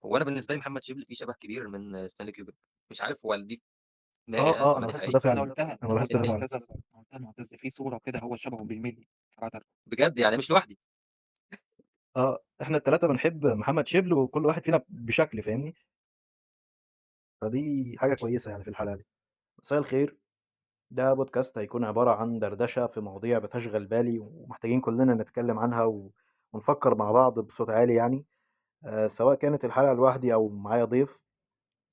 هو أنا بالنسبة لي محمد شبل فيه شبه كبير من ستانلي كيوبريك، مش عارف هو دي دماغي آه، أنا آه، والّا أنا دي لاحظت ده حقيقة؟ أنا فعلًا، قُلتها، أنا أنا لاحظت قُلتها ده فعلًا. لمعتز أصلًا، أنا قُلتها لمعتز في صورة كده هو شبهه بالملي. بجد يعني مش لوحدي. آه، إحنا ال3 بنحب محمد شبل وكل واحد فينا بشكل، فاهمني؟ فدي حاجة كويسة يعني في الحالة دي. مساء الخير، ده بودكاست هيكون عبارة عن دردشة في مواضيع بتشغل بالي ومحتاجين كلنا نتكلم عنها ونفكر مع بعض بصوت عالي يعني. سواء كانت الحلقة لوحدي أو معايا ضيف.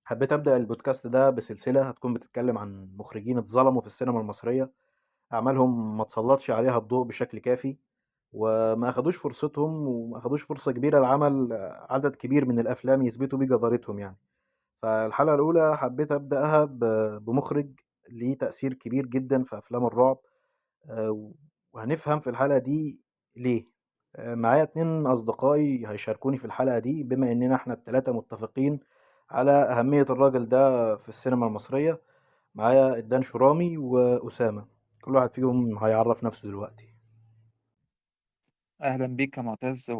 حبيت أبدأ البودكاست ده بسلسلة هتكون بتتكلم عن مخرجين اتظلموا في السينما المصرية، أعمالهم ما تسلطش عليها الضوء بشكل كافي وما أخدوش فرصتهم وما أخدوش فرصة كبيرة لعمل عدد كبير من الأفلام يثبتوا بيه جدارتهم يعني. فالحلقة الأولى حبيت أبدأها بمخرج ليه تأثير كبير جدا في أفلام الرعب، وهنفهم في الحلقة دي ليه. معايا 2 أصدقائي هيشاركوني في الحلقة دي، بما إننا إحنا التلاتة متفقين على أهمية الراجل ده في السينما المصرية. معايا الدان شرامي وأسامة، كل واحد فيهم هيعرف نفسه دلوقتي. أهلا بيك يا معتز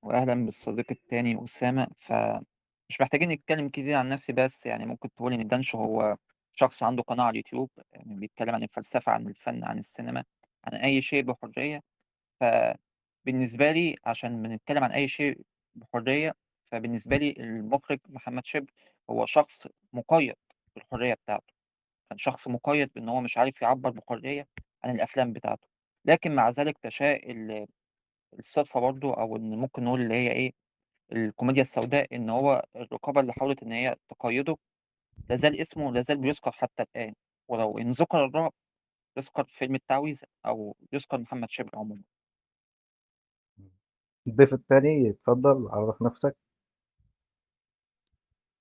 وأهلا بالصديق التاني أسامة. فمش محتاجين نتكلم كتير عن نفسي، بس ممكن تقول إن الدانشو هو شخص عنده قناة على اليوتيوب، بيتكلم عن الفلسفة، عن الفن، عن السينما، عن أي شيء بحرية. فبالنسبة لي عشان بنتكلم عن أي شيء بحرية، فبالنسبة لي المخرج محمد شبل هو شخص مقيد بالحرية بتاعته، كان شخص مقيد بأن هو مش عارف يعبر بحرية عن الأفلام بتاعته، لكن مع ذلك تشاء الصدفة برضو، أو إن ممكن نقول اللي هي إيه الكوميديا السوداء، إن هو الرقابة اللي حاولت إن هي تقيده لازال اسمه لازال بيذكر حتى الآن، ولو إن ذكر الرعب يذكر فيلم التعويذة أو يذكر محمد شبل عموما. الضيف الثاني اتفضل عرف نفسك.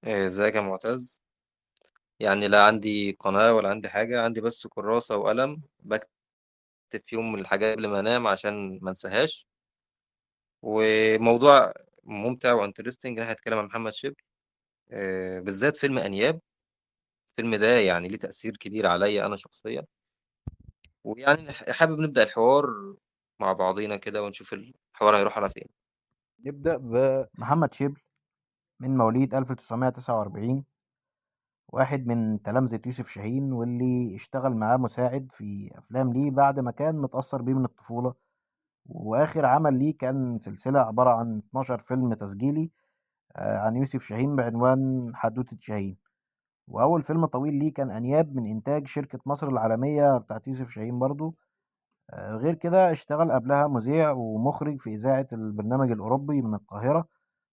ازيك يا معتز؟ لا عندي قناة ولا عندي حاجة، عندي بس كراسة وقلم بكتب فيهم الحاجات قبل ما انام عشان ما انساهاش. وموضوع ممتع وانترستنج ان احنا نتكلم عن محمد شبل، بالذات فيلم انياب. الفيلم ده ليه تأثير كبير عليا انا شخصيا، ويعني حابب نبدأ الحوار مع بعضينا كده ونشوف الحوار هيروح على فين. نبدأ ب محمد شبل من مواليد 1949، واحد من تلامذة يوسف شاهين واللي اشتغل معاه مساعد في أفلام ليه بعد ما كان متأثر بيه من الطفولة. وآخر عمل ليه كان سلسلة عبارة عن 12 فيلم تسجيلي، عن يوسف شاهين بعنوان حدوتة شاهين. وأول فيلم طويل ليه كان أنياب من إنتاج شركة مصر العالمية بتاعت يوسف شاهين برضو. غير كده اشتغل قبلها مذيع ومخرج في إذاعة البرنامج الأوروبي من القاهرة،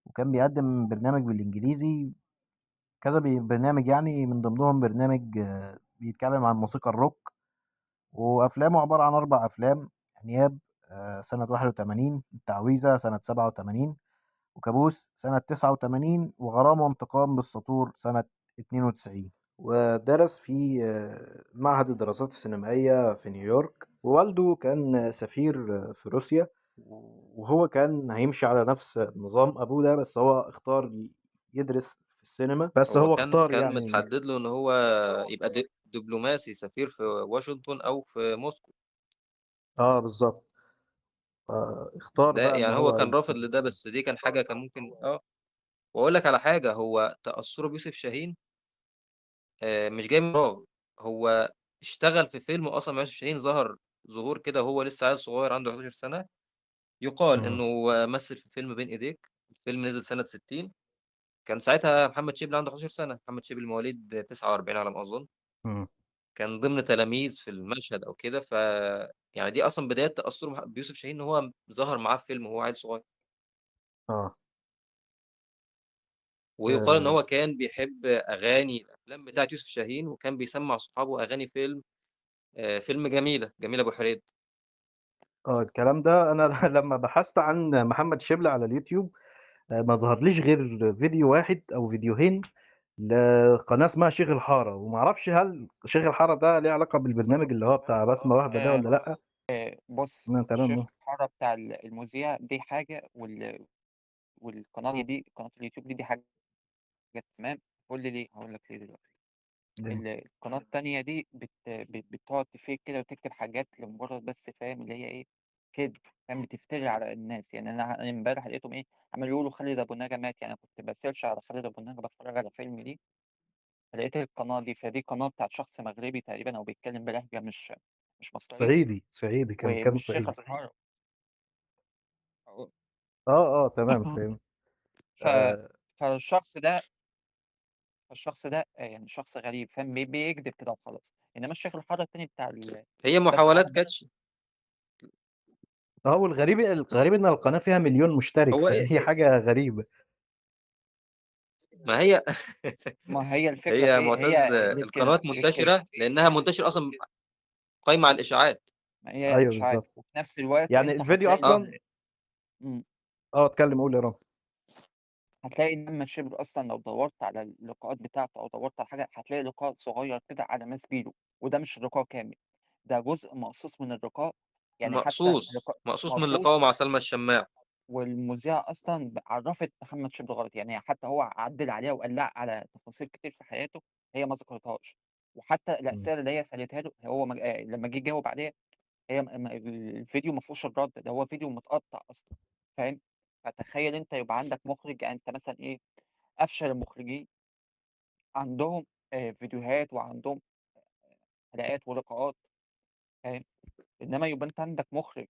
وكان بيقدم برنامج بالإنجليزي كذا برنامج، من ضمنهم برنامج، بيتكلم عن موسيقى الروك. وأفلامه عبارة عن 4 أفلام: أنياب، سنة 81، التعويذة سنة 87، وكابوس سنة 89، وغرامة وانتقام بالسطور سنة 92. ودرس في معهد الدراسات السينمائية في نيويورك. ووالده كان سفير في روسيا، وهو كان هيمشي على نفس نظام أبوه ده، بس هو اختار يدرس في السينما. بس هو هو اختار كان يعني متحدد له إن هو يبقى دبلوماسي سفير في واشنطن أو في موسكو. بالظبط. اختار ده بقى إن هو هو كان رافض لده، بس دي كان حاجة كان ممكن، وأقول لك على حاجة، هو تأثره بيوسف شاهين، مش جاي من فراغ. هو اشتغل في فيلم أصلاً مع يوسف شاهين، ظهر ظهور كده وهو لسه عيل صغير عنده 11 سنة. يقال إنه مثل في فيلم بين إيديك، الفيلم نزل سنة 60، كان ساعتها محمد شبل عنده 11 سنة. محمد شبل مواليد 49 على ما أظن. كان ضمن تلاميذ في المشهد أو كده. ف دي أصلاً بداية تأثره بيوسف شاهين، إن هو ظهر معاه في فيلم وهو عيل صغير. ويقال إن هو كان بيحب أغاني الأفلام بتاعت يوسف شاهين، وكان بيسمع صحابه أغاني فيلم جميلة أبو حريد. الكلام ده أنا لما بحثت عن محمد شبل على اليوتيوب، ما ظهرليش غير فيديو واحد أو فيديوهين لقناة اسمها شيخ الحارة، وما أعرفش هل شيخ الحارة ده ليه علاقة بالبرنامج اللي هو بتاع بسمة وهبة ده ولا لأ؟ تمام. شيخ الحارة بتاع المذيع دي حاجة، والقناة دي، قناة اليوتيوب دي حاجة. تمام؟ قول لي ليه؟ هقول لك ليه دلوقتي. ليه؟ القناة التانية دي بتقعد تفيك كده وتكتب حاجات لمجرد بس فاهم اللي هي إيه، كدب، فاهم، بتفتري على الناس. يعني أنا امبارح لقيتهم إيه، عمالين يقولوا خالد أبو النجا مات، يعني كنت با search على خالد أبو النجا باتفرج على فيلم ليه، فلقيت القناة دي، فدي قناة بتاعة شخص مغربي تقريبًا أو بيتكلم بلهجة مش مصرية. صعيدي، صعيدي، كان بيتكلم والشيخ صعيدي. الحر آه، آه، تمام فهمت. ف فالشخص ده فالشخص ده يعني شخص غريب، فاهم، بيكدب كده وخلاص. إنما الشيخ الحارة التاني بتاع هي بس محاولات عرب كاتش. والغريب إن القناة فيها 1,000,000 مشترك، هو إيه فدي حاجة غريبة. ما هي ما هي الفكرة هي في إيه؟ معتز، هي ليه الكذب؟ القنوات ليه الكذب؟ منتشرة لأنها منتشرة أصلاً قايمة على الإشاعات. ما هي أيوه إشاعات. بالظبط. وفي نفس الوقت يعني أنت الفيديو هتلاقي أصلاً اتكلم، قول يا رامي. هتلاقي إن محمد شبل أصلاً لو دورت على اللقاءات بتاعته أو دورت على حاجة هتلاقي لقاء صغير كده على ماسبيرو، وده مش لقاء كامل، ده جزء مقصوص من اللقاء، يعني حتى لقاء مقصوص من مقصوص. لقائه مع سلمى الشماع. والمذيعة أصلاً عرفت محمد شبل غلط، يعني حتى هو عدل عليها وقال لها على تفاصيل كتير في حياته هي ما ذكرتهاش، وحتى الأسئلة اللي هي سألتها له هو لما جه يجاوب عليها هي الفيديو ما فيهوش الرد، ده هو فيديو متقطع أصلاً، فاهم؟ فتخيل أنت يبقى عندك مخرج، يعني أنت مثلاً إيه، أفشل المخرجين عندهم فيديوهات وعندهم حلقات ولقاءات، فاهم؟ إنما يبقى أنت عندك مخرج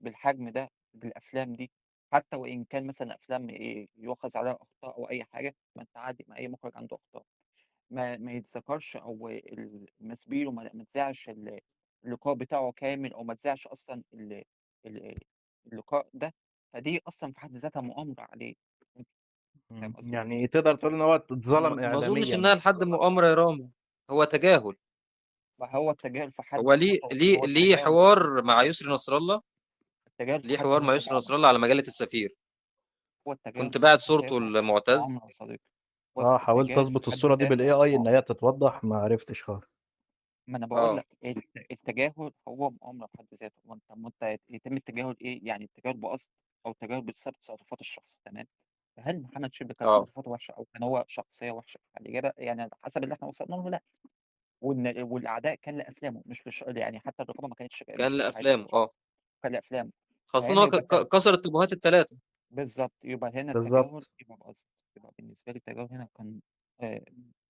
بالحجم ده بالأفلام دي، حتى وإن كان مثلاً أفلام إيه يؤخذ عليها أخطاء أو أي حاجة، ما أنت عادي، ما أي مخرج عنده أخطاء، ما يتذكرش أو المسبيرو ما تذاعش اللقاء بتاعه كامل، أو ما تذاعش أصلاً اللقاء ده، فدي أصلاً في حد ذاتها مؤامرة عليه. فاهم قصدي؟ يعني تقدر تقول إن هو اتظلم ما أظنش إعلامياً. إنها لحد مؤامرة يا رامي، هو تجاهل. ما هو التجاهل في حد هو ذاته، هو ليه التجاهل. حوار مع يسري نصر الله؟ التجاهل في ليه حد حوار مع ذاته يسري مؤامرة. نصر الله على مجلة السفير. هو التجاهل كنت في باعت حد صورته ذاته لمعتز. مؤامرة يا صديقي. بص، حاولت التجاهل في أظبط حد الصورة دي ذاته بال إيه آي إن مؤامرة. هي تتوضح، ما عرفتش خالص. ما أنا بقول آه. لك التجاهل هو مؤامرة في حد ذاته. ما أنت يتم التجاهل إيه؟ يعني التجاهل بقصد أو التجاهل بسبب تصرفات الشخص، تمام؟ فهل محمد شبل كانت تصرفاته وحشة أو كان هو شخصية وحشة؟ الإجابة يعني حسب اللي إحنا وصلنا له لا. والأعداء كان لأفلامه مش يعني حتى الرقابة ما كانتش كان مش لأفلامه، الشخص، كان لأفلامه. خاصة فهنا هو يبقى كسر التبوهات الثلاثة. بالظبط، يبقى هنا التجاهل يبقى بقصد. يبقى بالنسبة لي التجاهل هنا كان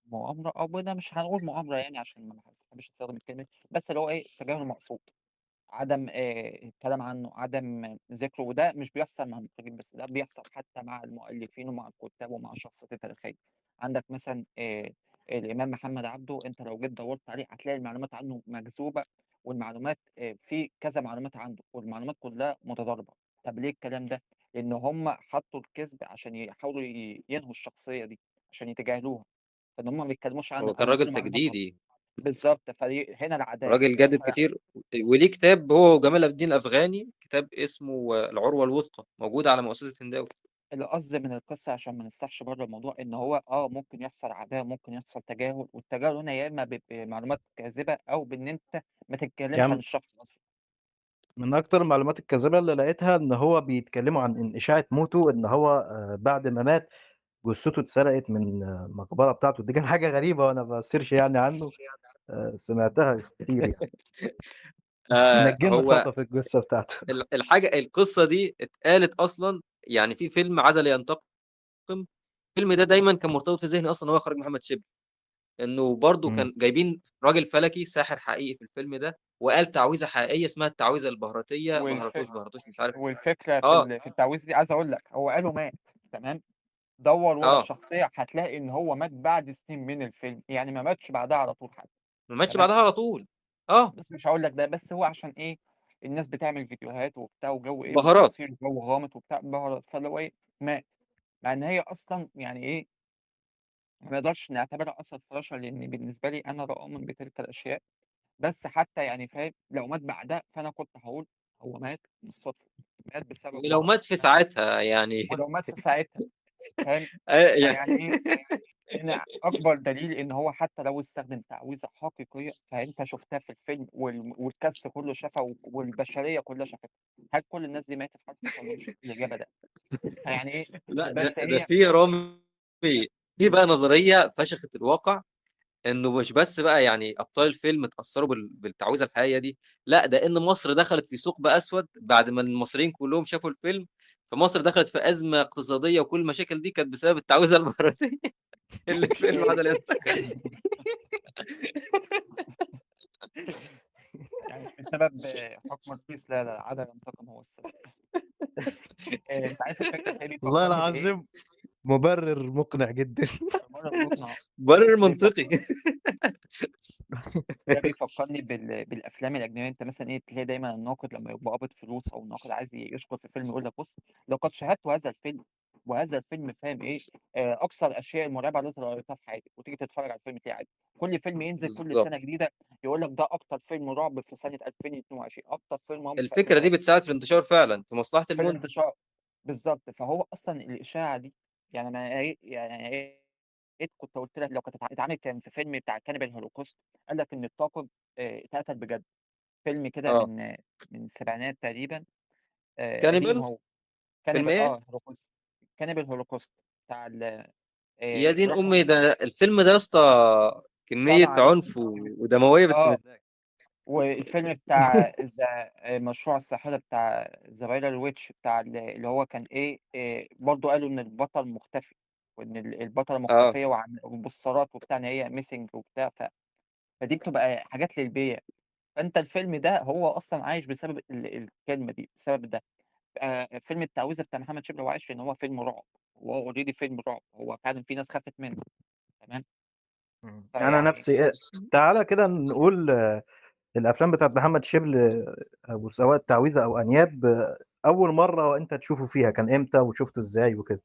مؤامرة، أو أنا مش هنقول مؤامرة يعني عشان ما بحبش أستخدم الكلمة، بس اللي هو إيه، تجاهل مقصود، عدم الكلام عنه، عدم ذكره. وده مش بيحصل مع المخرجين بس، ده بيحصل حتى مع المؤلفين ومع الكتاب ومع الشخصيات التاريخية. عندك مثلا الإمام محمد عبده، أنت لو جيت دورت عليه هتلاقي المعلومات عنه مكذوبة، والمعلومات في كذا معلومات عنده، والمعلومات كلها متضاربة. طب ليه الكلام ده؟ لأن هم حطوا الكذب عشان يحاولوا ينهوا الشخصية دي، عشان يتجاهلوها، فإن هم ما بيتكلموش عنه هو كان أو راجل يقولوا معلومات غلط. تجديدي. بالظبط، فدي هنا العداء. راجل جدد كتير، وليه كتاب هو وجمال الدين الأفغاني، كتاب اسمه العروة الوثقى، موجود على مؤسسة هنداوي. القصد من القصة عشان ما نسرحش بره الموضوع، إن هو ممكن يحصل عداء، ممكن يحصل تجاهل، والتجاهل هنا يا إما بمعلومات كاذبة أو بإن أنت ما تتكلمش عن الشخص أصلاً. من أكتر المعلومات الكاذبة اللي لقيتها إن هو بيتكلموا عن إن إشاعة موته، إن هو بعد ما مات جثته اتسرقت من المقبرة بتاعته. دي كان حاجة غريبة وأنا بسيرش عنه، سمعتها كتير يعني. نجمنا هو خطف الجثة بتاعته. القصة دي اتقالت أصلاً، يعني في فيلم عدل ينتقم، الفيلم ده دايماً كان مرتبط في ذهني أصلاً إن هو خرج محمد شبل، إنه برضو كان جايبين راجل فلكي ساحر حقيقي في الفيلم ده، وقال تعويذة حقيقية اسمها التعويذة البهرتية، بهرتوش، بهرتوش مش عارف. والفكرة في التعويذة دي عايز أقول لك هو قالوا مات، تمام؟ دور ورا الشخصية هتلاقي إن هو مات بعد سنين من الفيلم، يعني ما ماتش بعدها على طول حتى. ما ماتش تمام؟ بعدها على طول. بس مش هقول لك ده، بس هو عشان إيه؟ الناس بتعمل فيديوهات وبتاع وجو إيه، بهارات. مثير وجو غامض وبتاع بهارات، فاللي هو إيه؟ مات. مع إن هي أصلاً يعني إيه؟ ما نقدرش نعتبرها أصلاً فراشة، لأن بالنسبة لي أنا لا أؤمن بتلك الأشياء، بس حتى يعني فاهم لو مات بعدها فأنا كنت هقول هو مات بالصدفة، مات بسبب ولو مرض. مات في ساعتها يعني. ولو مات في ساعتها، فاهم؟ يعني فيعني إيه؟ إن أكبر دليل إن هو حتى لو استخدم تعويذة حقيقية، فأنت شفتها في الفيلم والكاست كله شافها والبشرية كلها شافتها. هل كل الناس دي ماتت؟ هل حصل لهم شيء؟ الإجابة لا. فيعني إيه؟ لا، بس ده هي في رامي، في بقى نظرية فشخت الواقع، إنه مش بس بقى يعني أبطال الفيلم اتأثروا بالتعويذة الحقيقية دي، لأ ده إن مصر دخلت في ثقب أسود بعد ما المصريين كلهم شافوا الفيلم، فمصر دخلت في أزمة اقتصادية وكل المشاكل دي كانت بسبب التعويذة الإماراتية اللي الفيلم عدل ينتقم. يعني مش بسبب حكم الرئيس، لا لا، عدم ينتقم هو السبب. أنت عارف الفكرة إيه والله بيفكرني بإيه؟ العظيم مبرر مقنع جدا. مبرر مقنع. مبرر منطقي. ده بيفكرني بالافلام الاجنبية. انت مثلا ايه، تلاقي دايما الناقد لما يبقى قابض فلوس او الناقد عايز يشكر في فيلم يقول لك بص لقد شاهدت هذا الفيلم وهذا الفيلم فاهم ايه، اكثر الاشياء المرعبة التي رايتها في حياتي، وتيجي تتفرج على الفيلم تلاقي عادي. كل فيلم ينزل كل بالظبط. سنة جديدة يقول لك ده اكتر فيلم رعب في سنة 2022، اكتر فيلم رعب في الفكرة دي 2023. بتساعد في الانتشار فعلا في مصلحة في المنتج. الانتشار بالظبط. فهو اصلا الاشاعة دي يعني انا ايه يعني ايه كنت قلت لك لو كانت اتعملت كان في فيلم بتاع Cannibal Holocaust، قال لك ان الطاقم اتقتل بجد. فيلم كده من السبعينات تقريبا، قديم كانيبال؟ هو. فيلم Cannibal ايه؟ هولوكوست، Cannibal Holocaust بتاع يا دين راحوا امي، ده الفيلم ده يا اسطى كمية طبعا عنف ودمويه بت. والفيلم بتاع مشروع الساحرة بتاع The Blair Witch بتاع اللي هو كان ايه، برضو قالوا ان البطل مختفي، وان البطلة مختفيه وبصارات وبتاع ان هي missing وبتاع. فدي بتبقى حاجات للبيع. فانت الفيلم ده هو اصلا عايش بسبب الكلمة دي، بسبب ده. فيلم التعويذه بتاع محمد شبل هو عايش لان هو فيلم رعب، هو already فيلم رعب، هو فعلا في ناس خافت منه. تمام. انا نفسي تعالى كده نقول الافلام بتاعت محمد شبل او سواء التعويذه او انياب، اول مرة انت تشوفه فيها كان امتى وشفته ازاي وكده؟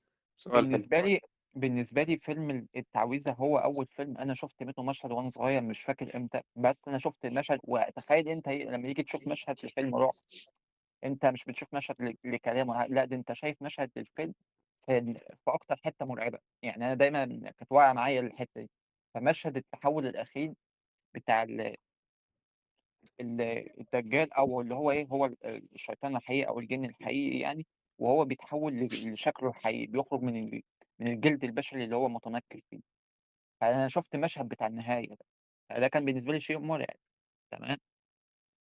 بالنسبة لي فيلم التعويذه هو اول فيلم انا شفت منه مشهد وانا صغير، مش فاكر امتى، بس انا شفت المشهد. وتخيل انت لما يجي تشوف مشهد لفيلم رعب، انت مش بتشوف مشهد لكلامه، لا ده انت شايف مشهد للفيلم في اكتر حتة مرعبة. يعني انا دايما كانت واقعه معايا الحتة دي. فمشهد التحول الاخير بتاع الدجال، او اللي هو ايه، هو الشيطان الحقيقي او الجن الحقيقي يعني، وهو بيتحول لشكله الحقيقي، بيخرج من الجلد البشري اللي هو متنكر فيه. فانا شفت مشهد بتاع النهاية ده، فده كان بالنسبة لي شيء مرعب. تمام.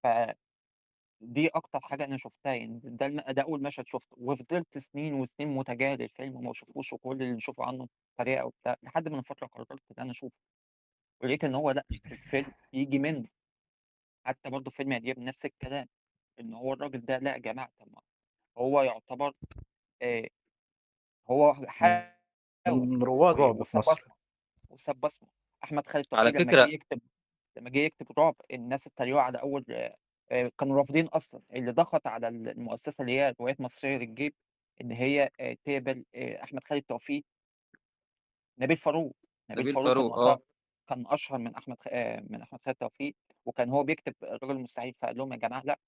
فدي اكتر حاجة انا شفتها يعني، ده اول مشهد شفته، وفضلت سنين وسنين متجاهل الفيلم وما اشوفوش، وكل اللي نشوفه عنه طريقه وبتاع، لحد ما فترة قررت ان انا اشوفه، ولقيت ان هو لا، الفيلم يجي منه. حتى برضه فيلم أديب نفس الكلام، ان هو الراجل ده لا يا جماعة، طب هو يعتبر هو حاول من رواد رعب في مصر، وساب بصمة. احمد خالد توفيق على فكرة لما جه يكتب رعب، الناس اتريقوا على اول، كانوا رافضين اصلا. اللي ضغط على المؤسسة اللي هي روايات مصرية للجيب ان هي تقبل احمد خالد توفيق، نبيل فاروق. نبيل فاروق كان اشهر من احمد خالد توفيق، وكان هو بيكتب الرجل المستحيل، فقال لهم يا جماعة لا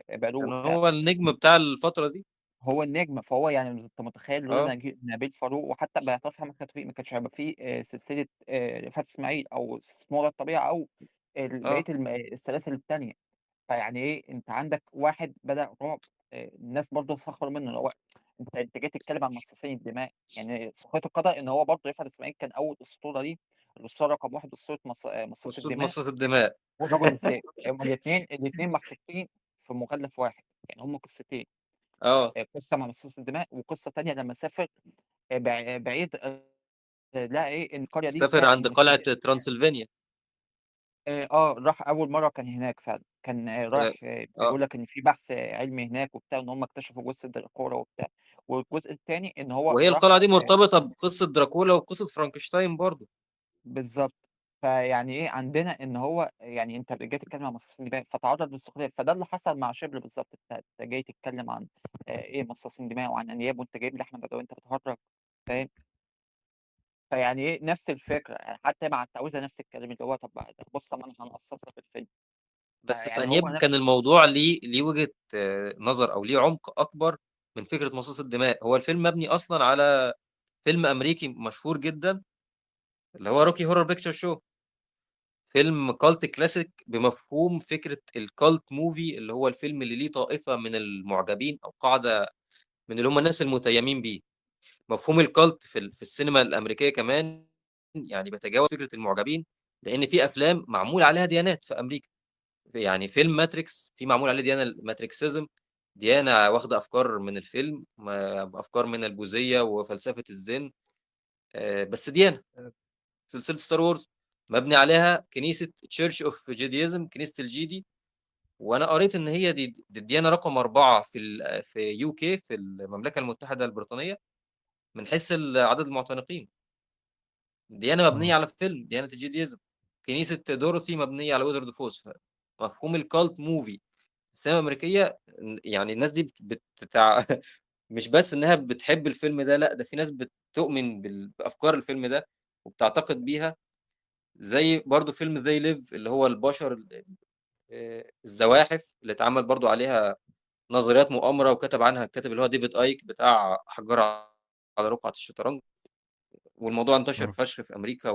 اقبلوه. كان هو النجم بتاع الفترة دي، هو النجم. فهو يعني انت متخيل لولا نبيل فاروق، وحتى باعتراف احمد خالد توفيق ما كانش هيبقى فيه سلسلة رفعت اسماعيل او سمورة الطبيعة او بقية السلاسل الثانية. فيعني ايه، انت عندك واحد بدا رعب، الناس برضه سخروا منه. هو انت جاي تتكلم عن مصاصين الدماء، يعني سخرية القدر ان هو برضه رفعت اسماعيل كان اول اسطورة دي، الاسطورة رقم 1 اسطورة مصاص الدماء، مصاص الدماء والرجل الذئب. هم الاثنين محطوطين في مغلف واحد، يعني هم قصتين، قصة مع مصاص الدماء وقصة ثانية لما سافر بعيد، لقى ايه ان القرية دي سافر عند قلعه ترانسلفانيا. راح اول مرة كان هناك فعلا، كان رايح بيقول لك ان في بحث علمي هناك وبتاع، ان هم اكتشفوا جثة دراكولا وبتاع. والجزء الثاني ان هو، وهي القلعة دي مرتبطة بقصة دراكولا وقصة فرانكشتاين برضو. بالظبط. فيعني ايه عندنا ان هو يعني انت جاي تتكلم عن مصاصين دماء فتعرض للسخريه. فده اللي حصل مع شبل بالظبط. انت جاي تتكلم عن ايه مصاصين دماء وعن انياب، وانت جايب لي احمد عدويه، انت بتهرج، فاهم؟ فيعني ايه نفس الفكرة يعني، حتى مع التعويذه نفس الكلام، اللي هو طب بص ما انا هنقصص لك الفيلم. بس في انياب كان الموضوع ليه وجهه نظر او ليه عمق اكبر من فكرة مصاص الدماء. هو الفيلم مبني اصلا على فيلم امريكي مشهور جدا اللي هو Rocky Horror Picture Show، فيلم cult classic بمفهوم فكرة ال cult movie، اللي هو الفيلم اللي ليه طائفة من المعجبين او قاعدة من اللي هم الناس المتيمين بيه. مفهوم ال cult في السينما الامريكية كمان يعني بيتجاوز فكرة المعجبين لان في افلام معمول عليها ديانات في امريكا. يعني فيلم Matrix في معمول عليه ديانة، ال Matrixism، ديانة واخده افكار من الفيلم، افكار من البوذية وفلسفة الزن، بس ديانة. سلسلة Star Wars مبني عليها كنيسة Church of Jediism، كنيسة الجيدي، وانا قريت ان هي دي الديانة رقم 4 في UK، في المملكة المتحدة البريطانية، من حيث عدد المعتنقين. ديانة مبنية على فيلم، ديانة ال Jediism. كنيسة دوروثي مبنية على Wizard of Oz. مفهوم ال cult movie السينما الامريكية، يعني الناس دي مش بس انها بتحب الفيلم ده، لا ده في ناس بتؤمن بافكار الفيلم ده وبتعتقد بيها. زي برضو فيلم They Live اللي هو البشر الزواحف، اللي اتعمل برضو عليها نظريات مؤامرة وكتب عنها الكاتب اللي هو ديفيد ايك بتاع احجار على رقعه الشطرنج، والموضوع انتشر فشخ في امريكا،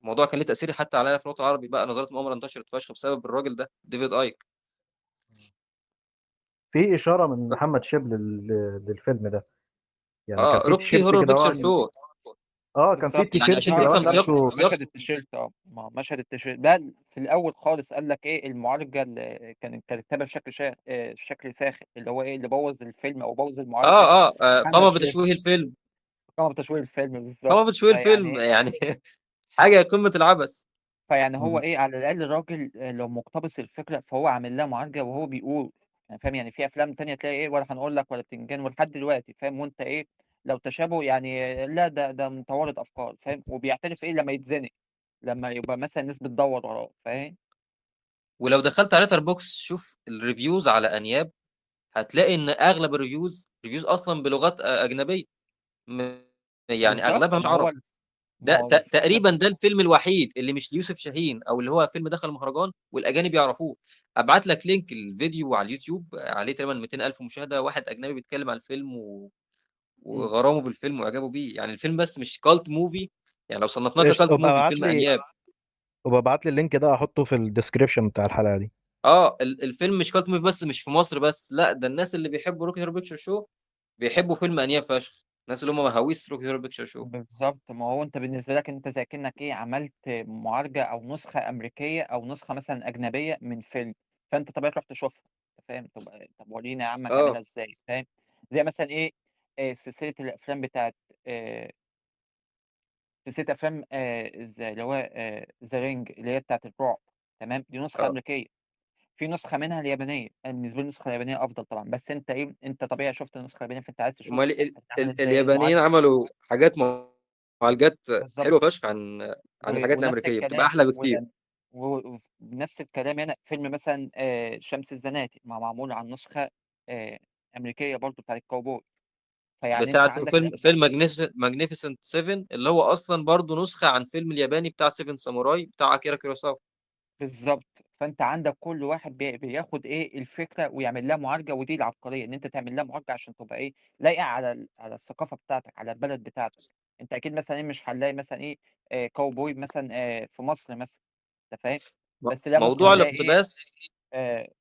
والموضوع كان ليه تاثير حتى علينا في الوطن العربي. بقى نظريات المؤامرة انتشرت فشخ بسبب الراجل ده ديفيد ايك. في اشارة من محمد شبل للفيلم ده، يعني كان في Rocky تيشيرت Horror كده Picture Show. كان في بالظبط. يعني تيشيرت عشان كده تفهم لابسه سياق مشهد التيشيرت. ما مشهد التيشيرت ده في الاول خالص قال لك ايه المعالجة اللي كانت كاتبه بشكل شكل ساخر، اللي هو ايه اللي بوظ الفيلم او بوظ المعالجة، محمد قام شبل بتشويه الفيلم. قام بتشويه الفيلم بالظبط. قام بتشويه فيعني الفيلم يعني حاجة قمة العبث. فيعني هو ايه، على الاقل الراجل لو مقتبس الفكرة فهو عامل لها معالجة وهو بيقول، يعني فاهم، يعني في افلام تانية تلاقي ايه ولا هنقول لك ولا بتنجان ولحد دلوقتي، فاهم، وانت ايه لو تشابه يعني لا ده متوارد افكار، فاهم، وبيعترف ايه لما يتزنق، لما يبقى مثلا الناس بتدور وراه، فاهم. ولو دخلت على Letterboxd شوف ال reviews على انياب، هتلاقي ان اغلب ال reviews اصلا بلغات اجنبية، يعني بالظبط. اغلبها مش ما هو عرب. ما ده هو الفكرة. تقريبا ده الفيلم الوحيد اللي مش ليوسف شاهين، او اللي هو فيلم دخل مهرجان والاجانب يعرفوه. ابعت لك link الفيديو على اليوتيوب، عليه تقريبا 200,000 مشاهده، واحد اجنبي بيتكلم عن الفيلم وغرامه بالفيلم واعجابه بيه. يعني الفيلم بس مش cult movie، يعني لو صنفناه ك cult movie فيلم انياب. وابقى ابعت لي ال link ده احطه في ال description بتاع الحلقة دي. الفيلم مش cult movie بس، مش في مصر بس، لا ده الناس اللي بيحبوا Rocky Horror Picture Show بيحبوا فيلم انياب فشخ، الناس اللي هم مهاويس Rocky Horror Picture Show. بالظبط. ما هو انت بالنسبة لك انت زي كأنك ايه عملت معالجة او نسخه امريكية او نسخه مثلا اجنبية من فيلم، فانت طبيعي تروح تشوفها، انت فاهم. طب ورينا يا عم هتعملها ازاي، فاهم. زي مثلا ايه سلسلة الافلام بتاعت سلسلة افلام اللي هو The Ring اللي هي بتاعت الرعب، تمام، دي نسخه امريكية، في نسخه منها اليابانية. انا بالنسبة لي النسخة اليابانية افضل طبعا، بس انت ايه، انت طبيعي شفت النسخة اليابانية فانت عايز تشوف امال هتتعمل ازاي اليابانيين المعالجة. عملوا حاجات معالجات بالظبط. حلوة فشخ عن الحاجات ونفس الامريكية، بتبقى الكلام احلى بكتير. ونفس الكلام هنا فيلم مثلا شمس الزناتي ما معمول عن نسخه امريكية برضو بتاعت الكاوبوي. فيعني انت بتاعت عندك فيلم Magnificent 7 اللي هو اصلا برضو نسخه عن فيلم الياباني بتاع 7 ساموراي بتاع اكيرا كوروساوا. بالظبط. فانت عندك كل واحد بياخد ايه الفكرة ويعمل لها معالجة، ودي العبقرية ان انت تعمل لها معالجة عشان تبقى ايه لايقة على على الثقافة بتاعتك، على البلد بتاعتك. انت اكيد مثلا ايه مش هنلاقي مثلا ايه كاوبوي مثلا في مصر مثلا، انت فاهم. بس لا ممكن موضوع نلاقي ايه الاقتباس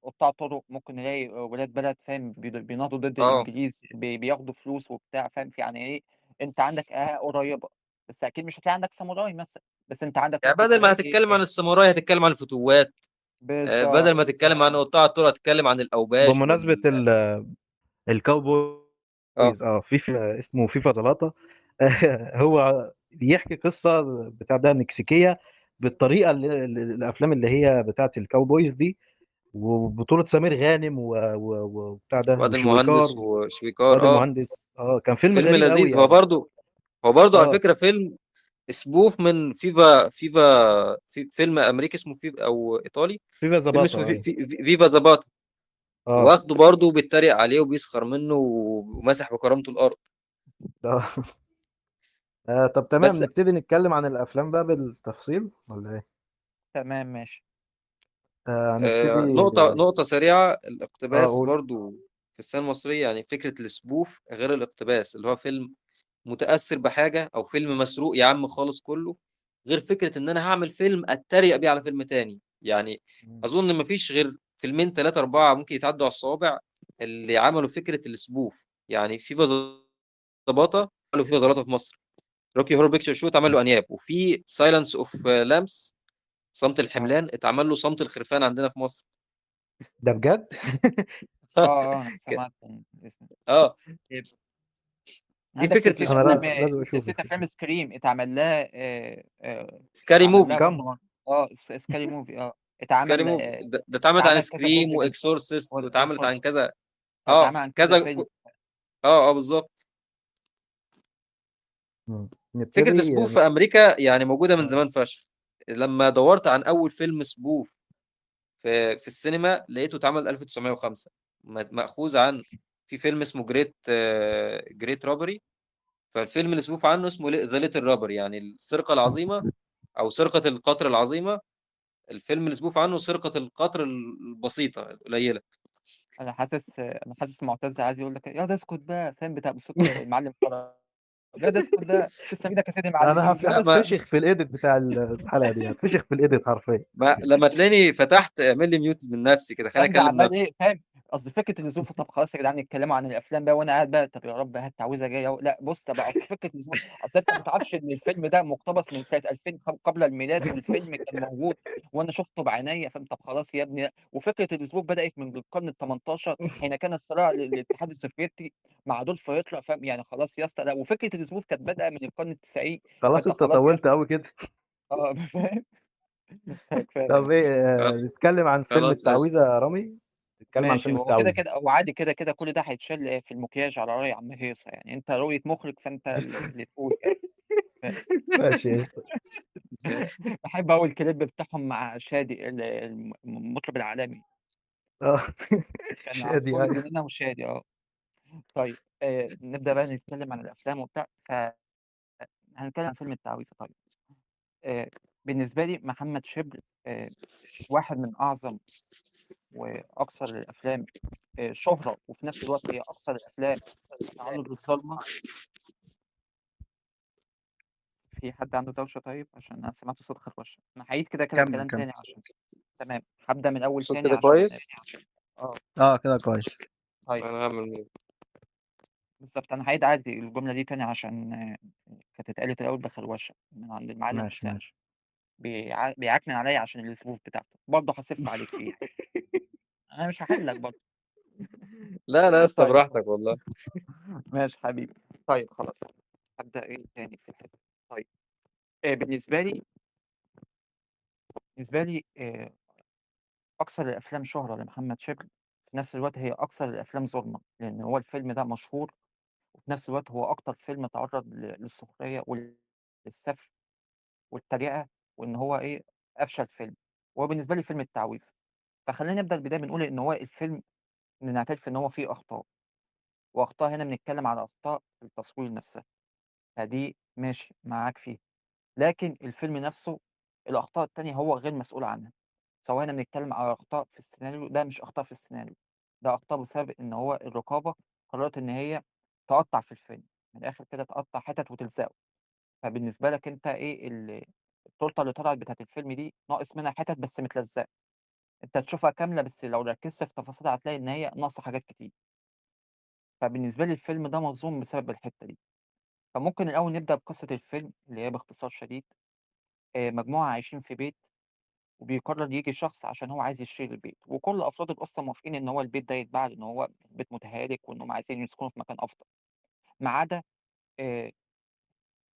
قطاع طرق، ممكن نلاقي ولاد بلد، فاهم، بيناضوا ضد الانجليز، بياخدوا فلوس وبتاع، فاهم. يعني ايه انت عندك قريبه، بس اكيد مش هتلاقي عندك ساموراي مثلا، بس انت عندك يعني ممكن بدل ما تلاقي ايه هتتكلم عن الساموراي هتتكلم عن الفتوات، بدل ما بالظبط. تتكلم عن قطاع الطرق هتتكلم عن الاوباش بمناسبة ال cowboys، في فيلم اسمه فيفا زلاطه. هو بيحكي قصة بتاع ده مكسيكيه بالطريقة اللي الافلام اللي هي بتاعه ال cowboys دي، وبطولة سمير غانم وبتاع ده فؤاد وشويكار المهندس وشويكار. فؤاد المهندس. كان فيلم فيلم غريب قوي لذيذ. هو يعني. برضه على فكرة فيلم spoof من فيفا في فيلم امريكي اسمه فيفا او ايطالي، فيفا فيلم زباطة. اسمه في فيفا زباطة. واخده برضه بيتريق عليه وبيسخر منه ومسح بكرامته الارض. طب تمام، بس نبتدي نتكلم عن الافلام بقى بالتفصيل ولا ايه؟ تمام ماشي. هنبتدي نقطة سريعة، الاقتباس قول. برضو في السينما المصرية، يعني فكرة ال spoof غير الاقتباس اللي هو فيلم متأثر بحاجة أو فيلم مسروق يا عم خالص كله، غير فكرة إن أنا هعمل فيلم أتريق بيه على فيلم تاني. يعني أظن مفيش غير فيلمين 3 4 ممكن يتعدوا على الصوابع اللي عملوا فكرة ال spoof. يعني فيفا زباطة عملوا فيفا زلاطة في مصر، Rocky Horror Picture Show اتعمل له أنياب، وفي Silence of Lambs صمت الحملان اتعمل له صمت الخرفان عندنا في مصر. ده بجد؟ أنا سمعت الاسم. دي فكرة أنا لازم أشوف سلسلة أفلام Scream اتعمل لها Scary Movie. Scary Movie. اتعمل Scary Movie ده اتعملت عن Scream و Exorcist، واتعملت عن كذا كذا. بالظبط. فكرة ال spoof في أمريكا يعني موجودة من زمان فشخ. لما دورت عن أول فيلم spoof في السينما لقيته اتعمل 1905، مأخوذ عن في فيلم اسمه Great Robbery. فالفيلم اللي spoof عنه اسمه The Little Robbery، يعني السرقة العظيمة أو سرقة القطر العظيمة. الفيلم اللي spoof عنه سرقة القطر البسيطة القليلة. أنا حاسس معتز عايز يقول لك يا ده اسكت بقى، فاهم، بتاع بصوت المعلم فرج. لا ده اسكت ده لسه ايدك يا سيدي معلم. انا هتفشخ في ال edit بتاع الحلقة دي، هتفشخ في ال edit حرفيا. لما تلاقيني فتحت اعمل لي mute من نفسي كده، خليني اكلم نفسي. ايه فاهم قصدي؟ فكرة النزول. طب خلاص يا جدعان نتكلموا عن الافلام بقى، وانا قاعد بقى طب يا رب هات تعويذه جاية. لا بص، طب اصل فكرة النزول، اصل انت ما تعرفش ان الفيلم ده مقتبس من سنة 2000 قبل الميلاد، والفيلم كان موجود وانا شفته بعينيا، فاهم؟ طب خلاص يا ابني. وفكره النزول بدات من القرن ال18 حين كان الصراع للاتحاد السوفيتي مع ادولف هتلر، فاهم يعني؟ خلاص يا اسطى. لا، وفكره ال spoof كانت بادئه من القرن ال90. خلاص انت طولت قوي كده. فاهم. طب ايه، نتكلم عن فيلم التعويذه يا رامي؟ نتكلم عن فيلم التعويذه كده كده، وعادي كده كده كل ده هيتشال في المكياج على راي عم هيصه، يعني انت رؤية مخرج فانت اللي تقول يعني. ماشي. بحب اول كليب بتاعهم مع شادي المطرب العالمي. كان شادي عصفور وشادي. طيب نبدأ بقى نتكلم عن الأفلام وبتاع. فهنتكلم عن فيلم التعويذة. طيب بالنسبة لي محمد شبل واحد من أعظم وأكثر الأفلام شهرة، وفي نفس الوقت هي أكثر الأفلام تعرض للظلمة. في حد عنده دوشة؟ طيب عشان أنا سمعت صوت خربشة. أنا هعيد كده كده الكلام تاني عشان تمام. هبدأ من أول تاني كده كويس. كده كويس. طيب أنا هعمل بالظبط، انا هعيد عادي الجملة دي تاني عشان كانت اتقالت الاول بخلوشه من عند المعلم ماشي ماشي. بيعكنن عليا عشان ال spoof بتاعته برضه، هسف عليك فيها. انا مش هحلك برضه. لا لا يا اسطى براحتك والله. ماشي حبيبي. طيب خلاص هبدا ايه تاني في الحتة. طيب بالنسبة لي اكثر الافلام شهره لمحمد شبل، في نفس الوقت هي اكثر الافلام ظلمه، لان هو الفيلم ده مشهور، وفي نفس الوقت هو أكتر فيلم تعرض للسخرية وللسف والتريقة، وإن هو إيه أفشل فيلم. وهو بالنسبة لي فيلم التعويذة. فخلينا نبدأ البداية بنقول إن هو الفيلم بنعترف إن هو فيه أخطاء، وأخطاء هنا بنتكلم على أخطاء في التصوير نفسها، فدي ماشي معاك فيه. لكن الفيلم نفسه الأخطاء التانية هو غير مسؤول عنها، سواء هنا بنتكلم على أخطاء في السيناريو، ده مش أخطاء في السيناريو، ده أخطاء بسبب إن هو الرقابة قررت إن هي تقطع في الفيلم من الآخر كده، تقطع حتت وتلزقه. فبالنسبة لك أنت إيه التورتة اللي طلعت بتاعت الفيلم دي ناقص منها حتت بس متلزقة، أنت تشوفها كاملة بس لو ركزت في تفاصيلها هتلاقي إن هي ناقصة حاجات كتير. فبالنسبة لي الفيلم ده مظلوم بسبب الحتة دي. فممكن الأول نبدأ بقصة الفيلم اللي هي باختصار شديد، مجموعة عايشين في بيت، وبيقرر يجي شخص عشان هو عايز يشتري البيت، وكل أفراد الأسرة موافقين إن هو البيت ده يتباع لأن هو بيت متهالك وإنهم عايزين يسكنوا في مكان أفضل، ما عدا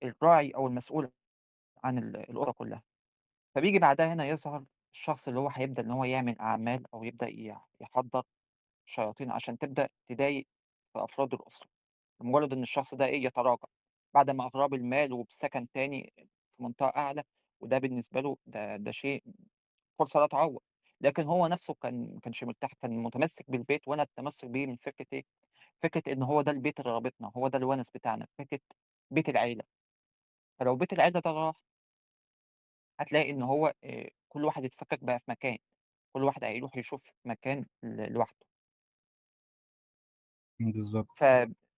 الراعي أو المسؤول عن الأسرة كلها. فبيجي بعدها هنا يظهر الشخص اللي هو هيبدأ إن هو يعمل أعمال أو يبدأ يحضر شياطين عشان تبدأ تضايق في أفراد الأسرة، لمجرد إن الشخص ده إيه يتراجع بعد ما أغراه بالمال وبسكن تاني في منطقة أعلى، وده بالنسبة له ده شيء فرصة لا تعوض. لكن هو نفسه ما كانش مرتاح، كان متمسك بالبيت، وأنا التمسك بيه من فكرة إيه؟ فكرة إن هو ده البيت اللي رابطنا، هو ده الونس بتاعنا، فكرة بيت العيلة. فلو بيت العيلة ده راح هتلاقي إن هو كل واحد اتفكك بقى في مكان، كل واحد هيروح يشوف مكان لوحده. بالظبط.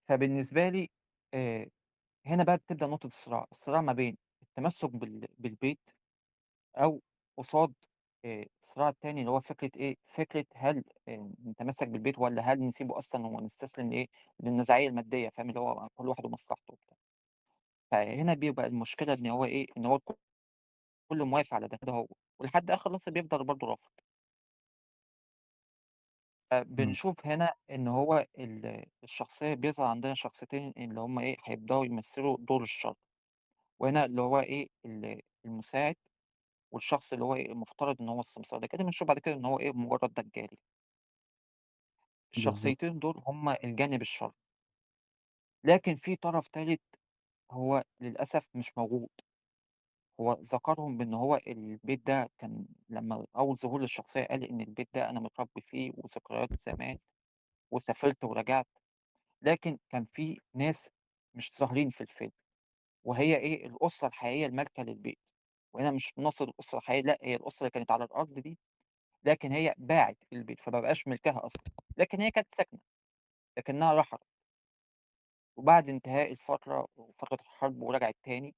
فبالنسبة لي هنا بقى بتبدأ نقطة الصراع، الصراع ما بين التمسك بالبيت أو قصاد الصراع التاني اللي هو فكرة إيه؟ فكرة هل نتمسك بالبيت ولا هل نسيبه أصلا ونستسلم لإيه؟ للنزاعية المادية، فاهم؟ اللي هو كل واحد ومصلحته وبتاع. فهنا بيبقى المشكلة إن هو إيه؟ إن هو الكل موافق على ده، ده هو، ولحد آخر لحظة بيفضل برضه رافض. إمم. بنشوف هنا إن هو الشخصية بيظهر عندنا شخصيتين اللي هم إيه، هيبدأوا يمثلوا دور الشر، وهنا اللي هو إيه، المساعد والشخص اللي هو إيه، المفترض إن هو السمسار، لكن بنشوف بعد كده إن هو إيه، مجرد دجال. بالضبط. الشخصيتين دول هم الجانب الشر. لكن في طرف تالت هو للأسف مش موجود. هو ذكرهم بإن هو البيت ده كان لمّا أول ظهور للشخصية قال إن البيت ده أنا متربي فيه وذكريات زمان وسافرت ورجعت، لكن كان في ناس مش ظاهرين في الفيلم، وهي إيه، الأسرة الحقيقية المالكة للبيت، وهنا مش بنقصد الأسرة الحقيقية، لأ، هي الأسرة اللي كانت على الأرض دي، لكن هي باعت البيت، فما بقاش ملكها أصلًا، لكن هي كانت ساكنة، لكنها رحلت. وبعد انتهاء الفترة وفترة الحرب ورجعت تاني،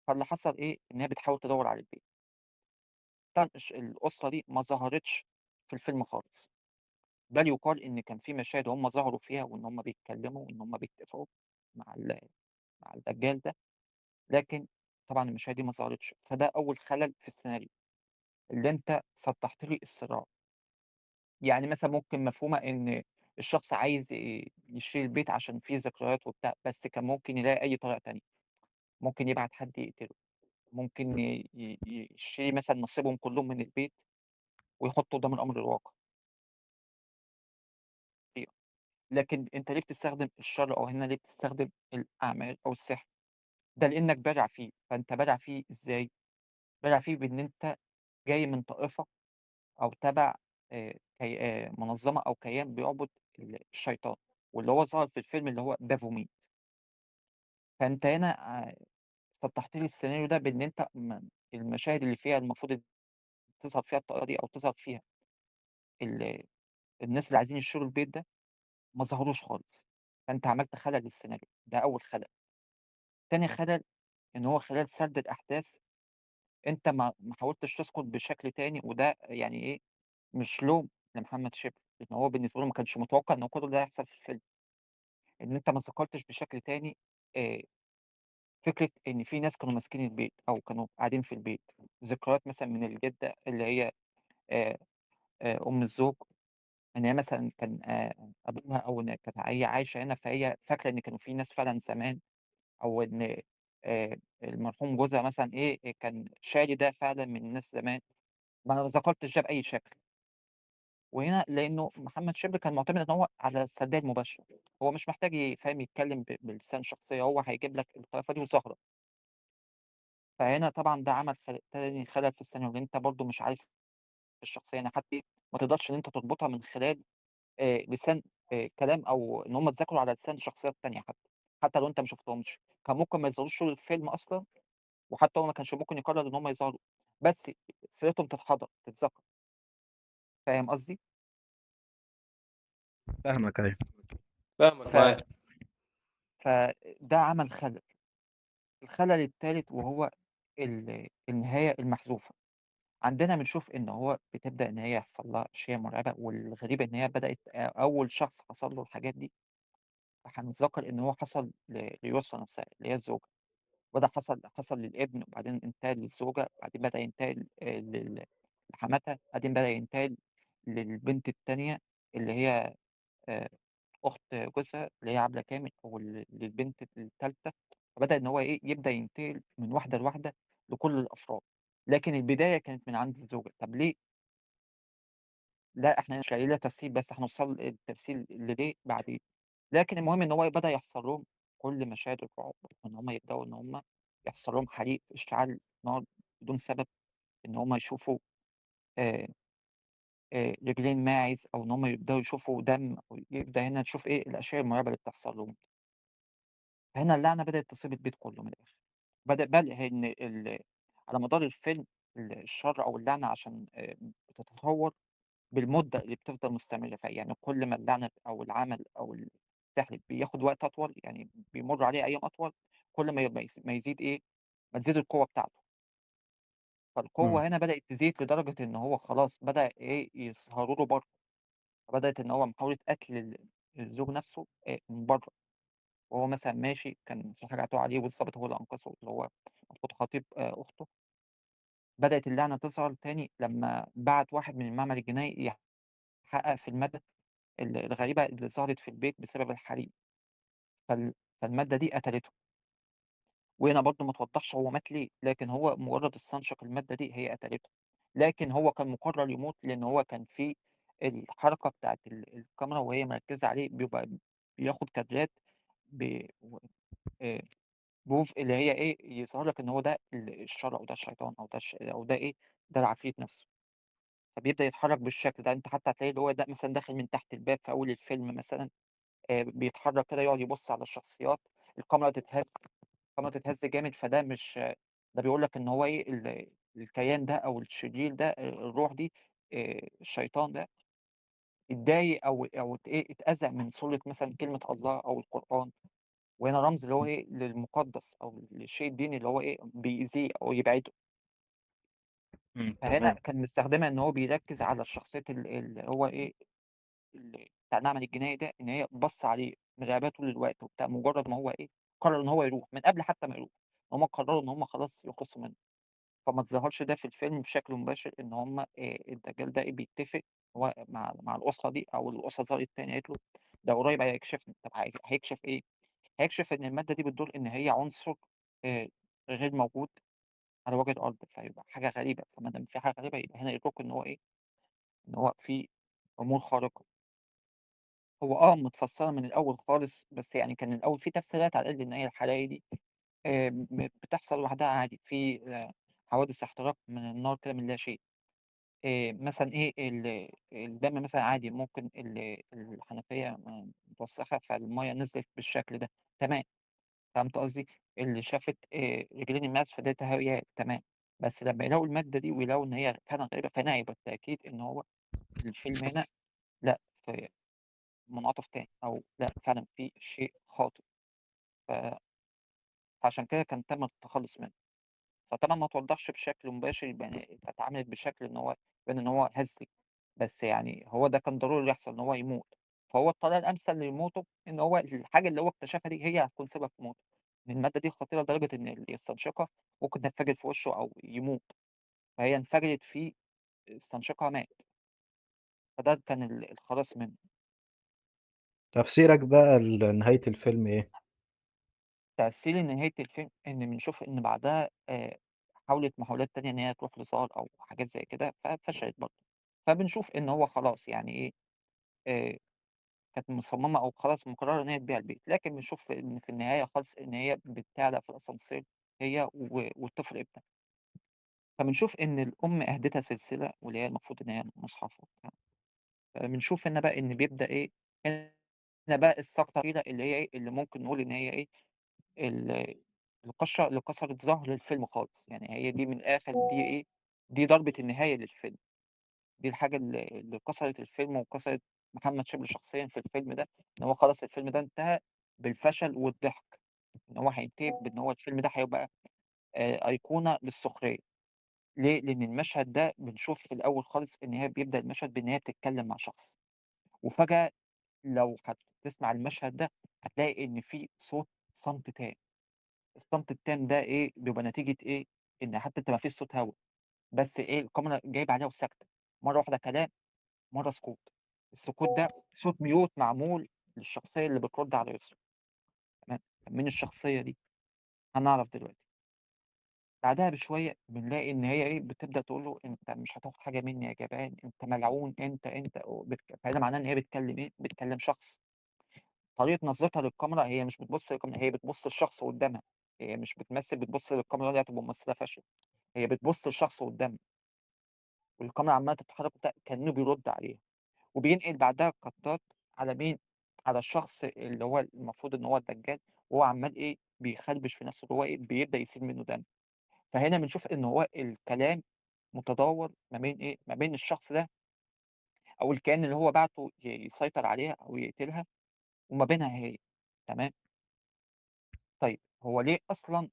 فاللي حصل إيه، إن هي بتحاول تدوّر على البيت. طبعًا الأسرة دي ما ظهرتش في الفيلم خالص، بل يُقال إن كان في مشاهد هم ظهروا فيها وإن هم بيتكلموا وإن هم بيتفقوا مع مع الدجال ده، لكن طبعًا المشاهد دي ما ظهرتش، فده أول خلل في السيناريو، اللي أنت سطّحت لي الصراع. يعني مثلًا ممكن مفهومة إن الشخص عايز يشتري البيت عشان فيه ذكريات وبتاع، بس كان ممكن يلاقي أي طريقة تانية، ممكن يبعت حد يقتله، ممكن ي ي يشتري مثلًا نصيبهم كلّهم من البيت ويحطه قدام الأمر الواقع. لكن أنت ليه بتستخدم الشر أو هنا ليه بتستخدم الأعمال أو السحر؟ ده لإنك بارع فيه، فأنت بارع فيه إزاي؟ بارع فيه بإن أنت جاي من طائفة أو تبع كي منظمة أو كيان بيعبد الشيطان، واللي هو ظهر في الفيلم اللي هو بافوميت. فأنت هنا سطحت لي السيناريو ده بإن أنت المشاهد اللي فيها المفروض تظهر فيها الطائرة دي أو تظهر فيها ال الناس اللي عايزين يشتروا البيت ده ما ظهروش خالص، فأنت عملت خلل للسيناريو، ده أول خلل. تاني خلل إن هو خلال سرد الأحداث أنت ما حاولتش تذكر بشكل تاني، وده يعني إيه، مش لوم لمحمد شبل، لإن هو بالنسبة له ما كانش متوقع إن كل ده هيحصل في الفيلم، إن أنت ما ذكرتش بشكل تاني آآ فكرة إن في ناس كانوا ماسكين البيت أو كانوا قاعدين في البيت، ذكريات مثلًا من الجدة اللي هي آآ أم الزوج، إن هي مثلًا كان أبوها أو إن كانت هي عايشة هنا، فهي فاكرة إن كانوا في ناس فعلًا زمان، أو إن المرحوم جوزها مثلًا إيه، كان شاري ده فعلًا من ناس زمان، ما ذكرتش ده بأي شكل. وهنا لإنه محمد شبل كان معتمد إن هو على السردية المباشرة، هو مش محتاج فاهم يتكلم بلسان شخصية، هو هيجيب لك الطائفة دي وظاهرة. فهنا طبعًا ده عمل تاني خلل في السيناريو، إن أنت برضه مش عارف الشخصية، يعني حتى ما تقدرش إن أنت تربطها من خلال لسان كلام أو إن هم اتذكروا على لسان شخصيات تانية حتى، حتى لو أنت ما شُفتهمش، كان ممكن ما يظهروش طول الفيلم أصلًا، وحتى هو ما كانش ممكن يقرر إن هم يظهروا، بس سيرتهم تتحضر، تتذكر. فاهم قصدي؟ فاهمك، أيوه. فاهمك، معاك. فده عمل خلل. الخلل التالت وهو النهاية المحذوفة. عندنا بنشوف إن هو بتبدأ إن هي يحصل لها أشياء مرعبة، والغريب إن هي بدأت أول شخص حصل له الحاجات دي، فهنتذكر إن هو حصل ليسرا نفسها اللي هي الزوجة، وده حصل للابن، وبعدين انتقل للزوجة، وبعدين بدأ ينتقل لحماتها، بعدين بدأ ينتقل للبنت التانية اللي هي أخت جوزها اللي هي عبلة كامل، أو للبنت التالتة، فبدأ إن هو إيه، يبدأ ينتقل من واحدة لواحدة لكل الأفراد، لكن البداية كانت من عند الزوجة. طب ليه؟ لا إحنا مش لاقيين لها تفسير، بس هنوصل التفسير لليه بعدين. لكن المهم إن هو بدأ يحصل لهم كل مشاهد الرعب، إن هم يبدأوا إن هم يحصل لهم حريق، اشتعال نار بدون سبب، إن هم يشوفوا رجلين ماعز، أو إن هم يبدأوا يشوفوا دم، أو يبدأ هنا نشوف إيه الأشياء المرعبة اللي بتحصل لهم. هنا اللعنة بدأت تصيب البيت كله من الآخر. بدأ بل إن على مدار الفيلم الشر أو اللعنة عشان بتتطور بالمدة اللي بتفضل مستمرة، فيعني كل ما اللعنة أو العمل أو السحر بياخد وقت أطول، يعني بيمر عليه أيام أطول، كل ما ما يزيد إيه، ما تزيد القوة بتاعته. فالقوة هنا بدأت تزيد لدرجة إن هو خلاص بدأ إيه، يظهروا له بره، فبدأت إن هو محاولة قتل الزوج نفسه من بره، وهو مثلًا ماشي كان في حاجة هتقع عليه والضابط هو اللي أنقذه، اللي هو المفروض خطيب أخته. بدأت اللعنة تظهر تاني لمّا بعت واحد من المعمل الجنائي يحقق في المادة الغريبة اللي ظهرت في البيت بسبب الحريق، فال فالمادة دي قتلته. وهنا برضه ما توضحش هو مات ليه، لكن هو مجرد استنشق المادة دي هي قتلته، لكن هو كان مقرر يموت لأن هو كان في الحركة بتاعة الكاميرا وهي مركزة عليه، بيبقى بياخد كادرات ب و proof اللي هي إيه، يظهر لك إن هو ده الشر أو ده الشيطان أو ده أو ده إيه، ده العفريت نفسه. فبيبدأ يتحرك بالشكل ده، أنت حتى هتلاقي اللي هو ده مثلًا داخل من تحت الباب في أول الفيلم مثلًا، بيتحرك كده يقعد يبُص على الشخصيات، الكاميرا تتهز، الكاميرا تتهز جامد، فده مش ده بيقول لك إن هو إيه، الكيان ده أو الشرير ده، الروح دي، الشيطان ده اتضايق أو إيه، اتأذى من صورة مثلًا كلمة الله أو القرآن. وهنا رمز اللي هو إيه، للمقدس أو للشيء الديني اللي هو إيه، بيأذيه أو يبعده. فهنا تمام. كان مستخدمها إن هو بيركز على الشخصيات اللي هو إيه، بتاع المعمل الجنائي ده، إن هي بص عليه مراقباه طول الوقت وبتاع، مجرد ما هو إيه، قرر إن هو يروح من قبل حتى ما يروح، هم قرروا إن هم خلاص يخلصوا منه. فما تظهرش ده في الفيلم بشكل مباشر إن هم الدجال ده إيه، بيتفق هو مع الأسرة دي، أو الأسرة ظهرت تاني قالت له ده قريب هيكشفني. طب هيكشف إيه؟ هيكشف إن المادة دي بتدل إن هي عنصر غير موجود على وجه الأرض، فيبقى حاجة غريبة. فما دام في حاجة غريبة يبقى هنا يدركوا إن هو إيه، إن هو في أمور خارقة. هو متفسرة من الأول خالص، بس يعني كان الأول في تفسيرات على الأقل إن هي الحرايق دي بتحصل لوحدها عادي، في حوادث احتراق من النار كده من لا شيء. مثلًا إيه الدم مثلًا عادي ممكن الحنفية متوسخة فالمَيّة نزلت بالشكل ده، تمام، فهمت قصدي؟ اللي شافت رجلين الماس فده تهيؤات، تمام، بس لمّا يلاقوا المادة دي ويلاقوا إن هي فعلًا غريبة، فهنا هيبقى التأكيد إن هو الفيلم هنا لأ، في منعطف تاني أو لأ، فعلًا في شيء خاطئ. ف فعشان كده كان تم التخلُّص منه. فطبعًا ما توضّحش بشكل مباشر، يبقى اتعملت بشكل إن هو يبان إن هو هزلي، بس يعني هو ده كان ضروري يحصل إن هو يموت، فهو الطريقة الأمثل لموته إن هو الحاجة اللي هو اكتشفها دي هي هتكون سبب في موته، إن المادة دي خطيرة لدرجة إن اللي يستنشقها ممكن تنفجر في وشه أو يموت، فهي انفجرت فيه، استنشقها مات. فده كان الخلاص منه. تفسيرك بقى لنهاية الفيلم إيه؟ تفسيري لنهاية الفيلم إن بنشوف إن بعدها حاولت محاولات تانية إن هي تروح لزار أو حاجات زي كده، ففشلت برضه. فبنشوف إن هو خلاص يعني إيه، كانت مصممة أو خلاص مقررة إن هي تبيع البيت، لكن بنشوف إن في النهاية خالص إن هي بتعلق في الأسانسير هي والطفل ابنها. فبنشوف إن الأم أهدتها سلسلة واللي هي المفروض إن هي مصحف وبتاع. فبنشوف هنا بقى إن بيبدأ إيه، هنا بقى السقطة الأخيرة اللي هي إيه، اللي ممكن نقول إن هي إيه، القشة اللي كسرت ظهر الفيلم خالص، يعني هي دي من الآخر دي إيه، دي ضربة النهاية للفيلم، دي الحاجة اللي كسرت الفيلم وكسرت محمد شبل شخصيًا في الفيلم ده، إن هو خلاص الفيلم ده انتهى بالفشل والضحك، إن هو هينتهي بإن هو الفيلم ده هيبقى أيقونة للسخرية. ليه؟ لأن المشهد ده بنشوف في الأول خالص إن هي بيبدأ المشهد بإن هي بتتكلم مع شخص، وفجأة لو هتسمع المشهد ده هتلاقي إن في صوت صمت تام. الصمت التام ده إيه؟ بيبقى نتيجة إيه؟ إن حتى أنت ما فيش صوت هوا، بس إيه، الكاميرا جايبة عليها وساكتة، مرة واحدة كلام، مرة سكوت. السكوت ده صوت ميوت معمول للشخصية اللي بترد على يسرا. تمام؟ طب مين الشخصية دي؟ هنعرف دلوقتي. بعدها بشوية بنلاقي إن هي إيه، بتبدأ تقول له أنت مش هتاخد حاجة مني يا جبان، أنت ملعون، أنت، أنت، فهنا معناه إن هي بتكلم إيه؟ بتكلم شخص. طريقة نظرتها للكاميرا هي مش بتبص للكاميرا، هي بتبص للشخص قدامها، هي مش بتمثل بتبص للكاميرا دي هتبقى ممثلة فاشلة، هي بتبص للشخص قدامها، والكاميرا عمالة تتحرك وبتاع كأنه بيرد عليها، وبينقل بعدها قطات على مين؟ على الشخص اللي هو المفروض إن هو الدجال، وهو عمال إيه؟ بيخربش في نفسه، هو إيه؟ بيبدأ يسيل منه دم. فهنا بنشوف إن هو الكلام متداول ما بين إيه؟ ما بين الشخص ده أو الكائن اللي هو بعته يسيطر عليها أو يقتلها، وما بينها هي. تمام؟ طيب هو ليه أصلاً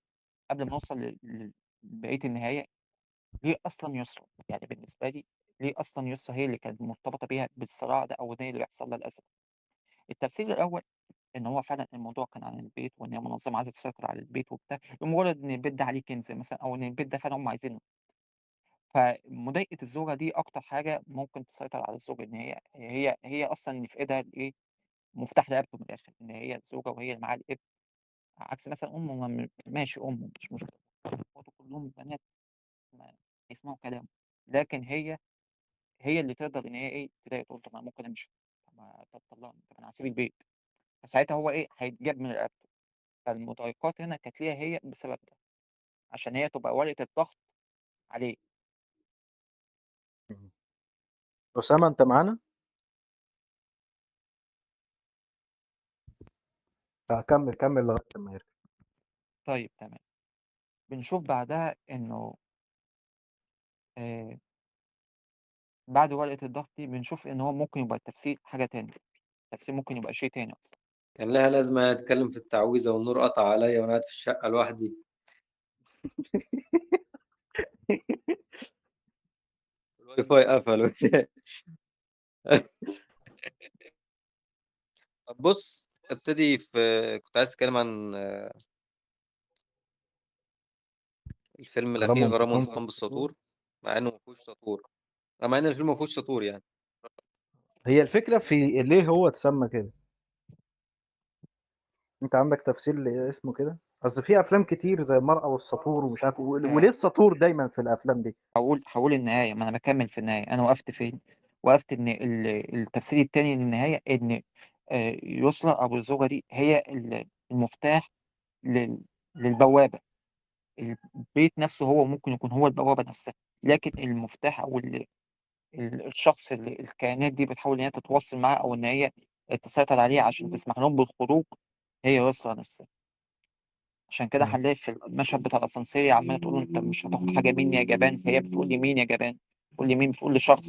قبل ما نوصل لبقية النهاية، ليه أصلاً يسرا؟ يعني بالنسبة لي ليه أصلاً يسرا هي اللي كانت مرتبطة بيها بالصراع ده، أو هي اللي بيحصل لها الأذى؟ التفسير الأول إن هو فعلاً الموضوع كان عن البيت، وإن هي منظمة عايزة تسيطر على البيت وبتاع، لمجرد إن البيت ده عليه كنز مثلاً، أو إن البيت ده فعلاً هم عايزينه. فمضايقة الزوجة دي أكتر حاجة ممكن تسيطر على الزوج، إن هي أصلًا اللي في إيدها الإيه، مفتاح رقبته من الآخر، إن هي الزوجة وهي اللي معاها الابن، عكس مثلًا أمه ماشي أمه مش مشكلة، إخواته كلهم بنات ما يسمعوا كلامه، لكن هي اللي تقدر إن هي إيه، تضايق تقول طب أنا ممكن أمشي، طب ما طب طلقني، طب أنا هاسيب البيت، فساعتها هو إيه، هيتجاب من رقبته. فالمضايقات هنا كانت ليها هي بسبب ده، عشان هي تبقى ورقة الضغط عليه. أسامة أنت معانا؟ كمل كمل لغاية لما يرجع. طيب تمام. بنشوف بعدها إنه آه بعد ورقة الضغط دي بنشوف إن هو ممكن يبقى التفسير حاجة تانية، التفسير ممكن يبقى شيء تاني أصلا. كان لها لازمة أتكلم في التعويذة والنور قطع عليا وأنا قاعد في الشقة لوحدي. الواي فاي قفل. طب بص ابتدي في، كنت عايز اتكلم عن الفيلم الأخير غرام وانتقام بالساطور، مع إنه ما فيهوش ساطور، مع إن الفيلم ما فيهوش ساطور يعني. هي الفكرة في ليه هو اتسمى كده؟ أنت عندك تفسير لاسمه كده؟ أصل في أفلام كتير زي المرأة والساطور ومش عارف وليه الساطور دايما في الأفلام دي؟ هقول النهاية، ما أنا بكمل في النهاية. أنا وقفت فين؟ وقفت إن التفسير التاني للنهاية إن يسرى أو الزوجة دي هي المفتاح للبوابة. البيت نفسه هو ممكن يكون هو البوابة نفسها، لكن المفتاح أو الشخص اللي الكائنات دي بتحاول إن هي تتواصل معاه أو إن هي تسيطر عليه عشان تسمح لهم بالخروج هي يسرى نفسها. عشان كده هنلاقي في المشهد بتاع الأسانسير عمالة تقول له أنت مش هتاخد حاجة مني يا جبان، فهي بتقول لي مين يا جبان؟ بتقول لي مين؟ بتقول لشخص.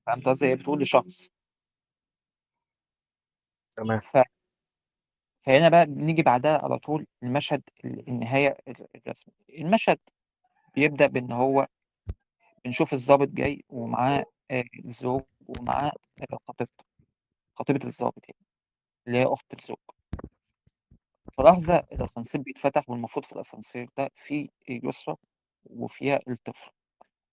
فهمت قصدي؟ هي بتقول لشخص. تمام. فهنا بقى بنيجي بعدها على طول المشهد النهاية الرسمي. المشهد بيبدأ بإن هو بنشوف الضابط جاي ومعاه الزوج ومعاه خطيبته، خطيبة الضابط يعني اللي هي أخت الزوج. في لحظة الأسانسير بيتفتح، والمفروض في الأسانسير ده في يسرى وفيها الطفل.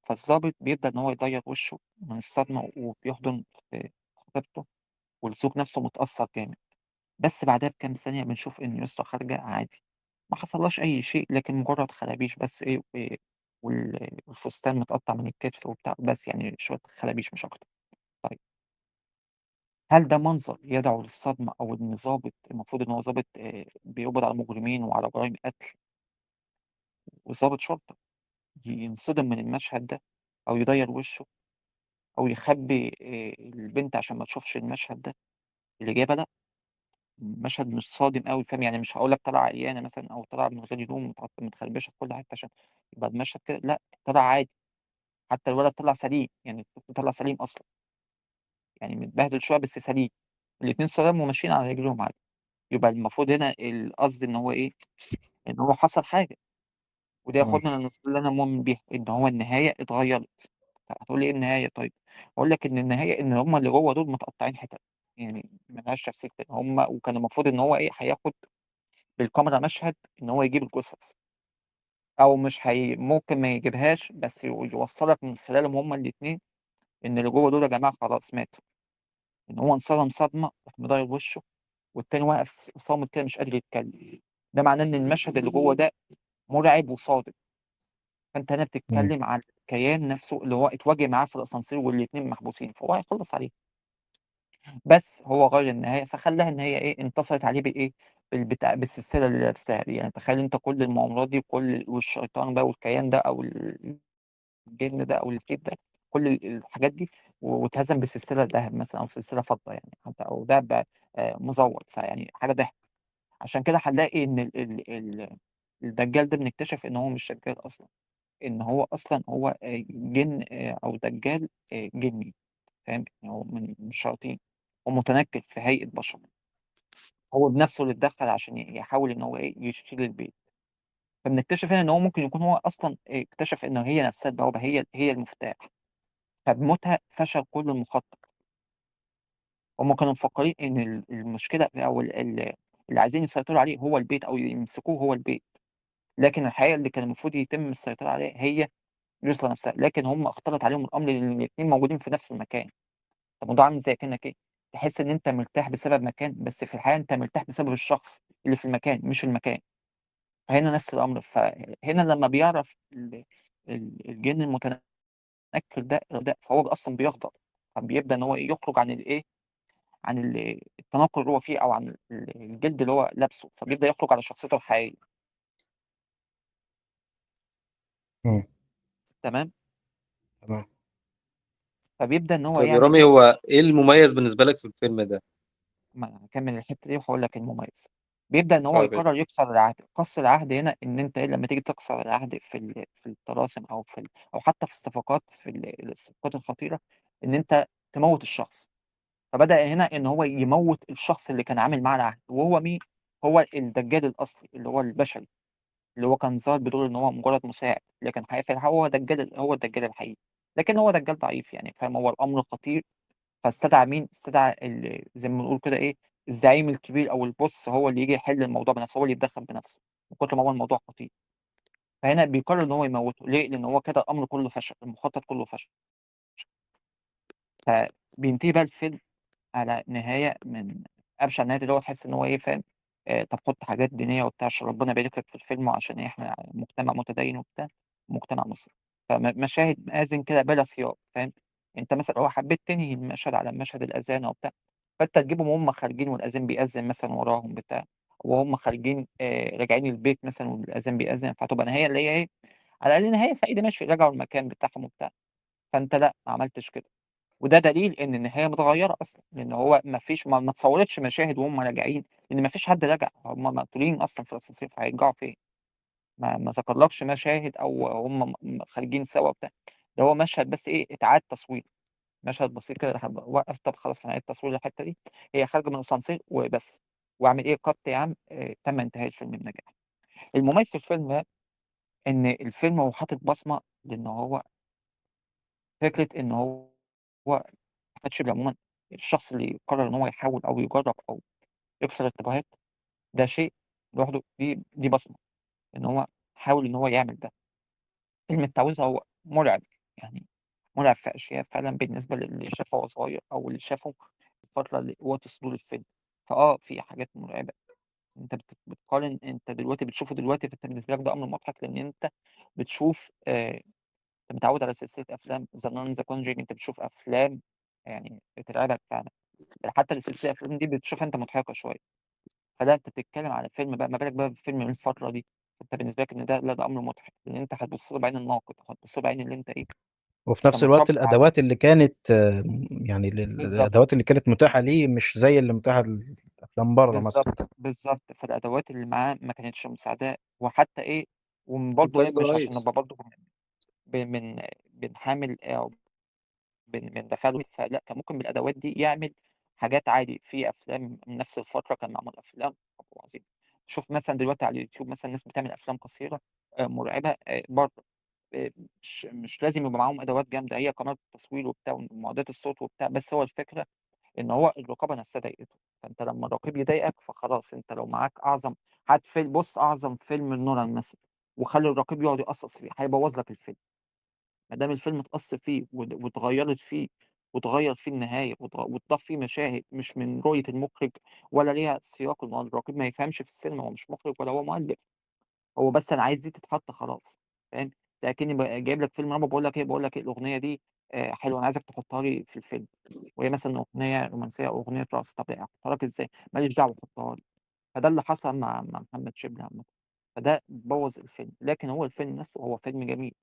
فالضابط بيبدأ إن هو يغير وشه من الصدمة وبيحضن في خطيبته، والزوج نفسه متأثر جامد. بس بعدها بكام ثانية بنشوف إن يسرى خارجة عادي، ما حصلهاش أي شيء، لكن مجرد خلابيش بس إيه والفستان متقطع من الكتف وبتاع، بس يعني شوية خلابيش مش أكتر. طيب هل ده منظر يدعو للصدمة، أو إن ضابط المفروض إن هو ضابط بيقبض على مجرمين وعلى جرائم قتل وضابط شرطة ينصدم من المشهد ده، أو يضير وشه، أو يخبي البنت عشان ما تشوفش المشهد ده؟ الإجابة لأ. مشهد مش صادم قوي، فاهم يعني؟ مش هقول لك طلع عيانة مثلا أو طلع من غير هدوم متخربشة في كل حتة عشان يبقى المشهد كده، لأ طلع عادي. حتى الولد طلع سليم، يعني الطفل طلع سليم أصلا، يعني متبهدل شوية بس سليم، الاتنين سلام وماشيين على رجلهم عادي. يبقى المفروض هنا القصد إن هو إيه؟ إن هو حصل حاجة. وده ياخدنا للنص اللي أنا مؤمن بيها، إن هو النهاية اتغيرت. طب هتقول لي إيه النهاية؟ طيب أقول لك إن النهاية إن هم اللي جوه دول متقطعين حتت، يعني ملهاش تفسير تاني. هم وكان المفروض إن هو إيه، هياخد بالكاميرا مشهد إن هو يجيب الجثث، أو مش هي ممكن ما يجيبهاش، بس يوصلك من خلالهم هم الاتنين إن اللي جوه دول يا جماعة خلاص ماتوا. إن هو انصدم صدمة راح مضايق وشه، والتاني واقف صامت كده مش قادر يتكلم. ده معناه إن المشهد اللي جوه ده مرعب وصادم. فأنت هنا بتتكلم على الكيان نفسه اللي هو اتواجه معاه في الأسانسير والاتنين محبوسين، فهو هيخلص عليه. بس هو غير النهاية فخلاها إن هي إيه، انتصرت عليه بإيه؟ بالبتاع، بالسلسلة اللي لابسها دي. يعني تخيل أنت كل المؤامرات دي وكل والشيطان بقى والكيان ده أو الجن ده أو الفيل ده، كل الحاجات دي واتهزم بسلسلة ذهب مثلا أو سلسلة فضة يعني، حتى أو دهب مزور، فيعني حاجة ضحك. عشان كده هنلاقي إن الدجال ده بنكتشف إن هو مش دجال أصلا، إن هو أصلا هو جن أو دجال جني، فاهم؟ يعني هو من الشياطين ومتنكر في هيئة بشر. هو بنفسه اللي اتدخل عشان يحاول إن هو إيه، يشيل البيت. فبنكتشف هنا إن هو ممكن يكون هو أصلا اكتشف إن هي نفسها البوابة، هي المفتاح. فبموتها فشل كل المخطط. هم كانوا مفكرين إن المشكلة أو اللي عايزين يسيطروا عليه هو البيت أو يمسكوه هو البيت، لكن الحقيقة اللي كان المفروض يتم السيطرة عليه هي يسرا نفسها، لكن هم اختلط عليهم الأمر لأن الاتنين موجودين في نفس المكان. الموضوع عامل زي كأنك إيه، تحس إن أنت مرتاح بسبب مكان، بس في الحقيقة أنت مرتاح بسبب الشخص اللي في المكان مش المكان. فهنا نفس الأمر. فهنا لما بيعرف الجن المتنكر ده فهو أصلا بيغضب، فبيبدأ إن هو يخرج عن الإيه، عن التناقض اللي هو فيه أو عن الجلد اللي هو لابسه، فبيبدأ يخرج على شخصيته الحقيقية. تمام؟ تمام. فبيبدأ إن هو طيب يا يعمل رامي، إيه؟ هو إيه المميز بالنسبة لك في الفيلم ده؟ ما أنا هكمل الحتة دي وهقول لك المميز. بيبدأ إن هو طيب. يقرر يكسر العهد. كسر العهد هنا إن أنت إيه، لما تيجي تكسر العهد في الطلاسم أو أو حتى في الصفقات، في الصفقات الخطيرة، إن أنت تموت الشخص. فبدأ هنا إن هو يموت الشخص اللي كان عامل معاه العهد، وهو مين؟ هو الدجال الأصلي اللي هو البشري، اللي هو كان ظاهر بدور إن هو مجرد مساعد، لكن حقيقة هو دجال، هو الدجال الحقيقي، لكن هو دجال ضعيف يعني، فاهم؟ هو الأمر خطير. فاستدعى مين؟ استدعى زي ما بنقول كده إيه، الزعيم الكبير أو البوس، هو اللي يجي يحل الموضوع بنفسه، هو اللي يتدخل بنفسه من كتر ما هو الموضوع خطير. فهنا بيقرر إن هو يموته. ليه؟ لأن هو كده الأمر كله فشل، المخطط كله فشل. فبينتهي بقى الفيلم على نهاية من أبشع النهايات، اللي هو تحس إن هو إيه، فاهم؟ طب حط حاجات دينية وبتاع عشان ربنا يبارك لك في الفيلم، وعشان إحنا مجتمع متدين وبتاع، مجتمع مصري. فمشاهد مآذن كده بلا سياق، فاهم؟ أنت مثلا لو حبيت تنهي المشهد على مشهد الأذان وبتاع، فأنت تجيبهم وهم خارجين والأذان بيأذن مثلا وراهم بتاع، وهم خارجين راجعين البيت مثلا والأذان بيأذن، فتبقى نهاية اللي هي إيه، على الأقل نهاية سعيدة، ماشي، رجعوا المكان بتاعهم وبتاع. فأنت لا، ما عملتش كده، وده دليل إن النهاية متغيرة أصلاً، لأن هو ما فيش، ما اتصورتش مشاهد وهم راجعين، لأن ما فيش حد رجع، هم مقتولين أصلاً في الأسانسير، فهيرجعوا فين؟ ما ذكرلكش مشاهد أو هم خارجين سوا وبتاع، ده هو مشهد بس إيه، اتعاد تصوير، مشهد بسيط كده، راح وقف، طب خلاص هنعيد تصوير الحتة دي، هي خارجة من الأسانسير وبس، وأعمل إيه، قط يا عم، تم انتهاء الفيلم بنجاح. المميز في الفيلم ده إن الفيلم هو حاطط بصمة، لأن هو فكرة إن هو أحمد شبلي عموماً الشخص اللي قرر إن هو يحاول أو يجرب أو يكسر التبوهات، ده شيء لوحده، دي بصمة إن هو حاول إن هو يعمل ده. فيلم التعويذة هو مرعب، يعني مرعب في أشياء فعلاً بالنسبة للي شافه وهو صغير أو اللي شافه الفترة اللي وقت صدور الفيلم. في حاجات مرعبة. أنت بتقارن، أنت دلوقتي بتشوفه دلوقتي، فأنت بالنسبة لك ده أمر مضحك، لأن أنت بتشوف، أنت متعود على سلسلة أفلام The Nun، The Conjuring، أنت بتشوف أفلام يعني بترعبك فعلاً، حتى السلسلة الأفلام دي بتشوفها أنت مضحكة شوية. فلا، أنت بتتكلم على فيلم بقى، ما بالك بقى بفيلم من الفترة دي، أنت بالنسبة لك إن ده لا، ده أمر مضحك، لأن أنت هتبص له بعين الناقد، هتبص له بعين اللي أنت إيه. وفي نفس أنت الوقت متربي على الأدوات اللي كانت، يعني بالظبط. الأدوات اللي كانت متاحة ليه مش زي اللي متاحة للأفلام بره مثلاً. بالظبط. فالأدوات اللي معاه ما كانتش مساعداه، وحتى إيه، وبرضه إيه، إنتاج مش عشان ضعيف. نبقى برضه بنحامل أو بندافع له، فلا، كان ممكن بالأدوات دي يعمل حاجات عادي. في أفلام من نفس الفترة كان معمول أفلام عظيمة. شوف مثلاً دلوقتي على اليوتيوب مثلاً الناس بتعمل أفلام قصيرة، مرعبة، بره، مش لازم يبقى معاهم أدوات جامدة، هي قناة تصوير وبتاع ومعدات الصوت وبتاع، بس هو الفكرة إن هو الرقابة نفسها ضايقته. فأنت لما الرقيب يضايقك فخلاص، أنت لو معاك أعظم هات فيلم، بص أعظم فيلم لنولان مثلاً، وخلي الرقيب يقعد يقصص فيه، هيبوظ لك الفيلم. ما دام الفيلم اتقص فيه واتغيرت فيه وتغير فيه النهاية وتضاف فيه مشاهد مش من رؤية المخرج ولا ليها سياق، ما هو الرقيب ما يفهمش في السينما، هو مش مخرج ولا هو مؤلف، هو بس أنا عايز دي تتحط خلاص، فاهم؟ لكني جايب لك فيلم رعب بقول لك إيه، بقول لك إيه الأغنية دي، حلوة، أنا عايزك تحطها لي في الفيلم، وهي مثلاً أغنية رومانسية أو أغنية رقص، طب أحطها لك إزاي؟ ماليش دعوة، حطها لي. فده اللي حصل مع محمد شبلي عامة، فده بوظ الفيلم. لكن هو الفيلم نفسه هو فيلم جميل.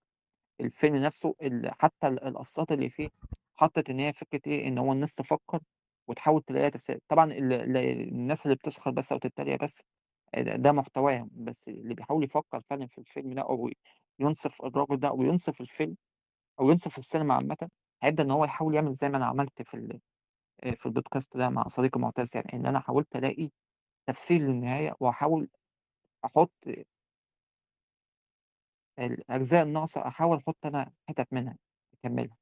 الفيلم نفسه حتى القصات اللي فيه حطت إن هي فكرة إيه، إن هو الناس تفكر وتحاول تلاقيها تفسير. طبعاً الناس اللي بتسخر بس أو تتريق بس، ده محتواهم، بس اللي بيحاول يفكر فعلاً في الفيلم ده أو ينصف الراجل ده أو ينصف الفيلم أو ينصف السينما عامة، هيبدأ إن هو يحاول يعمل زي ما أنا عملت في البودكاست ده مع صديقي معتز، إن أنا حاولت ألاقي تفسير للنهاية وأحاول أحط الأجزاء الناقصة، أحاول أحط أنا حتت منها أكملها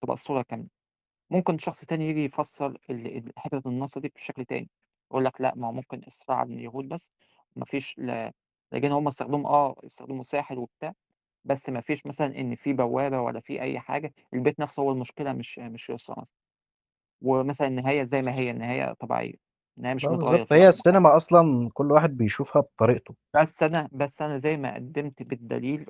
تبقى الصورة كاملة. ممكن شخص تاني يجي يفسر الحتت الناقصة دي بشكل تاني، يقول لك لا، ما هو ممكن إسراع عن اليهود بس، ما فيش لا، لكن هم استخدموا ساحر وبتاع، بس ما فيش مثلًا إن في بوابة ولا في أي حاجة، البيت نفسه هو المشكلة مش يسرا مثلًا. ومثلًا النهاية زي ما هي، النهاية طبيعية، النهاية مش متغيّر بالضبط، فيها هي أو حاجة. السينما أصلًا كل واحد بيشوفها بطريقته. بس أنا زي ما قدّمت بالدليل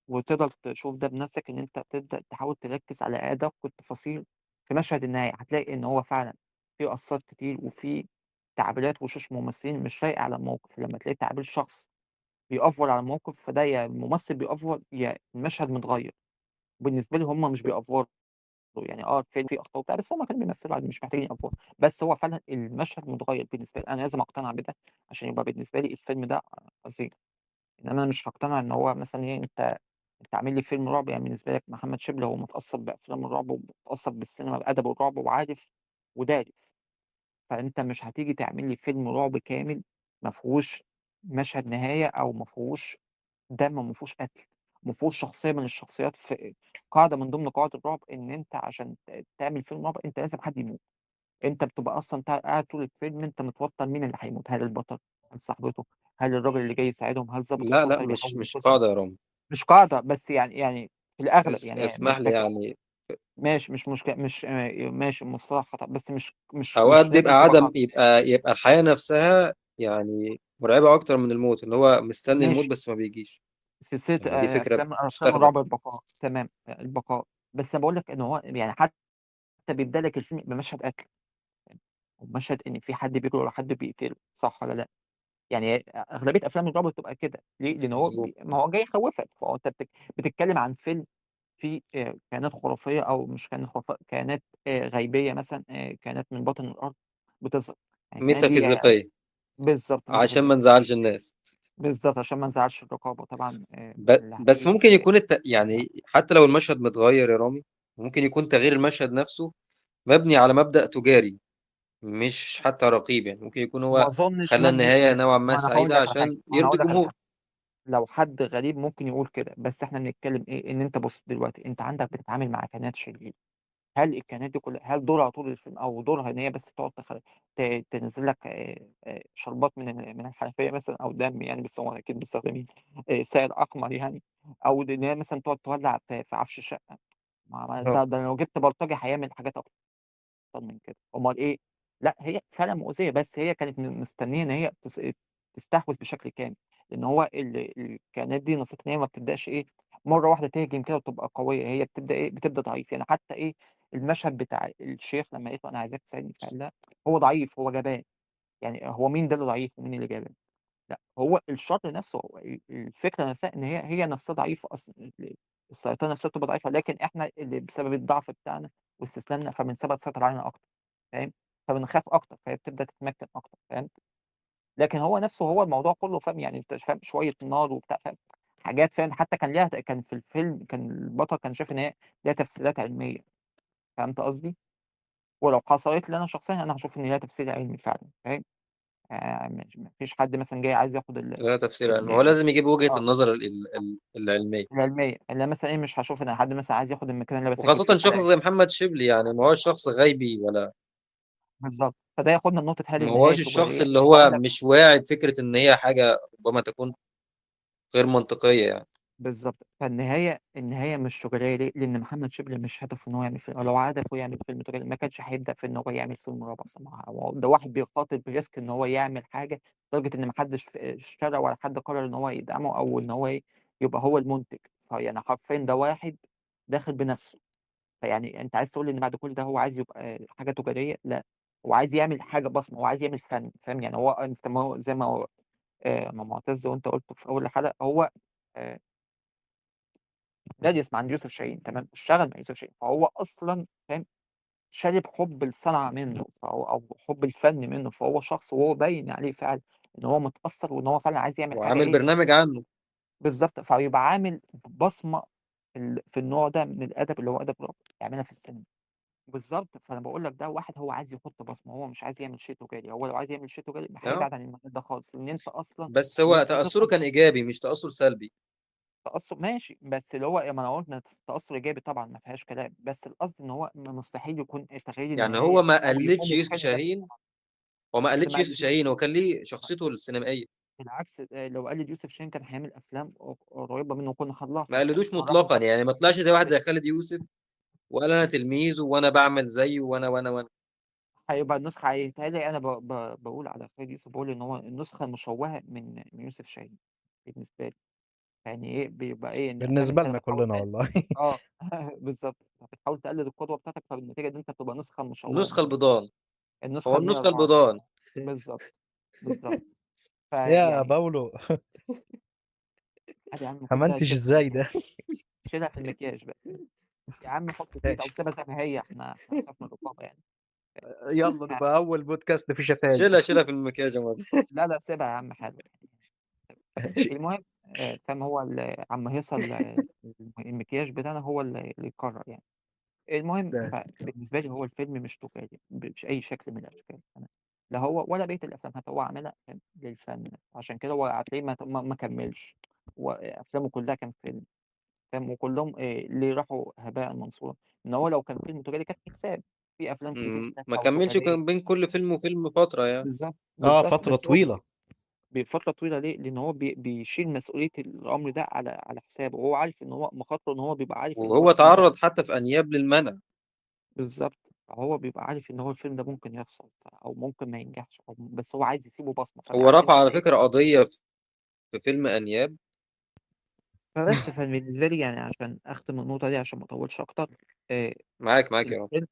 وتقدر تشوف ده بنفسك، إن أنت تبدأ تحاول تركّز على أدق التفاصيل في مشهد النهاية، هتلاقي إن هو فعلًا في قصات كتير وفي تعبيرات وشوش ممثلين مش لايقة على الموقف، لمّا تلاقي تعبير شخص بيأفور على الموقف، فده يا الممثل بيأفور يا المشهد متغيّر. بالنسبة لي هم مش بيأفوروا، يعني الفيلم فيه أخطاء وبتاع، بس هم كانوا بيمثلوا عادي مش محتاجين يأفوروا، بس هو فعلًا المشهد متغيّر بالنسبة لي، أنا لازم أقتنع بده عشان يبقى بالنسبة لي الفيلم ده عظيم. إنما أنا مش هاقتنع إن هو مثلًا إيه، أنت عامل لي فيلم رعب، يعني بالنسبة لك محمد شبل هو متأثّر بأفلام الرعب ومتأثّر بالسينما بأدب الرعب وعارف ودارس، فأنت مش هتيجي تعمل لي فيلم رعب كامل ما فيهوش مشهد نهاية أو ما فيهوش دم وما فيهوش قتل، وما فيهوش شخصية من الشخصيات في قاعدة من ضمن قواعد الرعب إن أنت عشان تعمل فيلم رعب أنت لازم حد يموت. أنت بتبقى أصلًا قاعد طول الفيلم أنت متوتر مين اللي هيموت، هل البطل، هل صاحبته، هل الراجل اللي جاي يساعدهم، هل ضابط لا، الشرطة لأ، اللي مش بيحاول مش ينقذهم؟ قاعدة يا رامي. مش قاعدة، بس يعني في الأغلب يعني اسمح مش لي يعني. ماشي، مش مشكلة، مش ماشي المصطلح خطأ، بس مش مش أوقات مش لازم بيبقى تبقى عدم قاعدة. يبقى الحياة نفسها يعني مرعبة أكتر من الموت، إن هو مستني الموت ماشي. بس ما بيجيش. سلسلة لما دي فكرة أفلام بتستخدم. الرعب البقاء، تمام، البقاء، بس أنا باقول لك إن هو يعني حتى بيبدأ لك الفيلم بمشهد قتل، ومشهد إن في حد بيجري ورا حد بيقتله، صح والّا لأ؟ يعني أغلبية أفلام الرعب بتبقى كده، ليه؟ لأن هو ما هو جاي يخوّفك، فهو أنت بتتكلم عن فيلم فيه كائنات خرافية أو مش كائنات خرافية، كائنات غيبية مثلًا، كائنات من باطن الأرض بتظهر، يعني الكائنات دي ميتافيزيقية. بالضبط، عشان ما ميتافيزيقية. نزعلش الناس. بالضبط، عشان ما نزعلش الرقابة طبعًا، اللي بس هتيجي ممكن يكون يعني حتى لو المشهد متغير يا رامي، ممكن يكون تغيير المشهد نفسه مبني على مبدأ تجاري مش حتى رقيب، يعني ممكن يكون هو ما أظنش خلى مبني النهاية نوعاً ما ما أنا هقول سعيدة لك على حاجة، عشان ما أنا يرضي هقول لك على الجمهور. حاجة. لو حد غريب ممكن يقول كده، بس إحنا بنتكلم إيه؟ إن أنت بص دلوقتي أنت عندك بتتعامل مع كائنات شريرة، هل الكائنات دي كلها هل دورها طول الفيلم أو دورها إن هي بس تقعد تنزل لك شربات من الحنفية مثلاً أو دم يعني، بس هو أكيد مستخدمين سائل أحمر يعني، أو إن هي مثلاً تقعد تولع في عفش الشقة. ما ده لو جبت بلطجي هيعمل حاجات أكتر من كده. أمال إيه؟ لا هي فعلاً مؤذية، بس هي كانت مستنية إن هي تستحوذ بشكل كامل، لأن هو الكائنات دي نصيحتي إن هي ما بتبدأش إيه مرة واحدة تهجم كده وتبقى قوية، هي بتبدأ إيه؟ بتبدأ ضعيف. يعني حتى إيه المشهد بتاع الشيخ لما قالت له أنا عايزاك تساعدني، فقال لها هو ضعيف، هو جبان. يعني هو مين ده اللي ضعيف ومين اللي جبان؟ لا هو الشر نفسه، هو الفكرة نفسها إن هي نفسها ضعيفة أصلاً، السيطرة نفسها بتبقى ضعيفة، لكن إحنا اللي بسبب الضعف بتاعنا واستسلامنا فبنسيبها تسيطر علينا أكتر، فاهم؟ فبنخاف أكتر، فهي بتبدأ تتمكن أكتر، فهمت؟ لكن هو نفسه هو الموضوع كله فاهم، يعني أنت فاهم شوية نار وبتاع، فاهم؟ حاجات فاهم، حتى كان ليها كان في الفيلم كان البطل كان شايف إن هي ليها تفسيرات علمية، فهمت قصدي؟ ولو حصلت لي أنا شخصيًا أنا هاشوف إن ليها تفسير علمي فعلًا، فاهم؟ ما فيش حد مثلًا جاي عايز ياخد لا تفسير علمي، هو لازم يجيب وجهة النظر العلمية. العلمية، اللي مثلًا إيه، مش هاشوف إن حد مثلًا عايز ياخد المكان اللي أنا بسجل وخاصة فيه شخص الحلقة. زي محمد شبلي، يعني ما هوش شخص غيبي ولا بالظبط، فده ياخدنا لنقطة هل ما النهاية هوش الشخص تجارية؟ اللي هو هقول لك مش واعي بفكرة إن هي حاجة ربما تكون غير منطقية يعني. بالظبط، فالنهاية النهاية مش تجارية ليه؟ لأن محمد شبلي مش هدفه إن هو يعمل فيلم، لو هدفه يعمل فيلم تجاري ما كانش هيبدأ في إن هو يعمل فيلم رعب أصلاً. ما هو ده واحد بيخاطر بريسك إن هو يعمل حاجة لدرجة إن ما حدش اشترى ولا حد قرر إن هو يدعمه أو إن هو يبقى هو المنتج. فيعني حرفياً ده واحد داخل بنفسه. فيعني أنت عايز تقول لي إن بعد كل ده هو عايز يبقى حاجة تجارية؟ لا، هو عايز يعمل حاجة بصمة، هو عايز يعمل فن، فاهم؟ يعني هو أنت ما هو زي ما هو، ما معتز وأنت قلته في أول الحلقة، هو، دارس مع عند يوسف شاهين، تمام، اشتغل مع يوسف شاهين، فهو أصلاً فاهم شارب حب الصنعة منه، أو حب الفن منه، فهو شخص وهو باين عليه فعلاً إن هو متأثر وإن هو فعلاً عايز يعمل حاجة وعامل إيه؟ برنامج عنه. بالظبط، فيبقى عامل بصمة في النوع ده من الأدب اللي هو أدب رعب يعملها في السينما. بالظبط، فأنا بقول لك ده واحد هو عايز يحط بصمة، هو مش عايز يعمل شيء تجاري، هو لو عايز يعمل شيء تجاري هيبعد عن المجال ده خالص، لأن أنت أصلاً بس إن هو أنت تأثره تدخل كان إيجابي مش تأثر سلبي. تأثر ماشي، بس اللي هو ما أنا قلت إن تأثر إيجابي طبعاً ما فيهاش كلام، بس القصد إن هو مستحيل يكون تغيير يعني النهاية هو ما أو يكون قلدش يوسف الفيلم ده شاهين، هو ما قلدش ما يوسف قلدوش. شاهين، هو كان ليه شخصيته السينمائية. بالعكس لو قلد يوسف شاهين كان هيعمل أفلام قريبة منه، وكنا هنلاحظ ما قلدوش هنلاحظ مطلقًا، يعني ما طلعش زي واحد زي خالد يوسف وقال أنا تلميذه وأنا باعمل زيه وأنا وأنا وأنا. هيبقى النسخة هيتهيأ لي أنا ب ب باقول على خالد يوسف، باقول إن هو النسخة المشوهة من يوسف شاهين بالنسبة لي. يعني إيه بيبقى إيه إن فاهم بالنسبة أنت لمّا لنا تحاول كلنا تقلد والله. آه بالضبط، بتحاول تقلد القدوة بتاعتك، فبالنتيجة دي أنت بتبقى نسخة مشوهة النسخة منه. البيضان. النسخة هو النسخة ال104 البيضان. بالضبط، بالضبط. يا فيعني باولو. عادي يا عم كل ده همنتج شيلها في إزاي المكياج. ده؟ شيلها في المكياج بقى. يا عم حط بيض أو سيبها زي ما هي، إحنا هنخاف من الرقابة يعني. يلا نبقى أول بودكاست في شتايم. شيلها في المكياج يا مهندس. لا، لا سيبها يا عم حلو. المهم فاهم هو عم هيصة المكياج بتاعنا هو اللي يقرر يعني. المهم فبالنسبة لي هو الفيلم مش تجاري مش أي شكل من الأشكال، تمام؟ لا هو ولا بقية الأفلام حتى هو عاملها للفن، عشان كده هو هتلاقيه ما كملش، وأفلامه كلها كان فيلم، فاهم؟ وكلهم اللي راحوا هباء منصورا، إن هو لو كان فيلم تجاري كان هيتساب في أفلام كتير ما ناجحة كملش، وتجارية. كان بين كل فيلم وفيلم فترة يعني. بالظبط. فترة بس هو طويلة. بفترة طويلة ليه؟ لأن هو بيشيل مسؤولية الأمر ده على حسابه، وهو عارف إن هو مخاطره، إن هو بيبقى عارف إن هو وهو الفيلم ده تعرض حتى في أنياب للمنع. بالظبط، هو بيبقى عارف إن هو الفيلم ده ممكن يخسر أو ممكن ما ينجحش، بس هو عايز يسيبه بصمة. هو فعارف رفع أنت على إيه؟ فكرة قضية في فيلم أنياب. فبالنسبة لي عشان أختم النقطة دي عشان ما أطولش أكتر، معاك يا رب.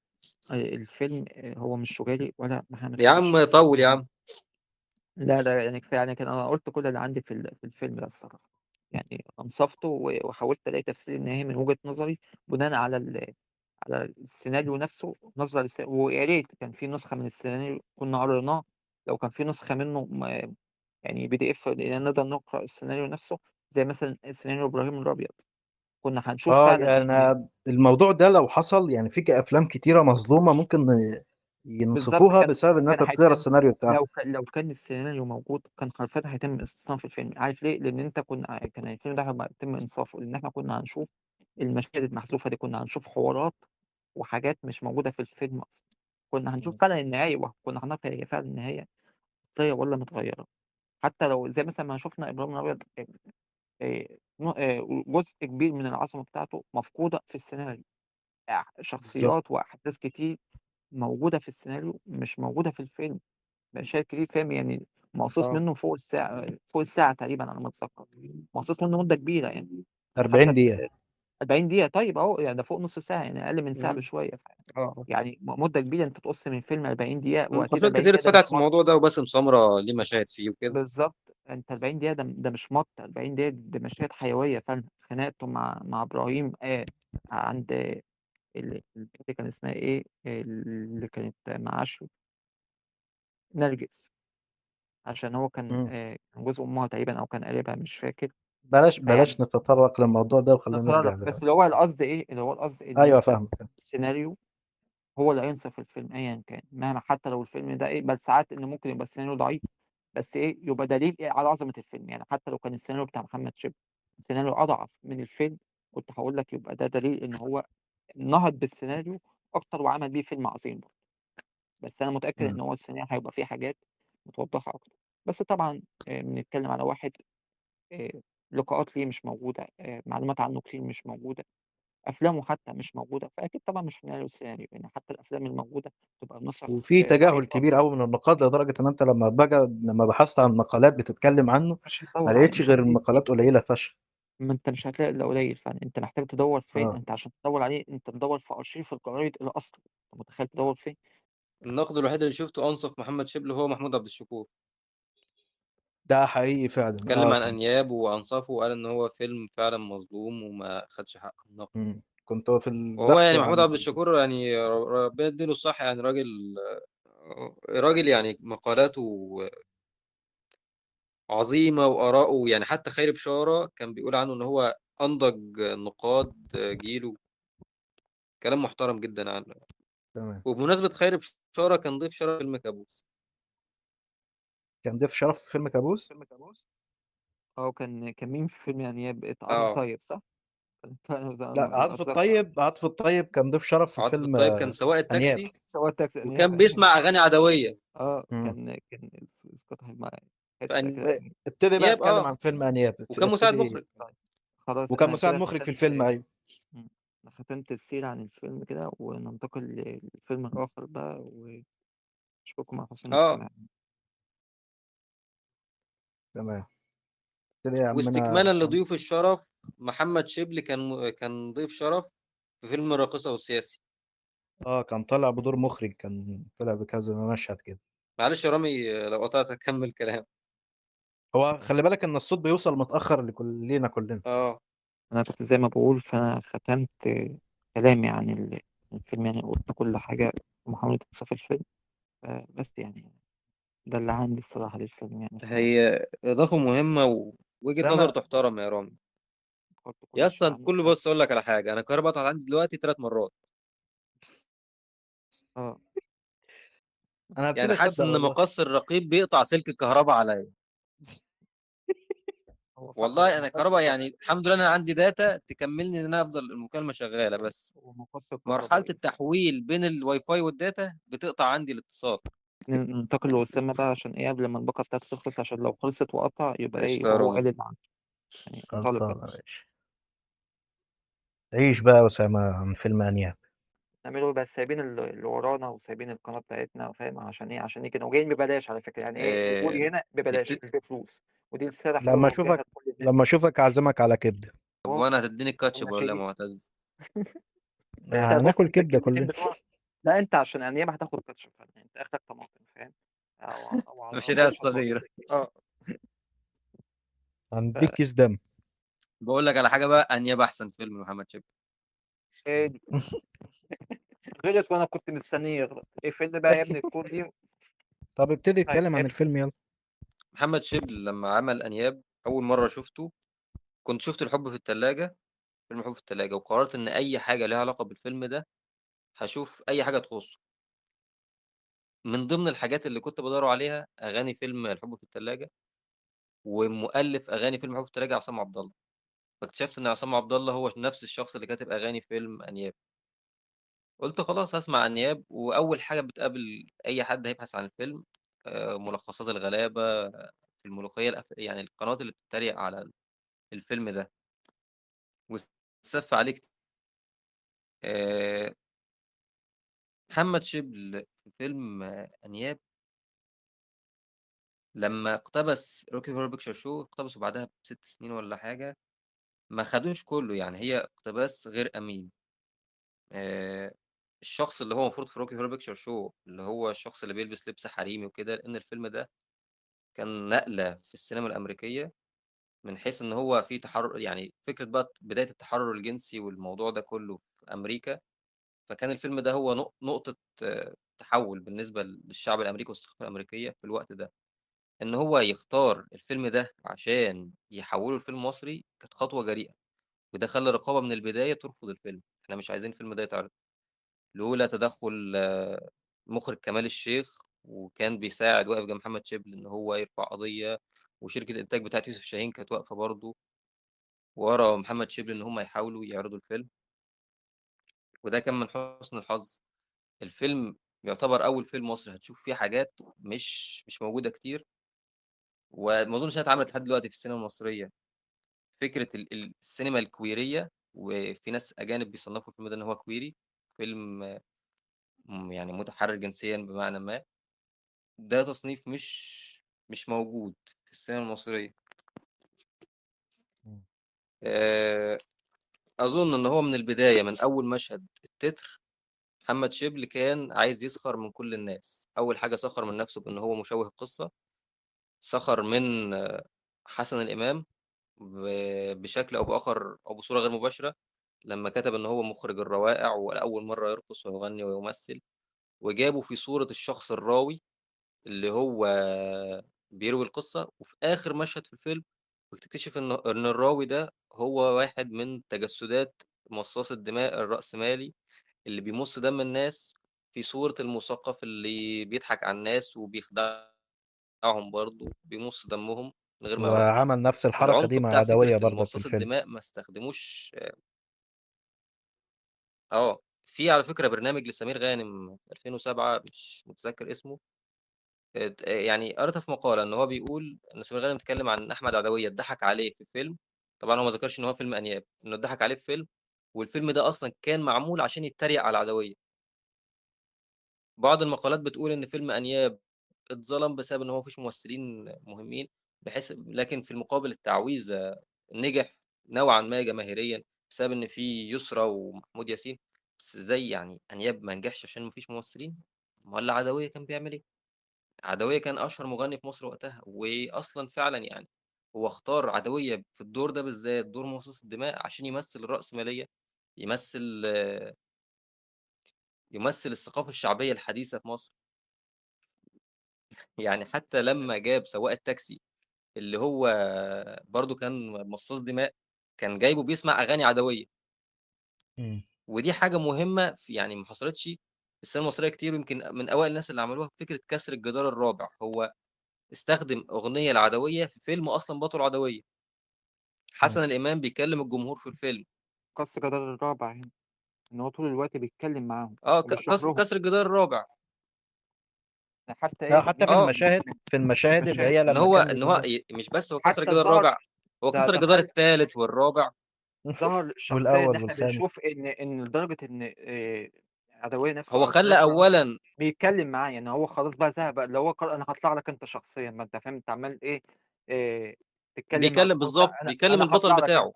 الفيلم هو مش تجاري ولا محمد يا عم شخصياً. طول يا عم. لا لا كفاية، كان أنا قلت كل اللي عندي في الفيلم ده الصراحة، أنصفته وحاولت ألاقي تفسير النهائي من وجهة نظري بناء على السيناريو نفسه، نظرة ويا ريت كان في نسخة من السيناريو كنا قريناه، لو كان في نسخة منه بي دي اف لأن نقدر نقرأ السيناريو نفسه، زي مثلا سيناريو إبراهيم الأبيض كنا هنشوف فعلاً إن أنا الموضوع ده لو حصل، في أفلام كتيرة مظلومة ممكن ينصفوها بالظبط، بسبب إن كان أنت بتقرأ هيتم السيناريو بتاعها. لو كان السيناريو موجود كان حرفياً هيتم استصناف الفيلم. عارف ليه؟ لأن كان الفيلم ده هيبقى يتم إنصافه، لأن إحنا كنا هنشوف المشاهد المحذوفة دي، كنا هنشوف حوارات وحاجات مش موجودة في الفيلم أصلاً، كنا هنشوف فعلاً النهاية، وكنا هنعرف هي فعلاً النهاية أصلية ولا متغيرة. حتى لو زي مثلاً ما شفنا إبراهيم الأبيض، جزء كبير من العظمة بتاعته مفقودة في السيناريو، شخصيات وأحداث كتير موجودة في السيناريو مش موجودة في الفيلم، مشاهد كتير فاهم مقصوص منه فوق الساعة تقريباً على ما أتذكر، مقصوص منه مدة كبيرة 40 حسب دقيقة. 40 دقيقة. طيب أهو، ده فوق نص ساعة، أقل من ساعة بشوية. مدة كبيرة أنت تقص من فيلم 40 دقيقة، وأكيد نقاشات 40 كتير دقيقة ده اتفتحت مش في الموضوع ده، وباسم سمرة ليه مشاهد فيه وكده. بالظبط، أنت 40 دقيقة ده مش مط، 40 دقيقة ده مشاهد حيوية فعلاً. خناقته مع إبراهيم، عند البنت كان اسمها إيه؟ اللي كانت مع عشري، نرجس، عشان هو كان جوز أمها تقريباً أو كان قريبها مش فاكر. بلاش نتطرق للموضوع ده وخلينا نتطرق، نرجع بس اللي هو القصد إيه؟ اللي هو القصد إن أنت فاهمك. السيناريو هو اللي هينصف الفيلم أياً كان، مهما حتى لو الفيلم ده إيه، بل ساعات إن ممكن يبقى السيناريو ضعيف بس إيه يبقى دليل إيه على عظمة الفيلم. حتى لو كان السيناريو بتاع محمد شبل سيناريو أضعف من الفيلم، كنت هقول لك يبقى ده دليل إن هو نهض بالسيناريو أكتر وعمل بيه فيلم عظيم برضه. بس أنا متأكد إن هو السيناريو هيبقى فيه حاجات متوضحة أكتر. بس طبعاً، بنتكلم على واحد، لقاءات ليه مش موجودة، معلومات عنه كتير مش موجودة، أفلامه حتى مش موجودة، فأكيد طبعاً مش هنلاقي السيناريو، لأن حتى الأفلام الموجودة تبقى نسخ، وفي تجاهل ضعيفة. كبير أوي من النقاد، لدرجة إن أنت لما بحثت عن مقالات بتتكلم عنه، مش هتدور ما عليه، لقيتش مش غير هتلاقي مقالات قليلة فشخ. ما أنت مش هتلاقي إلا قليل فعلاً. أنت محتاج تدور فين؟ أنت عشان تدور عليه أنت تدور في أرشيف الجرايد الأصلي، أنت متخيل تدور فين؟ النقد الوحيد اللي شفته أنصف محمد شبل هو محمود عبد الشكور. ده حقيقي فعلاً. اتكلم عن أنياب وأنصافه وقال إن هو فيلم فعلاً مظلوم وما خدش حقه النقد. كنت هو في وهو البحث محمود عن عبد الشكور ربنا يديله الصحة، راجل مقالاته عظيمة وآراءه، حتى خير بشارة كان بيقول عنه إن هو أنضج نقاد جيله، كلام محترم جداً عنه. وبمناسبة خير بشارة كان ضيف شرف فيلم كابوس. كان ضيف شرف في فيلم كابوس؟ فيلم كابوس؟ كان مين في فيلم عاطف الطيب صح؟ لا، أتذكر. عاطف الطيب كان ضيف شرف في عاطف فيلم الطيب كان سواق التاكسي. أنياب. سواق التاكسي، وكان أنياب. بيسمع أغاني عدوية. كان إسقاط حلمي. حتة كده. ابتدي بقى أنياب اتكلم عن فيلم أنياب. وكان مساعد مخرج. طيب خلاص، وكان أنا مساعد كده مخرج في ختمت. الفيلم. أيوه. ختمت السيرة عن الفيلم كده، وننتقل للفيلم الآخر بقى، وأشكركم على حسن الاستماع. تمام. ابتدي يا عمنا. واستكمالا لضيوف الشرف، محمد شبل كان ضيف شرف في فيلم الراقصة والسياسي. كان طالع بدور مخرج، كان طالع بكذا مشهد كده. معلش يا رامي لو قطعت اكمل كلام. هو خلي بالك ان الصوت بيوصل متأخر لينا كلنا. انا كنت زي ما بقول، فانا ختمت كلامي عن الفيلم، يعني قلت كل حاجة ومحاولة إنصاف الفيلم، بس يعني ده اللي عندي الصراحة للفيلم يعني. هي إضافة مهمة ووجهة نظر تحترم يا رامي. يا اسطى كله. بص أقول لك على حاجة، أنا الكهرباء قطعت عندي دلوقتي 3 مرات. أنا يعني حاسس إن مقص الرقيب بيقطع سلك الكهرباء عليا. والله أنا الكهرباء يعني الحمد لله أنا عندي data تكملني إن أنا أفضل المكالمة شغالة، بس مرحلة التحويل بين الواي فاي وال data بتقطع عندي الاتصال. ننتقل لأسامة بقى عشان إيه قبل ما الباقة بتاعته تخلص، عشان لو خلصت وقطع يبقى إيه، يبقى هو قال اللي عنده يعني. انطلق. عيش بقى يا أسامة عن فيلم أنياب. نعمله بس سايبين اللي ورانا وسايبين القناة بتاعتنا، فاهم؟ عشان إيه؟ عشان نيجي وجايين ببلاش على فكرة، يعني إيه وجودي هنا ببلاش مش بفلوس، ودي رسالة حلوة. لما أشوفك أعزمك على كبدة. طب وأنا هتديني الكاتشب ولا معتز؟ هناكل كبدة كلنا. لا أنت عشان أنياب هتاخد كاتشب، أنت آخرك طماطم، فاهم؟ أو المشاريع الصغيرة. هنديك كيس دم. بقول لك على حاجة بقى، أنياب أحسن فيلم محمد شبل. غلط وأنا كنت مستنيه يغلط. إيه فيلم بقى يا ابني الكور دي؟ طب ابتدي اتكلم عن الفيلم يلا. محمد شبل لما عمل أنياب أول مرة شفته كنت شفت الحب في التلاجة، فيلم الحب في التلاجة، وقررت إن أي حاجة لها علاقة بالفيلم ده هشوف أي حاجة تخصه. من ضمن الحاجات اللي كنت بدور عليها أغاني فيلم الحب في التلاجة، ومؤلف أغاني فيلم الحب في التلاجة عصام عبد الله. فاكتشفت إن عصام عبد الله هو نفس الشخص اللي كاتب أغاني فيلم أنياب. قلت خلاص هسمع أنياب، وأول حاجة بتقابل أي حد هيبحث عن الفيلم ملخصات الغلابة في الملوخية، يعني القنوات اللي بتتريق على الفيلم ده والسف عليه. محمد شبل في فيلم أنياب لما اقتبس Rocky Horror Picture Show، اقتبسه بعدها ب6 سنين ولا حاجة، ما خدوش كله، يعني هي اقتباس غير أمين. الشخص اللي هو المفروض في Rocky Horror Picture Show اللي هو الشخص اللي بيلبس لبس حريمي وكده، لأن الفيلم ده كان نقلة في السينما الأمريكية من حيث إن هو في تحرر، يعني فكرة بقى بداية التحرر الجنسي والموضوع ده كله في أمريكا. فكان الفيلم ده هو نقطة تحول بالنسبة للشعب الأمريكي والثقافة الأمريكية في الوقت ده. إن هو يختار الفيلم ده عشان يحوله لفيلم مصري كانت خطوة جريئة، وده خلى الرقابة من البداية ترفض الفيلم، إحنا مش عايزين الفيلم ده يتعرض. لولا تدخل مخرج كمال الشيخ، وكان بيساعد واقف جنب محمد شبل إن هو يرفع قضية، وشركة الإنتاج بتاعت يوسف شاهين كانت واقفة برضه ورا محمد شبل إن هم يحاولوا يعرضوا الفيلم، وده كان من حسن الحظ. الفيلم يعتبر أول فيلم مصري هتشوف فيه حاجات مش موجودة كتير، وما أظنش إنها اتعملت لحد دلوقتي في السينما المصرية. فكرة السينما الكويرية، وفي ناس أجانب بيصنفوا الفيلم ده إن هو كويري، فيلم يعني متحرر جنسيا بمعنى ما، ده تصنيف مش موجود في السينما المصرية. أظن إن هو من البداية، من أول مشهد التتر، محمد شبل كان عايز يسخر من كل الناس. أول حاجة سخر من نفسه بإن هو مشوه القصة، سخر من حسن الإمام بشكل أو بآخر أو بصورة غير مباشرة لما كتب إن هو مخرج الروائع وأول مرة يرقص ويغني ويمثل، وجابه في صورة الشخص الراوي اللي هو بيروي القصة. وفي آخر مشهد في الفيلم بتكتشف إن الراوي ده هو واحد من تجسدات مصاص الدماء الرأسمالي اللي بيمص دم الناس في صورة المثقف اللي بيضحك على الناس وبيخدعهم برضه، بيمص دمهم من غير ما يعرفوا. وعمل نفس الحركة العمق دي مع بتاع عدوية فكرة برضك في مصاص الفيلم. الدماء ما استخدموش. في على فكرة برنامج لسمير غانم 2007 مش متذكر اسمه، يعني قريتها في مقالة إن هو بيقول إن سمير غانم اتكلم عن أحمد عدوية اتضحك عليه في فيلم، طبعًا هو ما ذكرش إن هو فيلم أنياب، إنه اتضحك عليه في فيلم، والفيلم ده أصلًا كان معمول عشان يتريق على العدوية. بعض المقالات بتقول إن فيلم أنياب اتظلم بسبب إن هو ما فيش ممثلين مهمين، بحيث لكن في المقابل التعويذة نجح نوعًا ما جماهيريًا بسبب إن في يسرا ومحمود ياسين. بس إزاي يعني أنياب ما نجحش عشان ما فيش ممثلين؟ أمال العدوية كان بيعمل إيه؟ عدوية كان أشهر مغني في مصر وقتها، وأصلًا فعلًا يعني هو اختار عدوية في الدور ده بالذات، دور مصاص الدماء، عشان يمثل الرأسمالية، يمثل الثقافة الشعبية الحديثة في مصر. يعني حتى لما جاب سواق التاكسي اللي هو برضو كان مصاص دماء، كان جايبه بيسمع أغاني عدوية. ودي حاجة مهمة في، يعني ما حصلتش في السينما المصرية كتير، ويمكن من أوائل الناس اللي عملوها فكرة كسر الجدار الرابع. هو استخدم أغنية العدوية في فيلم أصلاً بطل عدوية. حسن الإمام بيكلم الجمهور في الفيلم. كسر الجدار الرابع هنا، إن هو طول الوقت بيتكلم معاهم وبيشرح لهم. كسر الجدار الرابع. حتى لا، إيه؟ حتى في المشاهد اللي هي لما كان إن هو بيقول مش بس هو كسر حتى الجدار ظهر الرابع، هو ده كسر الجدار دخل الثالث والرابع. ظهر الشخصية إن والأول إحنا والخامس. بنشوف إن لدرجة إن، عدوية نفسه هو أو خلى نفسه أولاً بيتكلم معاه، يعني هو خلاص بقى زهق بقى، اللي هو قال أنا هطلع لك أنت شخصياً، ما أنت فاهم، أنت عمال إيه، تتكلم مع بيكلم الجمهور، بالظبط، بيكلم أنا البطل هطلع لك أنت. بتاعه.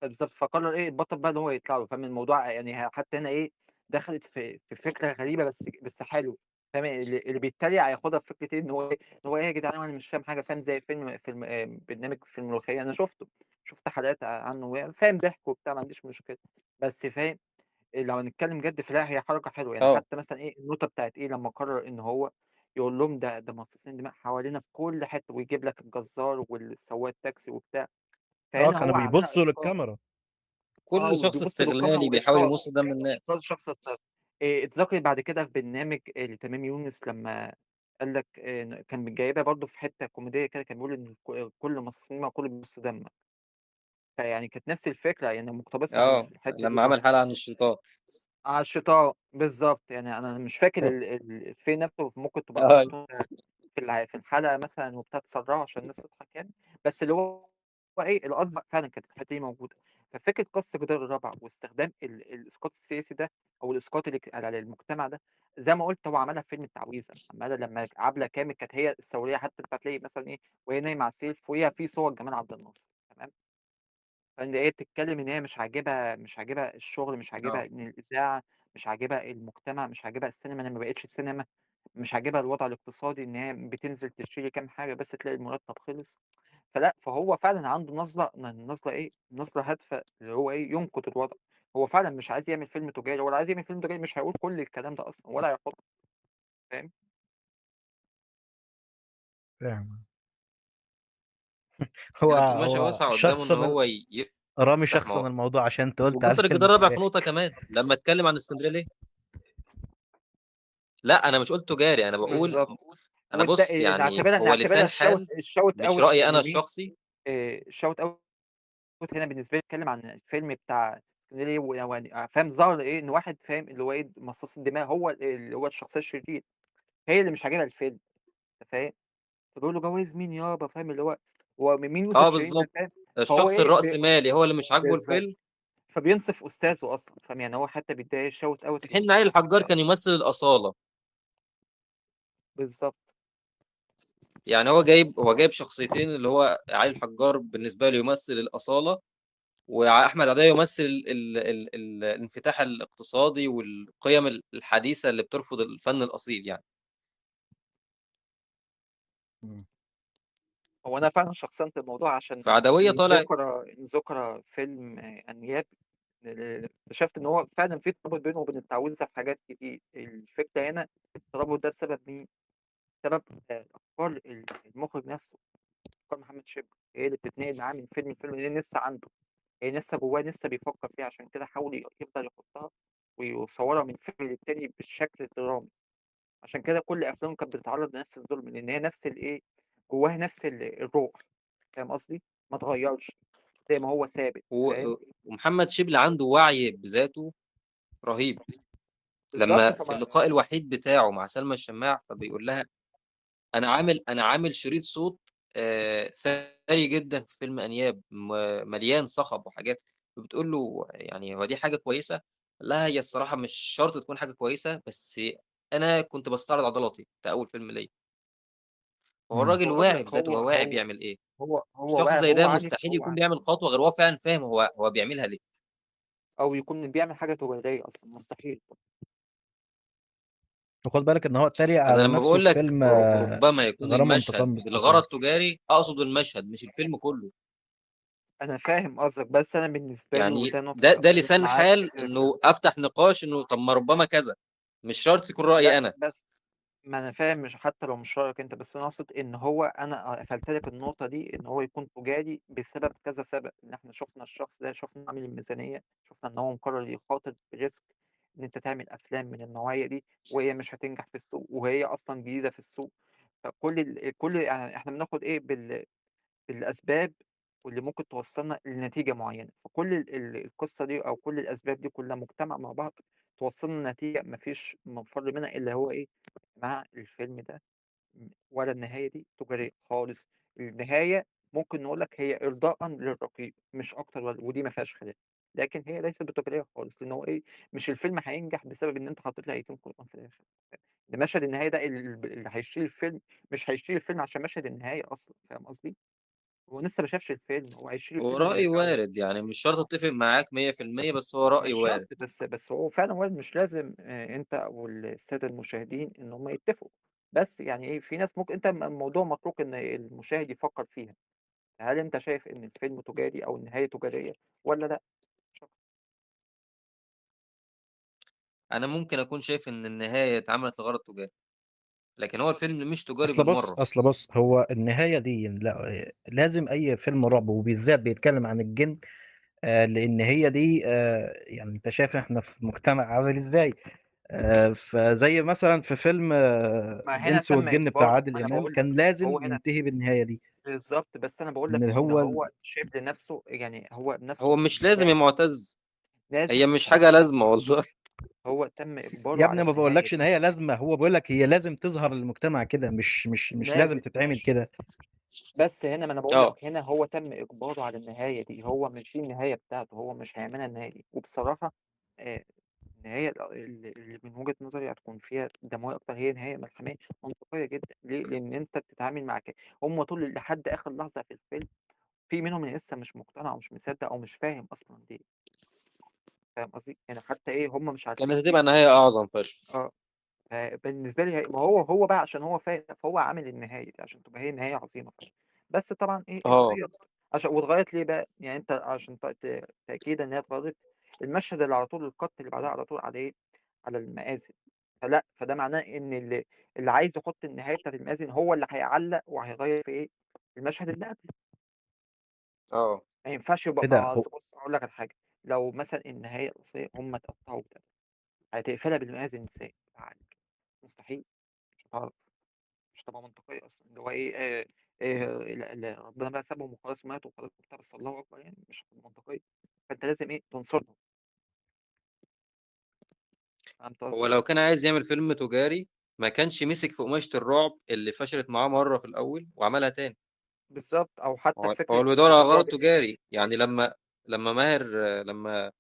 بالظبط. فقرر إيه البطل بقى إن هو يطلع له، فاهم الموضوع يعني حتى هنا إيه دخلت في فكرة غريبة بس حلو، فاهم؟ اللي بيتريق هياخدها في فكرة إيه، إن هو إيه يا جدعان أنا مش فاهم حاجة، فاهم؟ زي فيلم، برنامج في الملوخية، أنا شفت حلقات عنه، فاهم ضحك وبتاع، ما عنديش مشكلة، بس فاهم لو هنتكلم جد فلا هي حركة حلوة يعني. حتى مثلا إيه النوتة بتاعت إيه لما قرر إن هو يقول لهم ده مصاصين دماء حوالينا في كل حتة، ويجيب لك الجزار والسواق التاكسي وبتاع. فهنا كانوا هو عملها بيبصوا إسقاط. للكاميرا. كل شخص وبيبصوا استغلالي للكاميرا بيحاول وإسقاط. يمص دم الناس. كل شخص استغلالي. اتذكرت بعد كده في برنامج لتميم يونس لما قال لك، كان جايبها برضه في حتة كوميدية كده، كان بيقول إن كل مصاصين دماء كله بيمص دمك. فيعني كانت نفس الفكرة، يعني مقتبسة من الحتة دي لما برضه. عمل حلقة عن الشيطان. على الشيطان بالظبط. يعني أنا مش فاكر في نفسه، ممكن تبقى في الحلقة مثلاً وبتاع تسرعه عشان الناس تضحك يعني، بس اللي هو إيه القصد فعلاً كانت الحتة دي موجودة. ففكرة قص الجدار الرابع واستخدام الإسقاط السياسي ده أو الإسقاط اللي على المجتمع ده، زي ما قلت هو عملها في فيلم التعويذة، عملها لما عبلة كامل كانت هي الثورية، حتى أنت هتلاقي مثلاً إيه وهي نايمة على السرير فوقيها في صور جمال عبد الناصر، تمام؟ فإن هي بتتكلم إن هي مش عاجبها الشغل، مش عاجبها إن الإذاعة، مش عاجبها المجتمع، مش عاجبها السينما، إن ما بقتش السينما، مش عاجبها الوضع الاقتصادي، إن هي بتنزل تشتري كام حاجة بس تلاقي المرتب خلص. فهو فعلاً عنده نظرة إيه؟ نظرة هادفة اللي هو إيه؟ ينقد الوضع. هو فعلاً مش عايز يعمل فيلم تجاري، ولا عايز يعمل فيلم تجاري مش هيقول كل الكلام ده أصلاً ولا هيحط، فاهم؟ فاهم. كانت المشا هو واسعة قدامه إن شخصاً هو رامي يفتح شخصاً مواقع. الموضوع عشان انت قلت على وكسر فيلم الجدار الرابع في تجاري. نقطة كمان لما اتكلم عن اسكندرية ليه؟ لا، أنا مش قلت تجاري، أنا بقول بالظبط. أنا بص، يعني هو نعتبرها لسان حال، الشوت مش أوت رأيي أنا لمين؟ الشخصي. الشوت أوت هنا بالنسبة لي اتكلم عن الفيلم بتاع اسكندرية فاهم؟ ظهر إيه؟ إن واحد فاهم اللي هو إيه؟ مصاص الدماء، هو اللي هو الشخصية الشرير هي اللي مش عاجبها الفيلم، أنت فاهم؟ فبيقول له جواز مين يابا، فاهم؟ اللي هو مين يوسف شاهين ده، بالظبط. فاهم؟ فهو الشخص إيه؟ الرأسمالي هو اللي مش عاجبه بالظبط. الفيلم. فبينصف أستاذه أصلاً، فاهم؟ يعني هو حتى بيديه شوت أوت في حين علي الحجار كان يمثل الأصالة. بالظبط. يعني هو جايب شخصيتين، اللي هو علي الحجار بالنسبة له يمثل الأصالة، وأحمد عدوية يمثل الانفتاح الاقتصادي والقيم الحديثة اللي بترفض الفن الأصيل يعني. هو أنا فعلاً شخصنت الموضوع عشان فعدوية طالع ذكر فيلم أنياب، اكتشفت إن هو فعلاً في ترابط بينه وبين التعويذة في حاجات كتير. الفكرة هنا الترابط ده بسبب مين؟ بسبب أفكار المخرج نفسه، أفكار محمد شبلي هي اللي بتتنقل معاه من فيلم لفيلم، لأن لسه عنده، هي لسه جواه، لسه بيفكر فيها، عشان كده حاول يفضل يحطها ويصورها من فيلم للتاني بالشكل الدرامي. عشان كده كل أفلامه كانت بتتعرض لنفس الظلم، لأن هي نفس الإيه، جواها نفس الروح، فاهم قصدي؟ ما اتغيرش، زي ما هو ثابت، فاهم؟ ومحمد شبلي عنده وعي بذاته رهيب. بالظبط، لما فما في اللقاء الوحيد بتاعه مع سلمى الشماع فبيقول لها أنا عامل شريط صوت ثري جدًا في فيلم أنياب، مليان صخب وحاجات، فبتقول له: "يعني هو دي حاجة كويسة؟" قال لها: "هي الصراحة مش شرط تكون حاجة كويسة، بس أنا كنت باستعرض عضلاتي، ده أول فيلم ليّا." فهو إمم. الراجل باقول واعي لك بذاته، هو هو واعي هو بيعمل إيه. هو هو شخص واعي، زي هو ده عارف مستحيل هو يكون عارف. بيعمل خطوة غير وهو فعلًا فاهم هو بيعملها ليه. أو يكون بيعمل حاجة تجارية أصلًا، مستحيل. وخُد بالك إن هو اتريق أنا على لمّا نفسه باقول في لك فيلم ربما يكون غرام المشهد وانتقام مصطفى. بالغرض تجاري، أقصد المشهد مش الفيلم كله. أنا فاهم قصدك، بس أنا بالنسبة لي يعني وده نقطة ده أختلف لسان معاك حال فيها. إنه أفتح نقاش إنه طب ما ربما كذا، مش شرط يكون رأيي لأ، أنا. بس ما أنا فاهم، مش حتى لو مش رأيك أنت، بس أنا أقصد إن هو أنا قفلت لك النقطة دي إن هو يكون تجاري بسبب كذا سبب، إن إحنا شُفنا الشخص ده، شُفنا عامل الميزانية، شُفنا إن هو مقرر يخاطر بrisk إن أنت تعمل أفلام من النوعية دي وهي مش هتنجح في السوق، وهي أصلًا جديدة في السوق، فكل كل يعني إحنا بناخد إيه بالأسباب واللي ممكن توصلنا لنتيجة معينة، فكل ال ال القصة دي أو كل الأسباب دي كلها مجتمعة مع بعض توصلنا لنتيجة ما فيش مفر منها إلا هو إيه، مع الفيلم ده ولا النهاية دي تجارية خالص. النهاية ممكن نقول لك هي إرضاءً للرقيب مش أكتر، ودي ما فيهاش خلاف، لكن هي ليست بتجارية خالص، لأن هو إيه، مش الفيلم هينجح بسبب إن أنت حطيت لي آيتين قرآن في الآخر. ده مشهد النهاية ده اللي هيشتري الفيلم مش هيشتري الفيلم عشان مشهد النهاية أصلًا، فاهم قصدي؟ هو لسه ما شافش الفيلم، هو هيشتري هو الفيلم من رأي الأول. وارد، يعني مش شرط أتفق معاك 100%، بس هو رأي مش شرط، وارد. بس هو فعلًا وارد، مش لازم أنت أو السادة المشاهدين إن هم يتفقوا، بس يعني إيه، في ناس ممكن أنت الموضوع متروك إن المشاهد يفكر فيها. هل أنت شايف إن الفيلم تجاري أو النهاية تجارية والّا لأ؟ شكرًا. أنا ممكن أكون شايف إن النهاية اتعملت لغرض تجاري، لكن هو الفيلم مش تجاري بالمرة. أصل بُص، هو النهاية دي لأ، لازم أي فيلم رعب وبالذات بيتكلم عن الجن، لإن هي دي، يعني أنت شايف إحنا في مجتمع عامل إزاي، فزي مثلًا في فيلم ما هنا الإنس تم والجن بتاع إجباره، عادل ما أنا إمام، باقول لك كان لازم هو هنا ينتهي بالنهاية دي. بالضبط، بس أنا باقول إن لك إن هو هو شايف لنفسه، يعني هو نفسه هو مش لازم يا معتز، لازم هي مش حاجة لازمة والله. هو تم إجباره يا على ابني ما النهاية باقولكش إن دي. هي لازمة، هو بيقول لك هي لازم تظهر للمجتمع كده، مش لازم لازم، تتعمل ماشي. كده. بس هنا ما أنا باقول لك هنا هو تم إجباره على النهاية دي، هو مش دي النهاية بتاعته، هو مش هيعملها النهاية دي. وبصراحة النهاية اللي من وجهة نظري هتكون فيها دموية أكتر هي نهاية ملحمية منطقية جدًا. ليه؟ لأن أنت بتتعامل مع هم طول لحد آخر لحظة في الفيلم في منهم اللي لسه مش مقتنع أو مش مصدق أو مش فاهم أصلًا ليه. فاهم قصدي؟ يعني حتى إيه، هم مش عارفين كانت إيه. هتبقى نهاية أعظم فشخ. بالنسبة لي ما هو بقى عشان هو فاهم، فهو عامل النهاية دي عشان تبقى هي نهاية عظيمة فعلًا. بس طبعًا إيه، اتغيرت. واتغيرت ليه بقى؟ يعني أنت عشان تأكيدًا إن هي اتغيرت، المشهد اللي على طول القط اللي بعدها على طول على إيه؟ على المآذن. فده معناه إن اللي عايز يحط النهاية بتاعت المآذن هو اللي هيعلق وهيغير في إيه؟ المشهد اللي قبله. ما ينفعش يبقى إيه ده؟ مع هو أصل بص، هقول لك على حاجة. لو مثلًا النهاية الأصلية هم اتقطعوا وبتاع، هتقفلها بالمآذن إزاي؟ مستحيل، مش هتعرف، مش هتبقى منطقية أصلًا، اللي هو إيه، لا، لا، ربنا بقى سابهم وخلاص ماتوا وخلاص وبتاع، بس الله أكبر، يعني مش هتبقى منطقية. فأنت لازم إيه، تنصرهم. فهمت هو قصدي؟ لو كان عايز يعمل فيلم تجاري ما كانش مسك في قماشة الرعب اللي فشلت معاه مرة في الأول وعملها تاني. بالظبط، أو حتى فكرة هو اللي بيدور على غرض الرعب تجاري. يعني لما ماهر، لما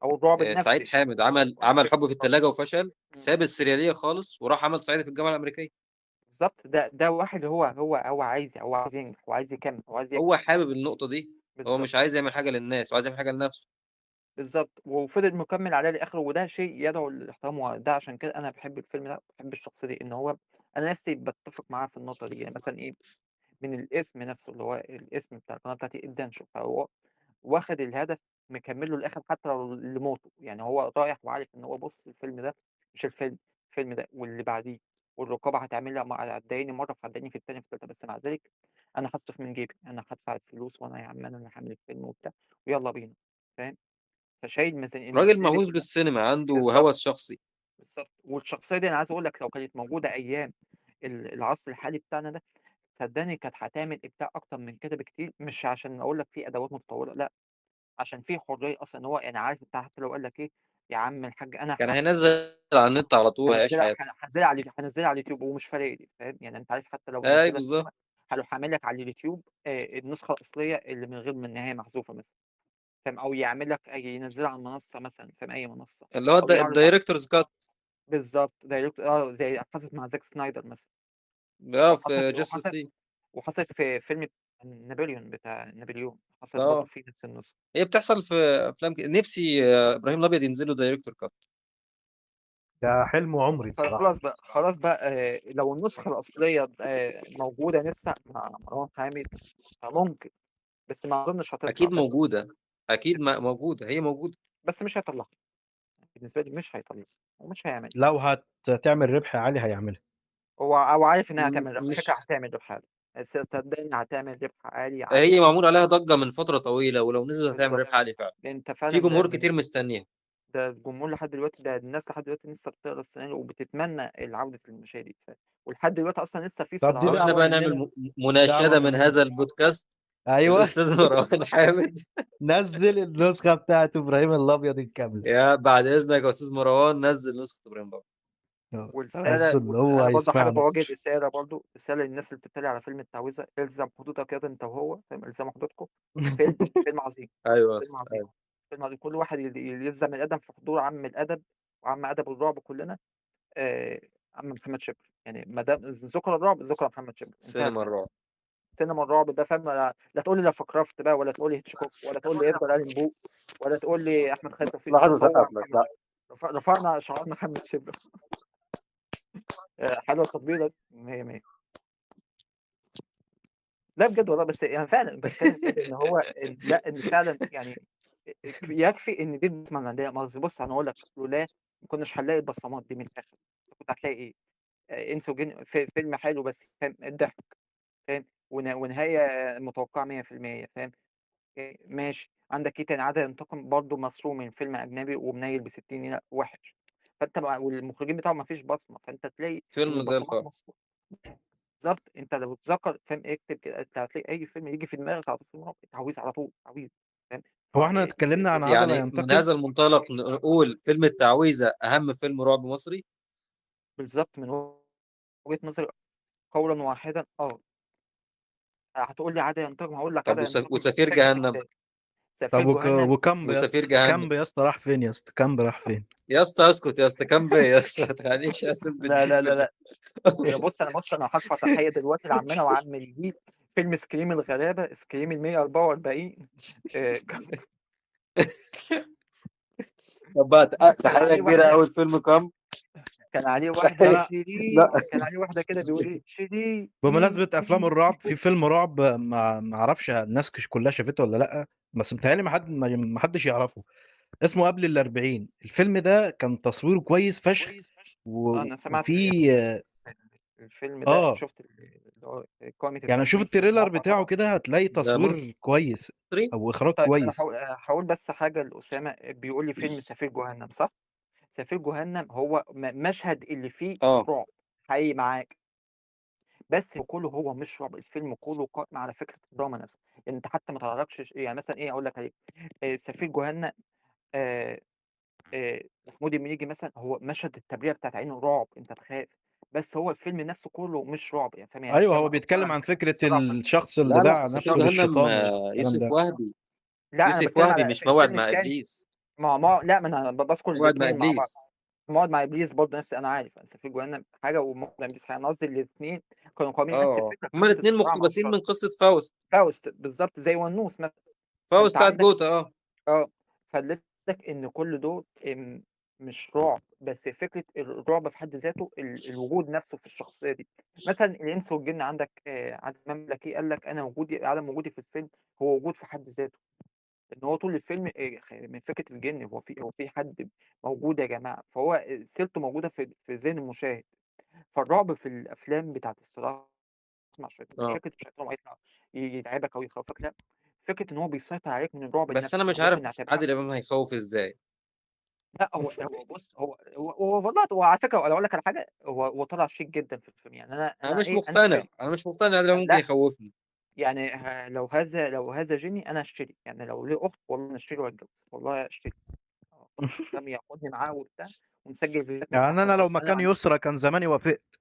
أو الرعب سعيد النفسي. حامد عمل حب في التلاجة وفشل، ساب السريالية خالص وراح عمل صعيدي في الجامعة الأمريكية. بالظبط، ده واحد هو عايز ينجح، هو عايز يكمل، هو عايز هو يكسب. حابب النقطة دي، هو مش عايز يعمل حاجة للناس، هو عايز يعمل حاجة لنفسه. بالظبط، وفضل مكمل عليه لآخره، وده شيء يدعو للاحترام، وده عشان كده أنا بحب الفيلم ده، بحب الشخصية دي، إن هو أنا نفسي بتفق معاه في النقطة دي. يعني مثلاً إيه، من الاسم نفسه اللي هو الاسم بتاع القناة بتاعتي الدانشو، فهو واخد الهدف مكمله للآخر حتى لو لموته. يعني هو رايح وعارف إن هو بص الفيلم ده مش الفيلم ده واللي بعديه، والرقابة هتعمل لي هتضايقني مرة، فهتضايقني في التانية، في التالتة، بس مع ذلك أنا هصرف من جيبي، أنا هدفع الفلوس، وأنا يا عم أنا اللي هعمل الفيلم وبتاع، ويلا بينا، فاهم؟ فشايل راجل الميزانية دي مهووس كلها. بالسينما، عنده هوس شخصي. بالظبط. والشخصية دي أنا عايز أقول لك لو كانت موجودة أيام العصر الحالي بتاعنا ده، صدقني كانت هتعمل إبداع أكتر من كده بكتير. مش عشان أقول لك في أدوات متطورة، لا، عشان في حرية أصلاً. إن هو يعني عارف أنت حتى لو قال لك إيه، يا عم الحاج أنا كان هينزل على النت على طول، هيعيش هانزّلها حياته. هانزّلها على هانزّلها على اليوتيوب ومش فارق لي، فاهم؟ يعني أنت عارف حتى لو أيوه نزّلها بالضبط. سينما هاروح عامل لك على اليوتيوب النسخة الأصلية اللي من غير ما النهاية محذوفة مثلًا، فاهم؟ أو يعمل لك ينزّلها على المنصة مثلًا، فاهم؟ أي منصة اللي هو أو يعرض الdirector's cut. بالضبط direct زي حصلت مع زاك سنايدر مثلًا. في وحصلت Justice وحصلت League. وحصلت في فيلم نابليون بتاع نابليون، حصلت برضه في نفس النسخة. هي بتحصل في أفلام نفسي إبراهيم الأبيض ينزل له director cut. ده حلم عمري الصراحة. خلاص بقى، لو النسخة الأصلية موجودة لسه مع مروان حامد فممكن، بس ما أظنش هتطلع. أكيد بس موجودة. أكيد موجودة، هي موجودة. بس مش هيطلعها. بالنسبة لي مش هيطلعها ومش هيعملها. لو هتعمل ربح عالي هيعملها. هو عارف إنها هتعمل ربح، مش فكرة هتعمل ربح عالي. بس صدقني هتعمل ربح عالي، عالي. هي معمول عليها ضجة من فترة طويلة، ولو نزلت هتعمل بالظبط. ربح عالي فعلاً. أنت فعلاً في جمهور ده كتير مستنيها. ده الجمهور لحد دلوقتي، ده الناس لحد دلوقتي لسه بتقرا السيناريو وبتتمنى العودة للمشاهد دي. ولحد دلوقتي أصلاً لسه في طب دي صراعات. طب إحنا دعوة بقى نعمل مننا. مناشدة دعوة من مننا. هذا البودكاست. أيوة. الأستاذ مروان حامد. نزل النسخة بتاعت إبراهيم الأبيض الكاملة. يا بعد إذنك يا أستاذ مروان، نزل نسخة إبراهيم الأبيض. أحس إن هو أنا برضه حابب هيسمعنا. أواجه رسالة برضه، رسالة للناس اللي بتتريق على فيلم التعويذة، الزم حدودك يا أنت وهو، فاهم؟ الزموا حدودكم. فيلم عظيم. أيوة يا فيلم أسطى، عظيم. أيوة. فيلم عظيم. كل واحد يلزم الأدب في حضور عم الأدب وعم أدب الرعب كلنا، عم محمد شبل. يعني ما دام ذكر الرعب ذكر محمد شبل. انتهى سينما الكلام. الرعب. سينما الرعب بقى، فاهم؟ لا تقول لي لافكرافت بقى، ولا تقول لي هيتشكوك، ولا تقول لي إدجار ألان بو، ولا تقول لي أحمد خالد توفيق. لحظة هو سقف لك، محمد لا. شبل. رفعنا شعار محمد شبل. حلوة التطبيق ده، مية مية. لا بجد والله، بس يعني فعلاً بتكلم بجد إن هو إن لا، إن فعلاً يعني يكفي إن دي البصمة اللي عندنا. ما أصل بص، أنا أقول لك لولا ما كناش هنلاقي البصمات دي من الآخر. كنت هتلاقي إيه؟ إنس وجن، فيلم حلو بس، فاهم؟ الضحك، فاهم؟ ونهاية متوقعة مية في المية، فاهم؟ ماشي. عندك إيه تاني؟ عادل ينتقم برضه مسروق من فيلم أجنبي ومنيل بستين نيلة وحش. فأنت بقى والمخرجين بتاعه ما فيش بصمة، فأنت تلاقي فيلم إن زي البصمات الفل. مصروفة. بالظبط. أنت لو تذكر، فاهم؟ اكتب كده، أنت هتلاقي أي فيلم يجي في دماغك على طول فيلم رعب، تعويذ على طول، تعويذ، فاهم؟ هو إحنا اتكلمنا عن عدل يعني ينتقم؟ من هذا المنطلق نقول فيلم التعويذة أهم فيلم رعب مصري؟ بالظبط، من وجهة نظري قولاً واحداً. هتقول لي عادل ينتقم، هقول لك طب عادل ينتقم وسفير فكرة جهنم. الكتاب. سفير طب جهنم. وكامب يا وسفير اسطى. جهنم. كامب يا اسطى راح فين يا اسطى؟ كامب راح فين؟ يا اسطى اسكت يا اسطى، كامب ايه يا اسطى؟ ما تخلينيش اسب لا، لا، الدين لا، في لا. يا بص، انا بص، انا هرفع تحيه دلوقتي لعمنا وعم الجيل. فيلم سكريم الغلابه، سكريم ال 144. كامب. طب بقى كان تحيه عليه كبيره واحدة قوي لفيلم كامب. كان عليه واحدة أنا شيرين، لا. كان عليه واحدة كده بيقول إيه؟ شيرين. بمناسبة أفلام الرعب، في فيلم رعب ما أعرفش الناس كلها شافته ولا لأ، بس متهيألي ما حدش يعرفه، اسمه قبل الأربعين. الفيلم ده كان تصويره كويس فشخ، أنا سمعت وفي الفيلم ده، شفت اللي هو قائمة شوف التشغيل في التريلر المواقع بتاعه طبعاً. كده، هتلاقي ده تصوير مصري؟ كويس أو إخراج طيب، أنا كويس. هقول بس حاجة لأسامة، بيقول لي فيلم سفير جهنم، صح؟ سفير جهنم هو مشهد اللي فيه رعب حقيقي معاك، بس كله هو مش رعب، الفيلم كله قائم على فكرة الدراما نفسها. يعني أنت حتى ما تعرفش يعني مثلاً إيه أقول لك عليه، سفير جهنم، محمود المليجي مثلاً، هو مشهد التبريئة بتاعت عينه رعب، أنت تخاف، بس هو الفيلم نفسه كله مش رعب، يعني فاهم؟ يعني أيوه، كان هو بيتكلم عن عن فكرة الصراع بس. الشخص اللي لا، لا، باع سفير نفسه جهنم، للشيطان والكلام يوسف ده. وهبي. لا، أنا يوسف بتكلم وهبي على مش موعد الفيلم مع التاني. إبليس. لا، ما أنا بذكر موعد مع الاتنين مع بعض. إبليس. موعد مع إبليس برضه نفس، أنا عارف سفير جهنم حاجة وموعد مع إبليس حاجة. أنا قصدي الاتنين كانوا قائمين نفس الفكرة، هما فكرة الاتنين الصراع مع مقتبسين الشر. من قصة فاوست. فاوست بالظبط، زي ونوس مثلاً. فاوست فأنت بتاعت عندك جوتا. فاللي لك إن كل دول مش رعب، بس فكرة الرعب في حد ذاته، الوجود نفسه في الشخصية دي. مثلاً الإنس والجن عندك، عادل إمام لك إيه؟ قال لك أنا وجودي، عدم وجودي في الفيلم هو وجود في حد ذاته، إن هو طول الفيلم، من فكرة الجن، هو في حد موجود يا جماعة، فهو سيرته موجودة في ذهن المشاهد. فالرعب في الأفلام بتاعت الصراع مع الشيطان، فكرة الشيطان هيطلع يتعبك أو يخوفك، لا، فكرة إن هو بيسيطر عليك من الرعب بس النفسي. أنا مش ممكن عارف نعتبرها عادل إمام هيخوف إزاي. لا، هو، هو بص، هو، هو، هو والله، هو على فكرة، أنا أقول لك على حاجة، هو طلع شيك جداً في الفيلم. يعني أنا، أنا إيه، أنا أشتري. أنا مش مقتنع إن عادل إمام ممكن لا. يخوفني. يعني لو هذا جني أنا أشتري، يعني لو ليه أخت والله أنا أشتري وأتجوز، والله أشتري. فاهم، ياخدني معاه وبتاع ونسجل فيديوهات من يعني تحت انا لو عشان مكان انا يسرا كان زماني وافقت.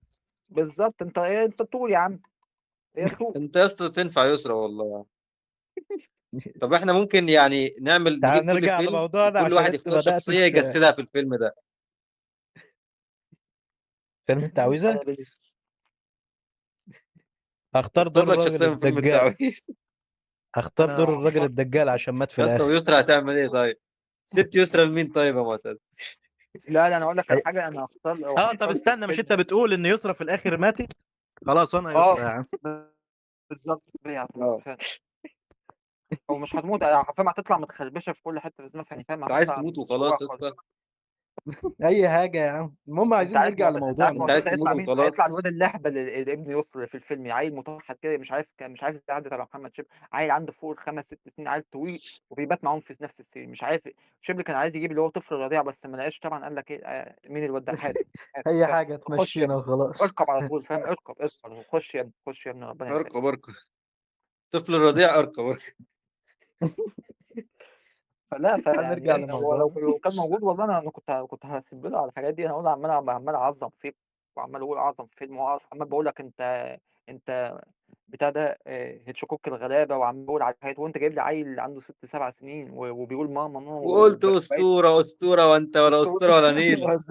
بالظبط. انت ايه، انت طول يا عم، هي طول. انت يا اسطى تنفع يسرا والله. طب احنا ممكن يعني نعمل، تعال نجيب كل نرجع فيلم لموضوعنا وكل عشان واحد انت يختار بدأت شخصية يجسدها في الفيلم ده. فيلم التعويذة. انا هختار اختار دور لك الراجل شخصية من فيلم الدجال. التعويذ. هختار انا دور الراجل هختار الدجال عشان مات في يا اسطى الاخر. ويسرا هتعمل ايه طيب؟ سبت يسرا لمين طيب يا معتز؟ لا لا، انا اقول لك على أي- حاجة، انا هختار لو اه طب هختار في استنى، مش الفيلم انت بتقول ان يسرا في الاخر ماتت؟ خلاص انا يسرا يا عم. بالظبط، هي هتموت اه فعلا، او مش هتموت يعني، فاهم، هتطلع متخربشه في كل حتة في دماغها يعني، فاهم، انت عايز هتطلع تموت متشوهه وخلاص يا خالص. اسطى. اي حاجة يا عم، المهم انت عايزين عارف نرجع انت عارف لموضوعنا. انت عايز معتز هيطلع تموت مين؟ هيطلع وخلاص. الواد اللهبل اللي ابن يسر في الفيلم، عيل متوحد كده، مش عارف كان، مش عارف ازاي عدت على محمد شبل، عيل عنده فوق الخمس ست سنين، عيل طويل وبيبات معاهم في نفس السرير، مش عارف. شبل كان عايز يجيب اللي هو طفل رضيع بس ما لقاش طبعا، قال لك ايه، مين الواد ده؟ هات هات، اي فاهم، حاجة خش يا تمشينا ابني، وخلاص. اركب على طول، فاهم، اركب اركب على طول، خش يا ابني، خش يا ابني، ربنا يسهل. اركب اركب، طفل رضيع اركب اركب. فلا، تعال نرجع فيعني هو لو لموضوعنا. لو كان موجود والله انا كنت هسيب له على الحاجات دي. انا اقول عمال عمال اعظم فيك، وعمال اقول اعظم فيلم، وعمال بقول لك انت بتاع ده، هيتشكوك الغلابة، وعمال بقول على الحاجات، وانت جايب لي عيل عنده 6 7 سنين وبيقول ماما ماما وقلت وبقيت اسطورة اسطورة، وانت ولا اسطورة اسطورة ولا نيله.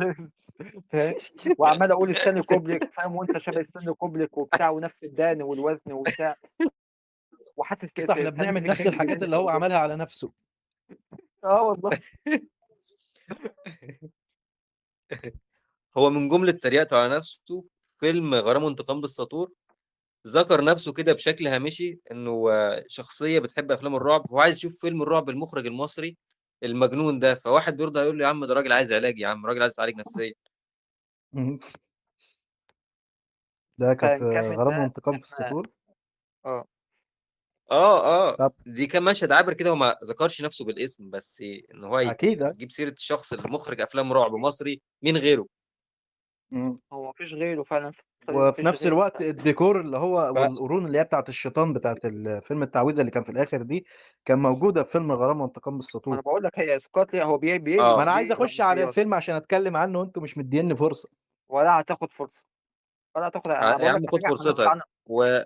فاهم، وعمال اقول ستانلي كوبليك، فاهم، وانت شبه ستانلي كوبليك وبتاع، ونفس الدقن والوزن وبتاع، وحاسس اصل احنا بنعمل ساينتفك نفس كينج الحاجات اللي هو عملها على نفسه. اه والله. هو من جملة تريقته على نفسه فيلم غرام وانتقام بالساطور، ذكر نفسه كده بشكل هامشي انه شخصية بتحب افلام الرعب، وهو عايز يشوف فيلم الرعب المخرج المصري المجنون ده، فواحد بيرضى يقول له يا عم ده راجل عايز علاج، يا عم راجل عايز يتعالج نفسيا. ده كان في فنكمل غرام بقى وانتقام في احنا. السطور. اه اه طب دي كان مشهد عابر كده، وما ذكرش نفسه بالاسم، بس ان هو اكيد. يجيب سيره الشخص المخرج افلام رعب مصري مين غيره. مم. هو مفيش غيره فعلا في الفترة دي، وفي مفيش نفس غيره الوقت فعلا. الديكور اللي هو ف والقرون اللي هي بتاعت الشيطان بتاعت الفيلم التعويذه اللي كان في الاخر دي كان موجودة في فيلم غرام وانتقام ما انا بالسطور. بقول لك هي اسقاط ليه، هو بي ما اه انا عايز اخش على رمزيات، الفيلم عشان اتكلم عنه وانتوا مش مديني فرصة. ولا هتاخد فرصة، ولا هتاخد. انا يا بقول عم لك خد حاجة، احنا هنطلع فرصتك عنها. و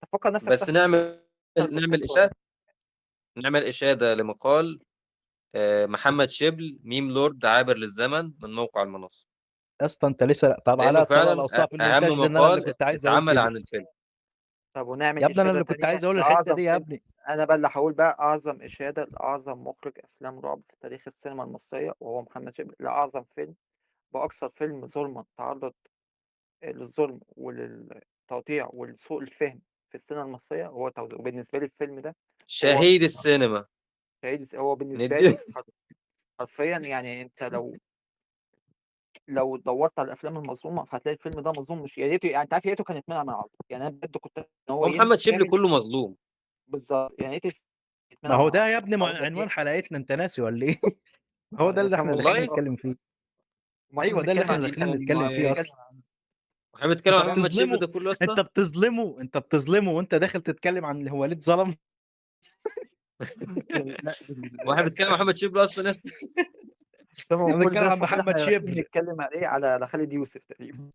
تفكر نفسك بس تحت نعمل نعمل البودكاست ولا اشاده، نعمل اشاده لمقال محمد شبل ميم لورد عابر للزمن من موقع المنصة، يا اسطى انت لسه، طب لانه على الطلاق فعلا لو صعب في اهم المونتاج، لان انا اللي مقال كنت عايز اقول اتعمل كده. عن الفيلم. طب ونعمل يا ابني انا اشاده اللي كنت تانية عايز اقول الحتة لاعظم دي يا فيلم. ابني. انا بقى اللي هقول بقى اعظم اشاده لاعظم مخرج افلام رعب في تاريخ السينما المصرية، وهو محمد شبل، لاعظم فيلم باكثر فيلم ظلما تعرض للظلم وللتقطيع ولسوء الفهم في السينما المصرية، هو توزيع. وبالنسبة لي الفيلم ده هو شهيد السينما، شهيد، هو بالنسبة ندي لي حرفيا يعني، انت لو دورت على الافلام المظلومة هتلاقي الفيلم ده مظلوم، مش يا ريته يعني، انت عارف يا ريته كان اتمنع من العرض يعني، انا بجد كنت ان هو هو ينزل محمد شبل كامل. كله مظلوم. بالظبط، يعني يا ريت ما يتمنع هو من ده العرض يا ابني اقول لك عنوان ايه، حلقتنا، انت ناسي ولا ايه؟ هو ده اللي فاهم احنا والله. داخلين والله نتكلم فيه. ما احنا ايوه ده اللي بنتكلم احنا عن يا داخلين دين نتكلم فيه امي، اصلا. احنا بنتكلم انت عن محمد شبل بتظلمه، ده كله يا انت اسطى. بتظلمه، انت بتظلمه وانت داخل تتكلم عن هو ليه اتظلم. لا واحنا بنتكلم عن محمد شبل اصلا يا اسطى. طبعا احنا كل بنتكلم ده عن فاكر محمد احنا رايحين شبل. نتكلم على ايه، على خالد يوسف تقريبا.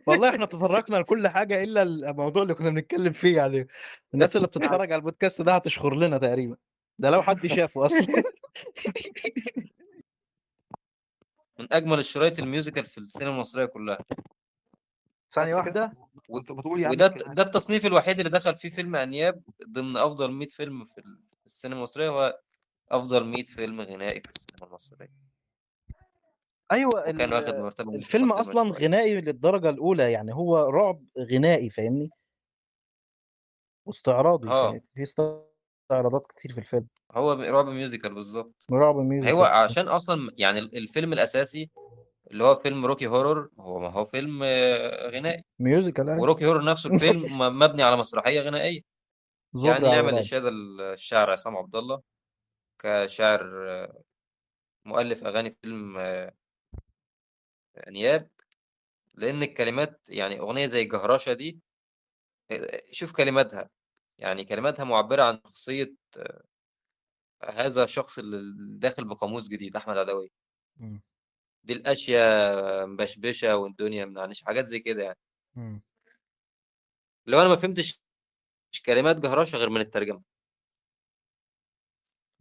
والله احنا تطرقنا لكل حاجة الا الموضوع اللي كنا بنتكلم فيه يعني. الناس اللي بتتفرج على البودكاست ده هتشخر لنا تقريبا، ده لو حد شافه اصلا. من اجمل الشرايط ال musical في السينما المصرية كلها. ثانية بس كده واحدة. و... انت بتقول يا عم وده كده. ده التصنيف الوحيد اللي دخل فيه فيلم انياب ضمن افضل 100 فيلم في السينما المصرية، هو افضل 100 فيلم غنائي في السينما المصرية، ايوه وكان واخد مرتبه الفيلم متقدمة اصلا شوية. غنائي للدرجة الاولى يعني، هو رعب غنائي فاهمني، واستعراضي، اه في استعراضات كتير في الفيلم. هو رعب musical بالظبط. رعب هو musical. عشان اصلا يعني الفيلم الاساسي اللي هو فيلم روكي هورور، هو ما هو فيلم غنائي، musical ايوه. وروكي هورور نفسه الفيلم مبني على مسرحية غنائية. زبر يعني على نعمل رعب. اشاده للشاعر عصام عبد الله كشاعر مؤلف اغاني فيلم انياب، لان الكلمات يعني اغنية زي جهرشه دي، شوف كلماتها، يعني كلماتها معبرة عن شخصية هذا الشخص اللي داخل بقاموس جديد أحمد عدوية. مم. دي الأشياء مبشبشة والدنيا منعنشة، حاجات زي كده يعني. مم. لو أنا ما فهمتش كلمات جهرشة غير من الترجمة.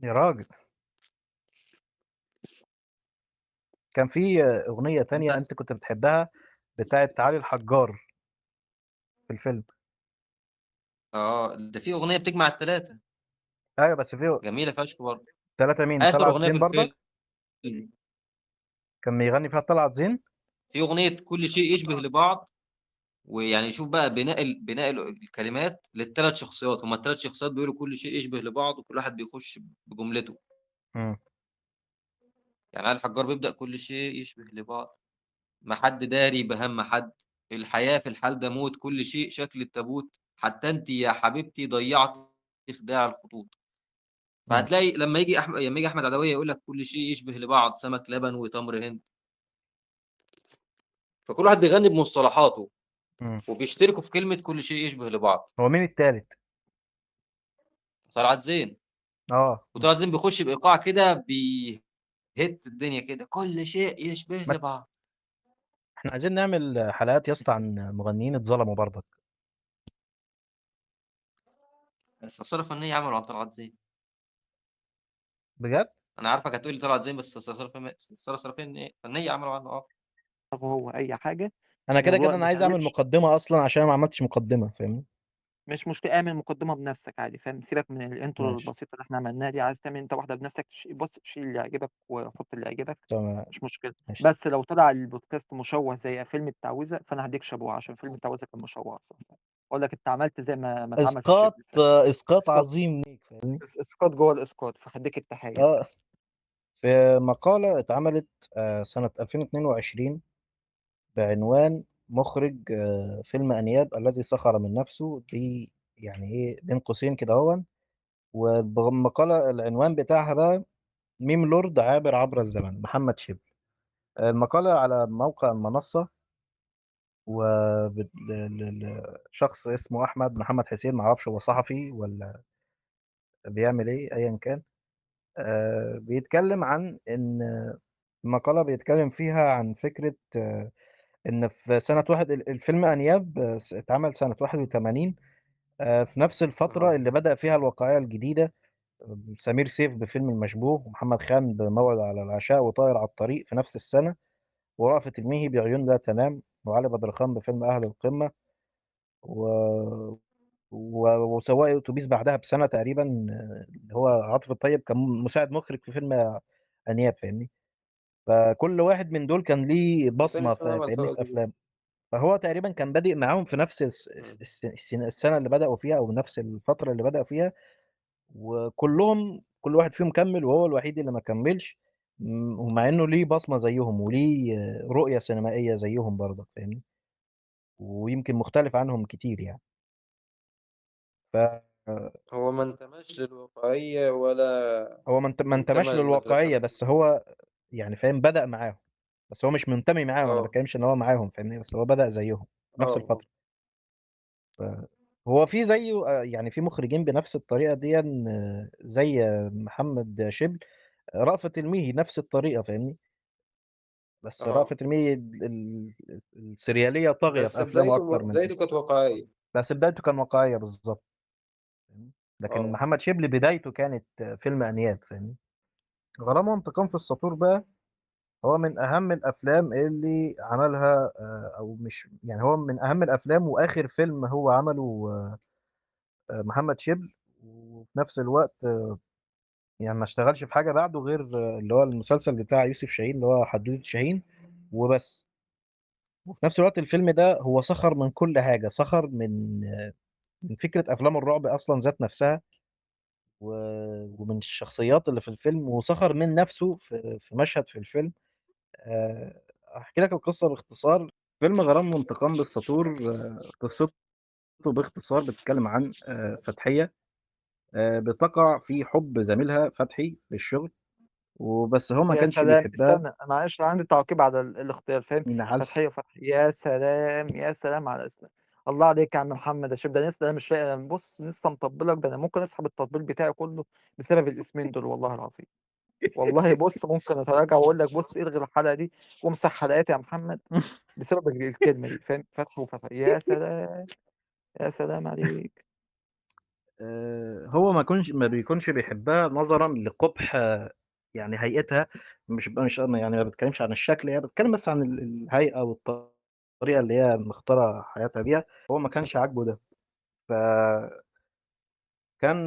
يا راجل، كان في أغنية تانية أنت كنت بتحبها بتاعت علي الحجار في الفيلم. ده في أغنية بتجمع الثلاثة. أيوة بس في جميلة فشخ برضه. ثلاثة مين؟ آخر طلعت أغنية زين في برضك؟ الفيلم كان بيغني فيها طلعت زين؟ في أغنية كل شيء يشبه لبعض، ويعني شوف بقى بناء الكلمات للثلاث شخصيات، هما الثلاث شخصيات بيقولوا كل شيء يشبه لبعض وكل واحد بيخش بجملته. يعني علي الحجار بيبدأ كل شيء يشبه لبعض، ما حد داري بهم حد، الحياة في الحال ده موت، كل شيء شكل التابوت، حتى انت يا حبيبتي ضيعت خداع الخطوط. فهتلاقي لما يجي احمد عدوية يقول لك كل شيء يشبه لبعض، سمك لبن وتمر هند. فكل واحد بيغني بمصطلحاته وبيشتركوا في كلمة كل شيء يشبه لبعض. هو مين التالت؟ طلعت زين. وطلعت زين بيخش بإيقاع كده بيهت الدنيا كده، كل شيء يشبه لبعض. احنا عايزين نعمل حلقات يا اسطى عن مغنيين اتظلموا برضك. بس الصورة الفنية عملوا عن طلعت زين بجد؟ انا عارفك هتقولي طلعت زين، بس الصورة الفنية عملوا عنه. هو اي حاجة انا كده كده انا عايز اعمل مقدمه اصلا عشان ما عملتش مقدمه، فاهمني؟ مش مشكلة، اعمل مقدمه بنفسك عادي، فاهم؟ سيبك من ال intro البسيط اللي احنا عملناه دي، عايز تعمل انت واحدة بنفسك، بص شيل اللي يعجبك وحط اللي يعجبك، مش مشكلة. ماشي. بس لو طلع البودكاست مشوه زي فيلم التعويذه فانا هديك شابوه، عشان فيلم التعويذه كان مشوه اصلا. اقول لك انت عملت زي ما اتعمل في اسقاط، اسقاط عظيم ليك، فاهمني؟ اسقاط جوه الاسقاط، فهديك التحية. في مقاله اتعملت سنة 2022 بعنوان مخرج فيلم أنياب الذي سخر من نفسه، دي يعني ايه بين قوسين كده اهون، والمقالة العنوان بتاعها بقى ميم لورد عابر عبر الزمن محمد شبل. المقالة على موقع المنصة، وشخص اسمه أحمد محمد حسين، معرفش هو صحفي ولا بيعمل ايه، ايا كان. بيتكلم عن ان المقالة بيتكلم فيها عن فكرة إن في سنة واحد الفيلم أنياب اتعمل سنة 81، في نفس الفترة اللي بدأ فيها الواقعية الجديدة، سمير سيف بفيلم المشبوه، ومحمد خان بموعد على العشاء وطائر على الطريق في نفس السنة، ورأفت الميهي بعيون لا تنام، وعلي بدرخان بفيلم أهل القمة، وسواق أتوبيس بعدها بسنة تقريبا، اللي هو عاطف الطيب كان مساعد مخرج في فيلم أنياب، فاهمني؟ فكل واحد من دول كان ليه بصمة فاهمني في أفلام، فهو تقريبا كان بادئ معاهم في نفس السنة اللي بدأوا فيها أو نفس الفترة اللي بدأوا فيها، وكلهم كل واحد فيهم كمل وهو الوحيد اللي ما كملش، ومع إنه ليه بصمة زيهم وليه رؤية سينمائية زيهم برضه، فاهمني؟ ويمكن مختلف عنهم كتير يعني. هو ما انتماش للواقعية ولا هو ما انتماش للواقعية، بس هو يعني فاهم بدأ معاهم، بس هو مش منتمي معاهم. انا ما بتكلمش ان هو معاهم، فاهمني؟ بس هو بدأ زيهم نفس الفترة. هو في زيه يعني في مخرجين بنفس الطريقة دي زي محمد شبل، رأفت الميهي نفس الطريقة، فاهمني؟ بس رأفت الميهي السريالية طاغية في أفلامه أكتر من بدايته كانت واقعية، بس بدايته كان واقعية بالظبط. لكن محمد شبل بدايته كانت فيلم أنياب، فاهمني؟ غرام وانتقام في السطور بقى هو من أهم الأفلام اللي عملها، أو مش يعني هو من أهم الأفلام وآخر فيلم هو عمله محمد شبل، وفي نفس الوقت يعني ما اشتغلش في حاجة بعده غير اللي هو المسلسل بتاع يوسف شاهين اللي هو حدوتة شاهين وبس. وفي نفس الوقت الفيلم ده هو سخر من كل حاجة، سخر من فكرة أفلام الرعب أصلا ذات نفسها، ومن الشخصيات اللي في الفيلم، وسخر من نفسه في مشهد في الفيلم. أحكي لك القصة باختصار. فيلم غرام وانتقام بالسطور قصته باختصار بتتكلم عن فتحية بتقع في حب زميلها فتحي في الشغل، وبس هو ما يا كانش سلام، بيحبها. استنى معلش عندي تعقيب على الاختيار، فاهم؟ نعل. فتحية وفتحي، يا سلام يا سلام على اسم الله عليك يا عم محمد يا شيف، ده لسه انا مش لاقي، بص لسه مطبلك، ده انا ممكن اسحب التطبيل بتاعي كله بسبب الاسمين دول والله العظيم. والله بص ممكن اتراجع واقول لك بص الغي الحلقة دي وامسح حلقاتي يا محمد بسبب الكلمة دي، فاهم؟ فتح وفتح، يا سلام يا سلام عليك. هو ما بيكونش بيحبها نظرا لقبح يعني هيئتها، مش يعني ما بتكلمش عن الشكل، هي بتتكلم بس عن الهيئة والطريقة اللي هي مختارة حياتها بيها. هو ما كانش عاجبه ده، فكان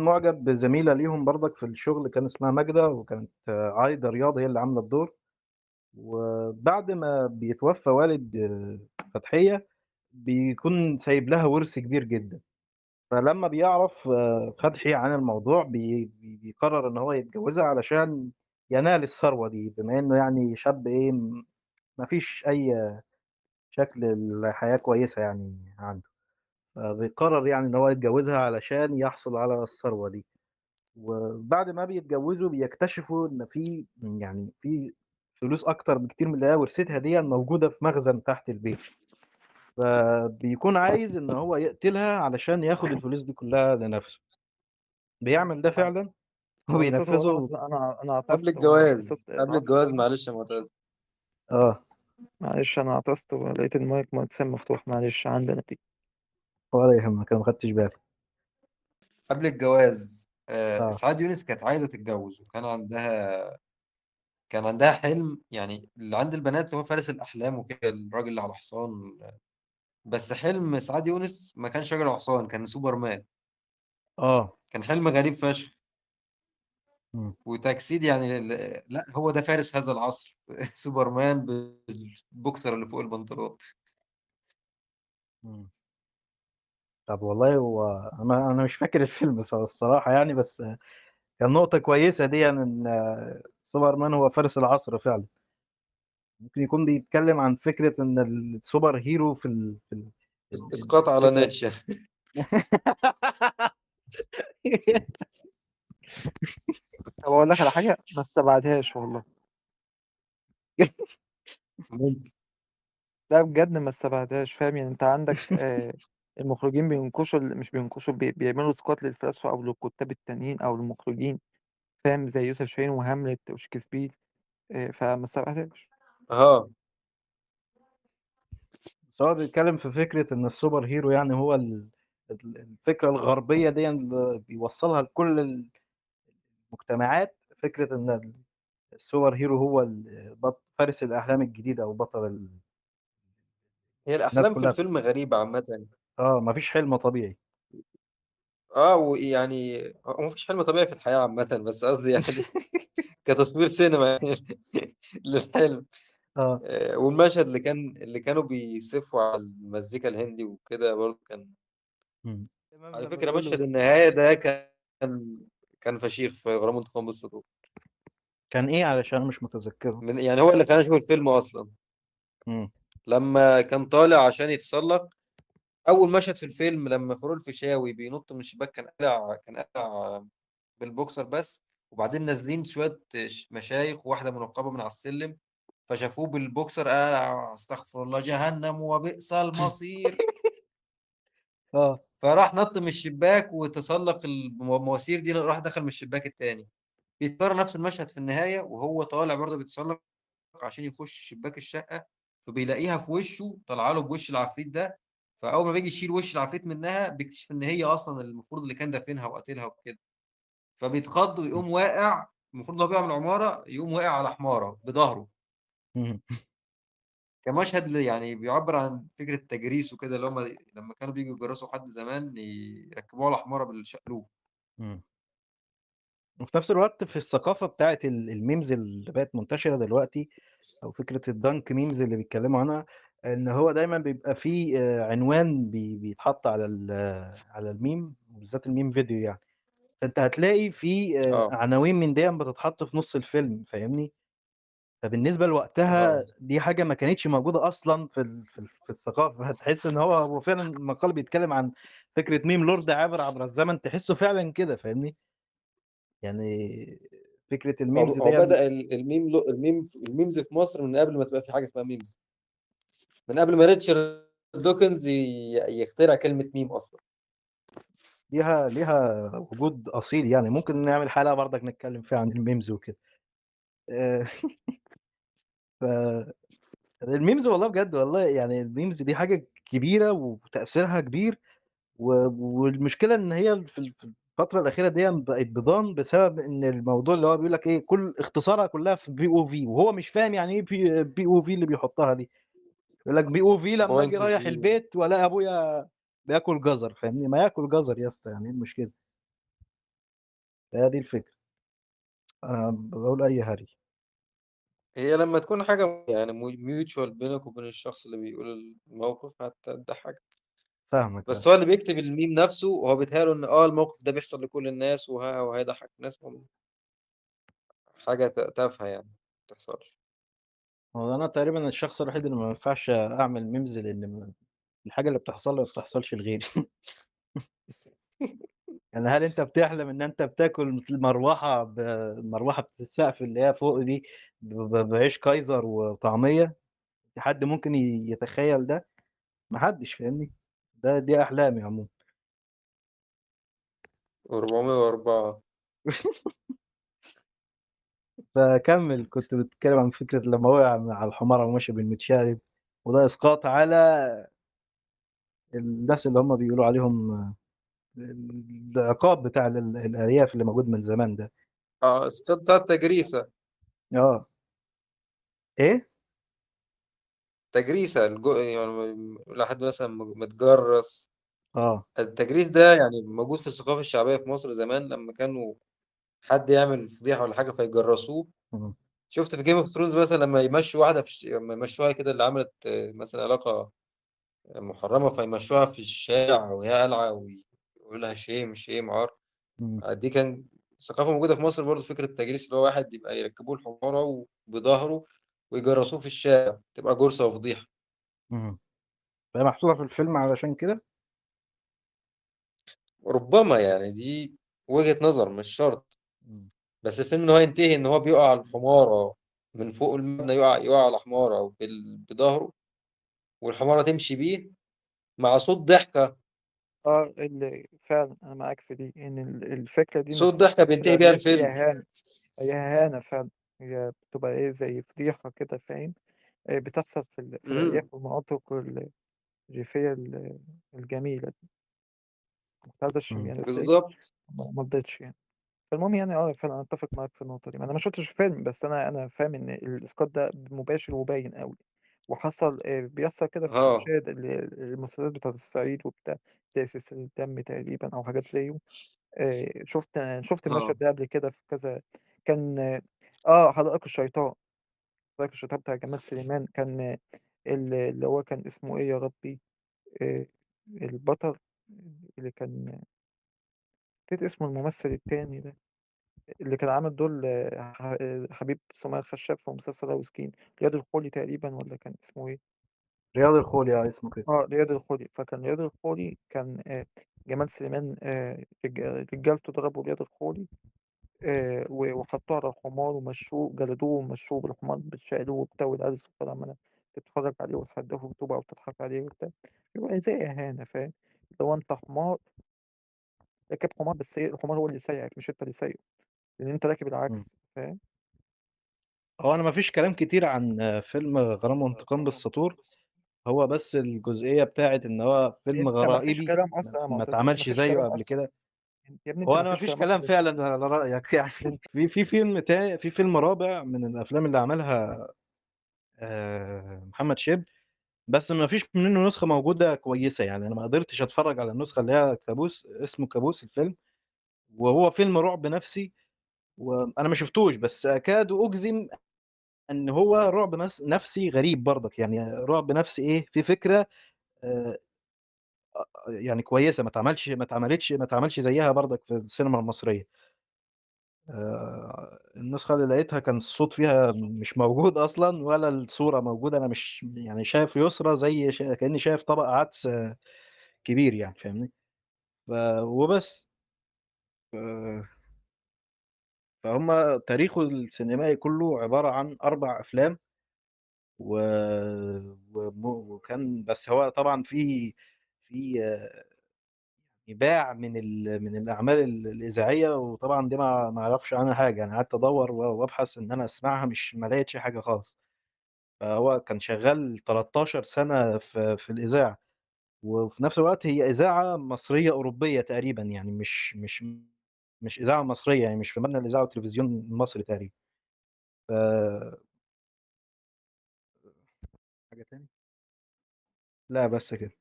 معجب بزميلة ليهم برضك في الشغل كان اسمها ماجدة، وكانت عايدة رياض هي اللي عاملة الدور. وبعد ما بيتوفى والد فتحية بيكون سايب لها ورث كبير جدا. فلما بيعرف فتحي عن الموضوع بيقرر ان هو يتجوزها علشان ينال الثروة دي، بما انه يعني شاب ايه ما فيش اي شكل الحياة كويسة يعني عنده، فبيقرر يعني ان هو يتجوزها علشان يحصل على الثروة دي. وبعد ما بيتجوزوا بيكتشفوا ان في يعني في فلوس اكتر بكتير من اللي هي ورثتها دي موجودة في مخزن تحت البيت، فبيكون عايز ان هو يقتلها علشان ياخد الفلوس دي كلها لنفسه. بيعمل ده فعلا وبينفذه. انا عطست قبل الجواز، قبل الجواز معلش يا معتز. معلش انا عطست ولقيت المايك متسم مفتوح، معلش عندنا دي. ولا يهمك، انا ما خدتش بالي. قبل الجواز اسعاد يونس كانت عايزه تتجوز، وكان عندها حلم، يعني اللي عند البنات اللي هو فارس الاحلام وكده، الراجل اللي على حصان. بس حلم اسعاد يونس ما كانش راجل على حصان، كان سوبرمان. كان حلم غريب فشخ وتجسيد يعني لا هو ده فارس هذا العصر سوبرمان بالبوكسر اللي فوق البنطلون. طب والله هو انا مش فاكر الفيلم الصراحة يعني، بس كان نقطة كويسة دي يعني، ان سوبرمان هو فارس العصر فعلا. ممكن يكون بيتكلم عن فكرة ان ال super hero في اسقاط على نيتشه. طب اقول لك على حاجة ما استبعدهاش والله. ممكن. لا بجد ما استبعدهاش، فاهم يعني؟ انت عندك المخرجين بينكشوا مش بينكشوا، بيعملوا اسقاط للفلاسفه او للكتاب التانيين او المخرجين، فاهم؟ زي يوسف شاهين وهاملت وشكسبير، فما استبعدهاش. بس هو بيتكلم في فكرة ان ال super hero يعني هو الفكرة الغربية دي اللي بيوصلها لكل المجتمعات، فكرة ان ال super hero هو فارس الأحلام الجديد أو بطل هي الناس الأحلام في كلها. الفيلم غريبة عامة. مفيش حلم طبيعي. ويعني هو مفيش حلم طبيعي في الحياة عامة، بس قصدي يعني كتصوير سينما يعني للحلم. والمشهد اللي كانوا بيصفوا على المزيكا الهندي وكده برضه كان على فكرة مشهد النهاية ده كان فشيخ في غرام انتقام بالصدوق. كان ايه؟ علشان مش متذكرة. يعني هو اللي خلاني اشوف الفيلم اصلا. لما كان طالع عشان يتسلق، اول مشهد في الفيلم لما فاروق الفيشاوي بينط من الشباك، كان قلع بالبوكسر بس، وبعدين نازلين شوية مشايخ وواحدة منقبة من على السلم، فشافوه بالبوكسر قال استغفر الله جهنم وبئس المصير. فراح نط من الشباك وتسلق المواسير دي، راح دخل من الشباك التاني. بيتكرر نفس المشهد في النهاية وهو طالع برضه بيتسلق عشان يخش شباك الشقة، فبيلاقيها في وشه، طالعه له بوش العفريت ده. فأول ما بيجي يشيل وش العفريت منها بيكتشف إن هي أصلا المفروض اللي كان دافنها وقتلها وكده، فبيتخض ويقوم واقع. المفروض هو بيقع من العمارة، يقوم واقع على حمارة بظهره. كمشهد يعني بيعبر عن فكرة التجريس وكده، اللي هم لما كانوا بييجوا يجرسوا حد زمان يركبوه على حمارة بالشقلوب. وفي نفس الوقت في الثقافة بتاعت ال memes اللي بقت منتشرة دلوقتي، أو فكرة ال dank memes اللي بيتكلموا عنها، إن هو دايما بيبقى فيه عنوان بيتحط على على الميم، وبالذات ال meme video يعني. فأنت هتلاقي في عناوين من دي بتتحط في نص الفيلم، فاهمني؟ فبالنسبة لوقتها دي حاجة ما كانتش موجودة أصلاً في الثقافة. هتحس إن هو فعلاً المقال بيتكلم عن فكرة meme lord عابر عبر الزمن، تحسه فعلاً كده، فاهمني؟ يعني فكرة ال memes هو دي بدأ ال memes في مصر من قبل ما تبقى في حاجة اسمها memes، من قبل ما ريتشارد دوكنز يخترع كلمة ميم أصلا. ليها وجود أصيل يعني، ممكن نعمل حلقة برضك نتكلم فيها عن ال memes وكده. ف ال memes والله بجد والله يعني ال memes دي حاجة كبيرة وتأثيرها كبير، والمشكلة إن هي في الفترة الأخيرة دي بقت بضان، بسبب إن الموضوع اللي هو بيقول لك إيه، كل اختصارها كلها في POV، وهو مش فاهم يعني إيه POV اللي بيحطها دي. يقول لك POV لما أجي point of رايح view. البيت وألاقي أبويا بياكل جزر، فاهمني؟ ما ياكل جزر يا اسطى، يعني إيه المشكلة؟ هي دي الفكرة. أنا بقول أي هري. هي لما تكون حاجة يعني mutual بينك وبين الشخص اللي بيقول الموقف هتضحك. فاهمك. بس هو اللي بيكتب الميم نفسه وهو بيتهيأله إن الموقف ده بيحصل لكل الناس وهيضحك الناس، حاجة تافهة يعني ما تحصلش. هو أنا تقريبا الشخص الوحيد اللي ما ينفعش أعمل memes، لأن الحاجة اللي بتحصل لي ما بتحصلش لغيري. يعني هل أنت بتحلم إن أنت بتاكل مثل مروحة بتاعت السقف اللي هي فوق دي بعيش كايزر وطعمية؟ حد ممكن يتخيل ده؟ ما حدش، فاهمني؟ دي أحلامي عموما. 404. فكمل، كنت بتتكلم عن فكرة لما وقع على الحمارة ومشي بالمتشقلب، وده إسقاط على الناس اللي هم بيقولوا عليهم العقاب بتاع الأرياف اللي موجود من زمان ده. إسقاط بتاع التجريسة. إيه؟ تجريسة يعني لحد مثلا متجرس. التجريس ده يعني موجود في الثقافة الشعبية في مصر زمان، لما كانوا حد يعمل فضيحة ولا حاجة فيجرسوه. شفت في Game of Thrones مثلا لما يمشوا واحدة لما يمشوها كده اللي عملت مثلا علاقة محرمة فيمشوها في الشارع وهي قلعة ويقولوا لها shame shame عار. دي كان ثقافة موجودة في مصر برضه، فكرة التجريس اللي هو واحد يبقى يركبوه الحمارة وبظهره ويجرسوه في الشارع، تبقى جرسة وفضيحة. فهي محطوطة في الفيلم علشان كده؟ ربما يعني دي وجهة نظر، مش شرط. بس الفيلم إن هو ينتهي إن هو بيقع على الحمارة من فوق المبنى، يقع على حمارة بظهره والحمارة تمشي بيه مع صوت ضحكة. اللي فعلا أنا معاك في دي، إن الفكرة دي صوت نفسها ضحكة في بينتهي بيها الأرياف هي الفيلم. إهانة، هي إهانة فعلا، هي بتبقى إيه زي فضيحة كده، فاهم؟ بتحصل في الأرياف والمناطق الريفية الجميلة دي. كنت عايز أشتم يعني، بس إيه، بالظبط. ما رضيتش يعني. فالمهم يعني فعلا أنا أتفق معاك في النقطة دي. أنا ما شفتش فيلم، بس أنا فاهم إن الإسقاط ده مباشر وباين أوي، وحصل بيحصل كده في المشاهد المسلسلات بتاعت الصعيد وبتاع، زي سلسلة الدم تقريبا أو حاجات زيه. شفت المشهد ده قبل كده في كذا، كان حدائق الشيطان، حدائق الشيطان بتاع جمال سليمان، كان اللي هو كان اسمه إيه يا ربي، البطل اللي كان نسيت اسمه، الممثل التاني ده اللي كان عامل دور حبيب سمية الخشاب في مسلسل راوي سكين، رياض الخولي تقريبا، ولا كان اسمه إيه؟ رياض الخولي، اسمه كده. رياض الخولي. فكان رياض الخولي كان جمال سليمان رجالته ضربوا رياض الخولي، وحطوه على الحمار ومشوه، جلدوه ومشوه بالحمار بالشقلوب وبتاع، والعيال الصغيرة عمالة تتفرج عليه وتحدفه بطوبة أو تضحك عليه وبتاع، يبقى زي إهانة، فاهم؟ لو أنت حمار راكب حمار، بس إيه، الحمار هو اللي سايقك مش أنت اللي سايقه، لأن أنت راكب العكس، فاهم؟ هو أنا ما فيش كلام كتير عن فيلم غرام وانتقام بالساطور، هو بس الجزئية بتاعت إن هو فيلم أنت ما فيش غرائبي كلام أصلاً يا ما معتز، اتعملش ما فيش زيه كلام قبل أصلاً. كده. يا ابني أنت هو ما أنا ما فيش فيش كلام أصلاً. كلام فعلاً على رأيك يعني. أنت في فيلم في فيلم رابع من الأفلام اللي عملها محمد شبل، بس ما فيش منه نسخة موجودة كويسة يعني. أنا ما قدرتش أتفرج على النسخة اللي هي كابوس، اسمه كابوس الفيلم، وهو فيلم رعب نفسي وأنا ما شفتوش، بس أكاد أجزم إن هو رعب نفسي غريب برضك يعني. رعب نفسي إيه، في فكرة يعني كويسة ما اتعملش زيها برضك في السينما المصرية. النسخة اللي لقيتها كان الصوت فيها مش موجود أصلاً ولا الصورة موجودة. أنا مش يعني شايف يسرى زي كأني شايف طبق عدس كبير يعني، فاهمني؟ وبس. فهم تاريخه السينمائي كله عبارة عن 4 أفلام، و وكان، بس هو طبعا في باع من الأعمال الإذاعية، وطبعا دي ما أعرفش عنها حاجة. أنا قعدت أدور وأبحث إن أنا أسمعها، مش ما لقيتش حاجة خالص. فهو كان شغال 13 سنة في الإذاعة، وفي نفس الوقت هي إذاعة مصرية أوروبية تقريبا، يعني مش إذاعة مصرية، يعني مش في مبنى الإذاعة والتلفزيون المصري تقريبا. ف حاجة تاني؟ لا بس كده.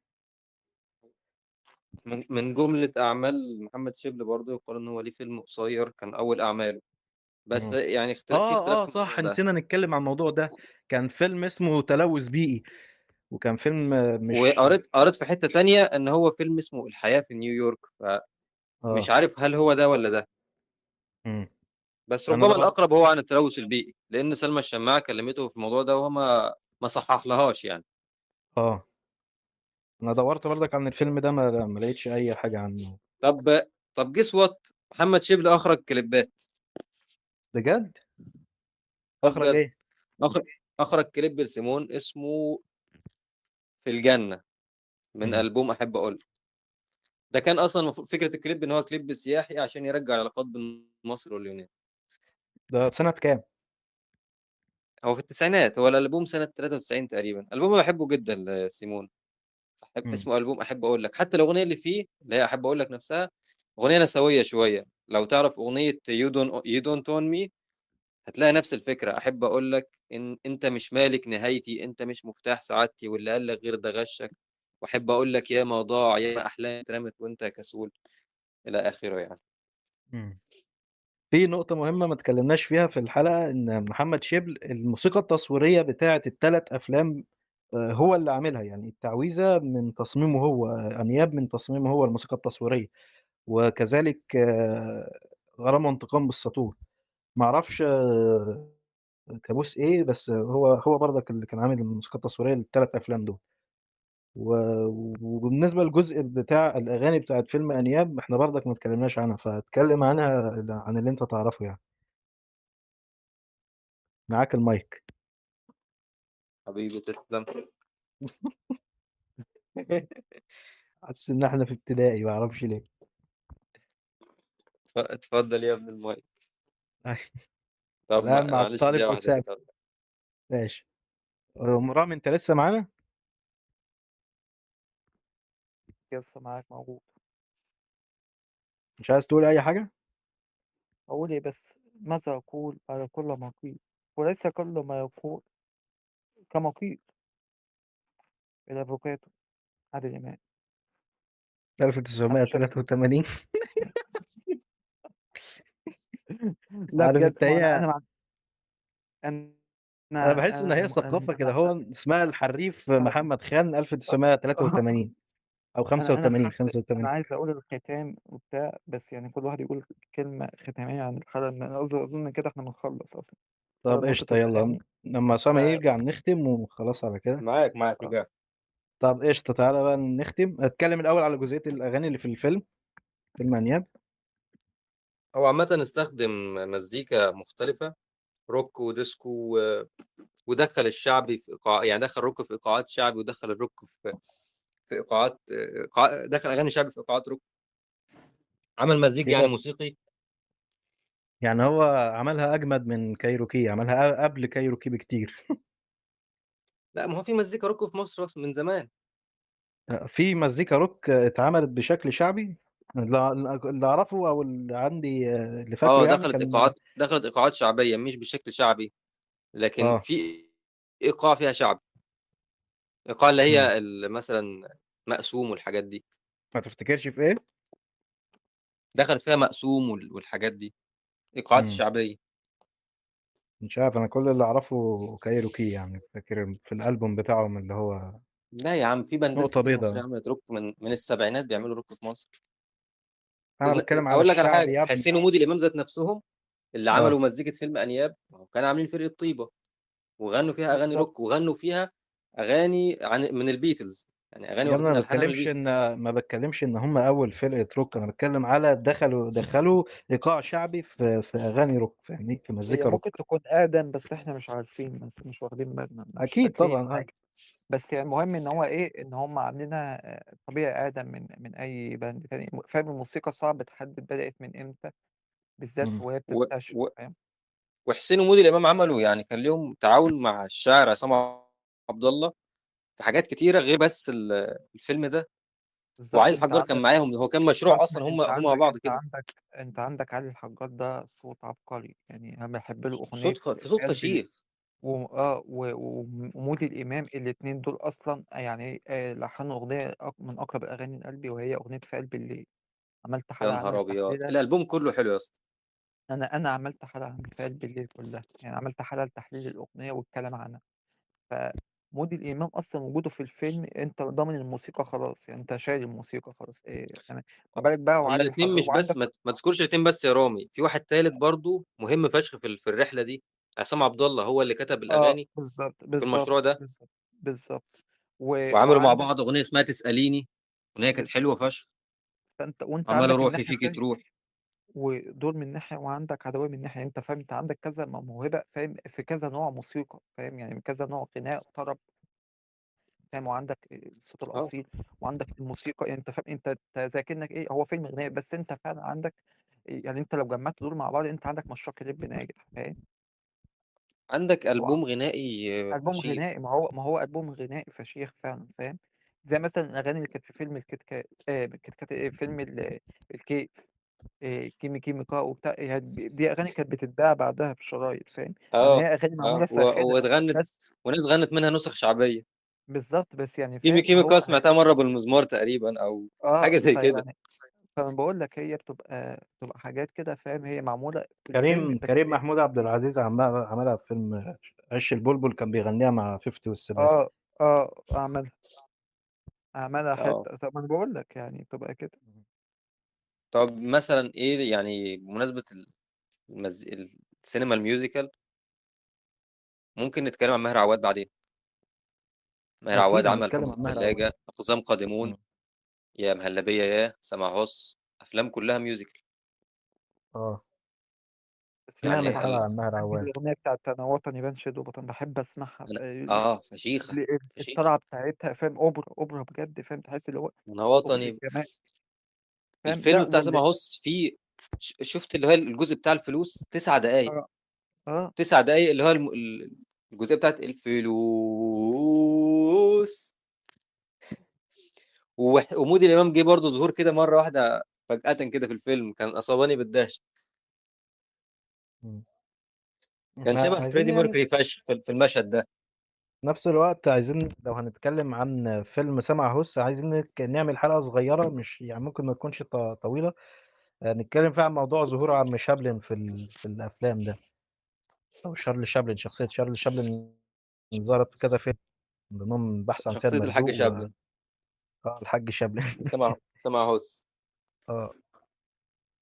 من جملة أعمال محمد شبل برضه يقال إن هو ليه فيلم قصير كان أول أعماله، بس يعني في اختلاف في الموضوع صح، ده. نسينا نتكلم عن الموضوع ده. كان فيلم اسمه تلوث بيئي، وكان فيلم مش وقريت في حتة تانية إن هو فيلم اسمه الحياة في نيويورك، فمش عارف هل هو ده ولا ده. بس أنا ربما دورت الأقرب هو عن التلوث البيئي، لأن سلمى الشماعة كلمته في الموضوع ده وهو ما صحح لهاش يعني. أنا دورت برضك عن الفيلم ده، ما لقيتش أي حاجة عنه. طب guess what، محمد شبل أخرج كليبات. بجد؟ أخرج بجد. إيه؟ أخرج كليب لسيمون اسمه في الجنة من ألبوم أحب أقول. ده كان أصلاً المفروض فكرة الكليب إن هو كليب سياحي عشان يرجع العلاقات بين مصر واليونان. ده سنة كام؟ هو في التسعينات، هو الألبوم سنة 93 تقريباً. ألبوم أنا بحبه جداً لسيمون. اسمه ألبوم أحب أقول لك. حتى الأغنية اللي فيه اللي هي أحب أقول لك نفسها أغنية نسوية شوية. لو تعرف أغنية You Don't Own Me هتلاقي نفس الفكرة. أحب أقول لك إن أنت مش مالك نهايتي، أنت مش مفتاح سعادتي، واللي قال لك غير ده غشك، وأحب أقول لك يا ما ضاع، يا ما أحلام اترمت وأنت كسول، إلى آخره يعني. في نقطة مهمة ما اتكلمناش فيها في الحلقة، إن محمد شبل الموسيقى التصويرية بتاعة التلات أفلام هو اللي عاملها، يعني التعويذة من تصميمه هو، أنياب من تصميمه هو الموسيقى التصويرية، وكذلك غرام وانتقام بالساطور. معرفش كابوس إيه، بس هو برضك اللي كان عامل الموسيقى التصويرية للتلات أفلام دول. وبالنسبة للجزء بتاع الأغاني بتاعت فيلم أنياب احنا برضك ما اتكلمناش عنها، فاتكلم عنها عن اللي انت تعرفه يعني. معاك المايك حبيبي. تسلم. حاسس ان احنا في ابتدائي، ما اعرفش ليه. اتفضل يا ابن المايك. طب الآن مع معلش الطالب دقيقة واحدة أسامة. كده. ماشي. رامي انت لسه معانا؟ لسه معاك، موجود. مش عايز تقول أي حاجة؟ أقول إيه بس؟ ماذا أقول على كل ما قيل، وليس كل ما يقول كما قيل. الأفوكاتو عادل إمام 1983. لا عارف بجد، انت ما هي أنا أنا بحس إن هي ثقافة كده. هو اسمها الحريف محمد خان 1983 أو خمسة وتمانين، خمسة وتمانين. أنا عايز أقول الختام وبتاع، بس يعني كل واحد يقول كلمة ختامية عن الحلقة، لأن أنا أظن كده إحنا بنخلص أصلاً. طب بدل ما قشطة، تبقى يلا. يعني لما أسامة يرجع نختم وخلاص على كده. معاك، رجع. طب قشطة، تعالى بقى نختم. أتكلم الأول على جزئية الأغاني اللي في الفيلم، فيلم أنياب. هو عامة استخدم مزيكا مختلفة، روك وديسكو ودخل الشعبي في إيقاع، يعني دخل روك في إيقاعات شعبي، ودخل الروك في إيقاعات، إيقاع، دخل أغاني شعبي في إيقاعات روك. عمل مزيج يعني موسيقي. يعني هو عملها أجمد من كايروكي، عملها قبل كايروكي بكتير. لا، ما هو في مزيكا روك في مصر أصلاً من زمان. في مزيكا روك اتعملت بشكل شعبي، اللي أعرفه أو اللي عندي، اللي فاكره يعني كان دخلت إيقاعات شعبية، مش بشكل شعبي، لكن في إيقاع فيها شعب، إيقاع اللي هي مثلاً مقسوم والحاجات دي. ما تفتكرش في إيه؟ دخلت فيها مقسوم والحاجات دي، إيقاعات الشعبية. مش عارف، أنا كل اللي أعرفه كايروكي يعني، فاكر في الألبوم بتاعهم اللي هو لا يا عم، في بندات نقطة كتير بيضاء. مصرية عملت روك من السبعينات، بيعملوا روك في مصر. أنا بتكلم على أقول لك على الشعب حاجة، يا ابني. حسين ومودي الإمام ذات نفسهم اللي عملوا مزيكة فيلم أنياب، ما هو كانوا عاملين فرقة طيبة وغنوا فيها أغاني روك، وغنوا فيها أغاني من البيتلز، يعني أغاني يا ابني واخدين ما ألحانها من بتكلمش البيتلز. ان ما بتكلمش ان هم اول فرقه روك، انا بتكلم على دخلوا ايقاع شعبي في اغاني روك، فاهمني؟ في هي مزيكا ممكن روك. تكون أقدم بس إحنا مش عارفين، بس مش واخدين بالنا، مش اكيد فاكرين طبعا. حاجة. بس يعني المهم إن هو إيه، إن هم عاملينها طبيعي أقدم من أي band تاني، فاهم؟ الموسيقى صعب تحدد بدأت من إمتى بالذات وهي بتنتشر، فاهم؟ وحسين ومودي الإمام عملوا يعني كان لهم تعاون مع الشاعر عصام عبد الله في حاجات كتيرة غير بس الفيلم ده. بالظبط، وعلي أنت الحجار كان عندك معاهم، هو كان مشروع بس أصلاً، أنت هم مع عندك بعض أنت كده. عندك أنت عندك علي الحجار ده صوت عبقري، يعني أنا بحب له أغنية صوت قلب فشيخ. ومودي الإمام، الاتنين دول أصلاً لحنوا أغنية من أقرب الأغاني لقلبي، وهي أغنية في قلب الليل. عملت يا حلقة نهار عنها أبيض، تحليلها. الألبوم كله حلو يا اسطى. أنا عملت حلقة عن في قلب الليل كلها، يعني عملت حلقة لتحليل الأغنية والكلام عنها. فمودي الإمام أصلاً وجوده في الفيلم أنت ضامن الموسيقى خلاص، يعني أنت شايل الموسيقى خلاص، إيه، تمام. ما بالك بقى هما وعلي الاتنين الحجار مش بس وعندك ما تذكرش الاتنين بس يا رامي، في واحد تالت برضو مهم فشخ في الرحلة دي، عصام عبد الله هو اللي كتب الأغاني في المشروع ده. بالظبط. وعملوا مع وعندك بعض أغنية اسمها تسأليني، أغنية كانت حلوة فشخ. وأنت عمالة عندك روحي الناحية فيكي التانية. تروح. ودول من ناحية، وعندك عدوية من ناحية، أنت فاهم، أنت عندك كذا موهبة، فاهم، في كذا نوع موسيقى، فاهم، يعني كذا نوع غناء طرب، فاهم، وعندك الصوت الأصيل، وعندك الموسيقى، يعني أنت فاهم، أنت زي كأنك إيه، هو فيلم غنائي، بس أنت فعلا عندك، يعني أنت لو جمعت دول مع بعض أنت عندك مشروع كليب ناجح، فاهم؟ عندك هو ألبوم غنائي ألبوم فشيخ. غنائي، ما هو ألبوم غنائي فشيخ فعلا، فاهم؟ زي مثلا الأغاني اللي كانت في فيلم الكيت كات، الكيت كات، فيلم الكيف، كيمي كيمي كا وبتاع، يعني دي أغاني كانت بتتباع بعدها في الشرايط، فاهم؟ يعني هي أغاني معمولة ساخنة، واتغنت، بس وناس غنت منها نسخ شعبية. بالظبط، بس يعني كيمي فاهم، كيمي هو كا سمعتها مرة بالمزمار تقريباً أو حاجة زي كده. فأنا بقول لك هي بتبقى حاجات كده، فاهم، هي معمولة في الفيلم، بس كريم هي محمود عبد العزيز عملها في فيلم عش البلبل، كان بيغنيها مع فيفتي والسادات. عملها حتة. طب أنا بقول لك يعني بتبقى كده. طب مثلاً إيه يعني بمناسبة السينما ال musical، ممكن نتكلم عن ماهر عواد بعدين. ماهر أكيد عواد عمل هنتكلم حب عن ماهر عواد. الثلاجة، أقزام قادمون، يا مهلبية، يا سمع هص، أفلام كلها musical. بس أنا نعمل بحب حلقة عن ماهر عواد. الأغنية بتاعت أنا وطني بنشد وبطن، بحب أسمعها. أنا فشيخة، فشيخة. الطلعة بتاعتها، فاهم، أوبرا بجد، فاهم، تحس اللي هو أنا وطني. الجمال. فاهم؟ الفيلم لا، بتاع واللي سمع هص فيه شفت اللي هو الجزء بتاع الفلوس 9 دقايق. 9 دقايق اللي هو الجزئية بتاعت الفلوس. ومودي الإمام جه برضه ظهور كده مرة واحدة فجأة كده في الفيلم، كان أصابني بالدهشة. كان إحنا شبه عايزين فريدي يعني ميركوري فشخ في المشهد ده. في نفس الوقت عايزين لو هنتكلم عن فيلم سمع هس، عايزين نعمل حلقة صغيرة، مش يعني ممكن ما تكونش طويلة، نتكلم فيها عن موضوع ظهور عم شابلن في الأفلام ده، أو شارل شابلن، شخصية شارل شابلن ظهرت في كذا فيلم، من ضمنهم بحث عن سيد شخصية الحاج مرزوق و شابلن. الحاج شابلن. سمع هس.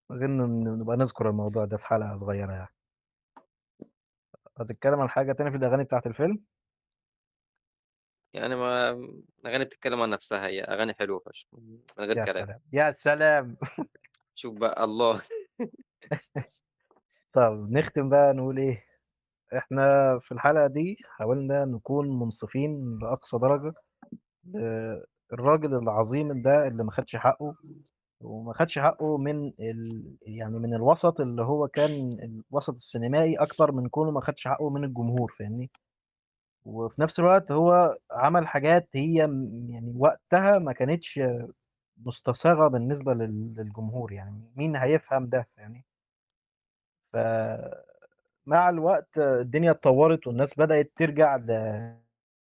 عايزين نبقى نذكر الموضوع ده في حلقة صغيرة يعني. هتتكلم عن حاجة تانية في الأغاني بتاعت الفيلم؟ يعني ما أغاني بتتكلم عن نفسها، هي أغاني حلوة فشخ من غير يا كلام. سلام، يا سلام. شوف بقى الله. طب نختم بقى نقول إيه؟ إحنا في الحلقة دي حاولنا نكون منصفين لأقصى درجة الراجل العظيم ده اللي ما خدش حقه، وما خدش حقه من الوسط اللي هو كان الوسط السينمائي أكتر من كونه ما خدش حقه من الجمهور، فاهمني؟ وفي نفس الوقت هو عمل حاجات هي وقتها ما كانتش مستصاغة بالنسبة للجمهور، يعني مين هيفهم ده، فاهمني؟ فمع الوقت الدنيا اتطورت والناس بدأت ترجع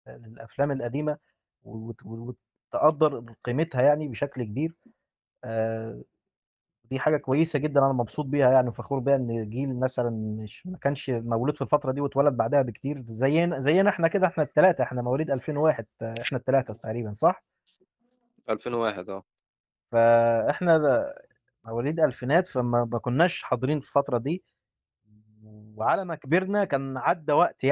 للأفلام القديمة وتقدر قيمتها بشكل كبير. دي حاجة كويسة جدا، أنا مبسوط بيها وفخور بيها، إن جيل مثلا ما كانش مولود في الفترة دي واتولد بعدها بكتير، زينا إحنا كده، إحنا التلاتة، إحنا مواليد 2001، إحنا التلاتة تقريبا صح؟ 2001، فإحنا مواليد ألفينات، فما ما كناش حاضرين في الفترة دي، وعلى ما كبرنا كان عدى وقت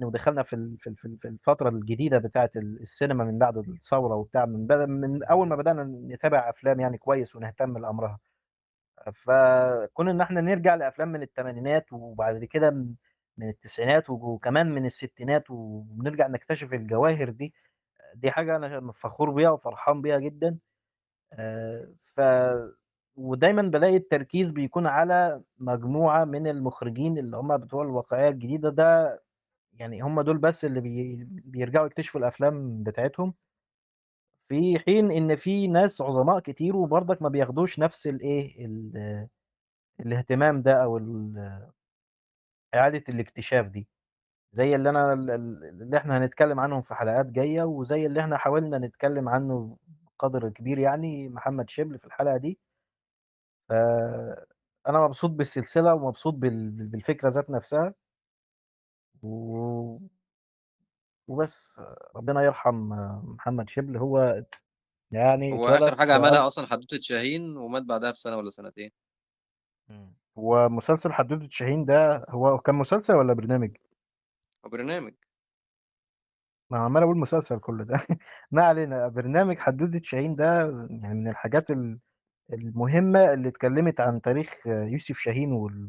ودخلنا في في الفترة الجديدة بتاعة السينما من بعد الثورة وبتاع، من أول ما بدأنا نتابع أفلام يعني كويس ونهتم لأمرها. فكون إن إحنا نرجع لأفلام من الثمانينات وبعد كده من التسعينات وكمان من الستينات ونرجع نكتشف الجواهر دي، دي حاجة أنا فخور بيها وفرحان بيها جدا. ف ودايما بلاقي التركيز بيكون على مجموعة من المخرجين اللي هم بتوع الواقعية الجديدة ده، يعني هم دول بس اللي بيرجعوا يكتشفوا الأفلام بتاعتهم، في حين إن في ناس عظماء كتير وبرضك ما بياخدوش نفس الإيه الاهتمام ده أو إعادة الاكتشاف دي، زي اللي أنا اللي إحنا هنتكلم عنهم في حلقات جاية، وزي اللي إحنا حاولنا نتكلم عنه بقدر كبير يعني محمد شبل في الحلقة دي. أنا مبسوط بالسلسلة ومبسوط بالفكرة ذات نفسها وبس. ربنا يرحم محمد شبل. هو يعني هو آخر حاجة عملها أصلا حدوتة شاهين، ومات بعدها بسنة ولا سنتين. هو مسلسل حدوتة شاهين ده هو كان مسلسل ولا برنامج؟ برنامج. ما عمال أقول مسلسل كله ده. ما علينا. برنامج حدوتة شاهين ده يعني من الحاجات المهمة اللي اتكلمت عن تاريخ يوسف شاهين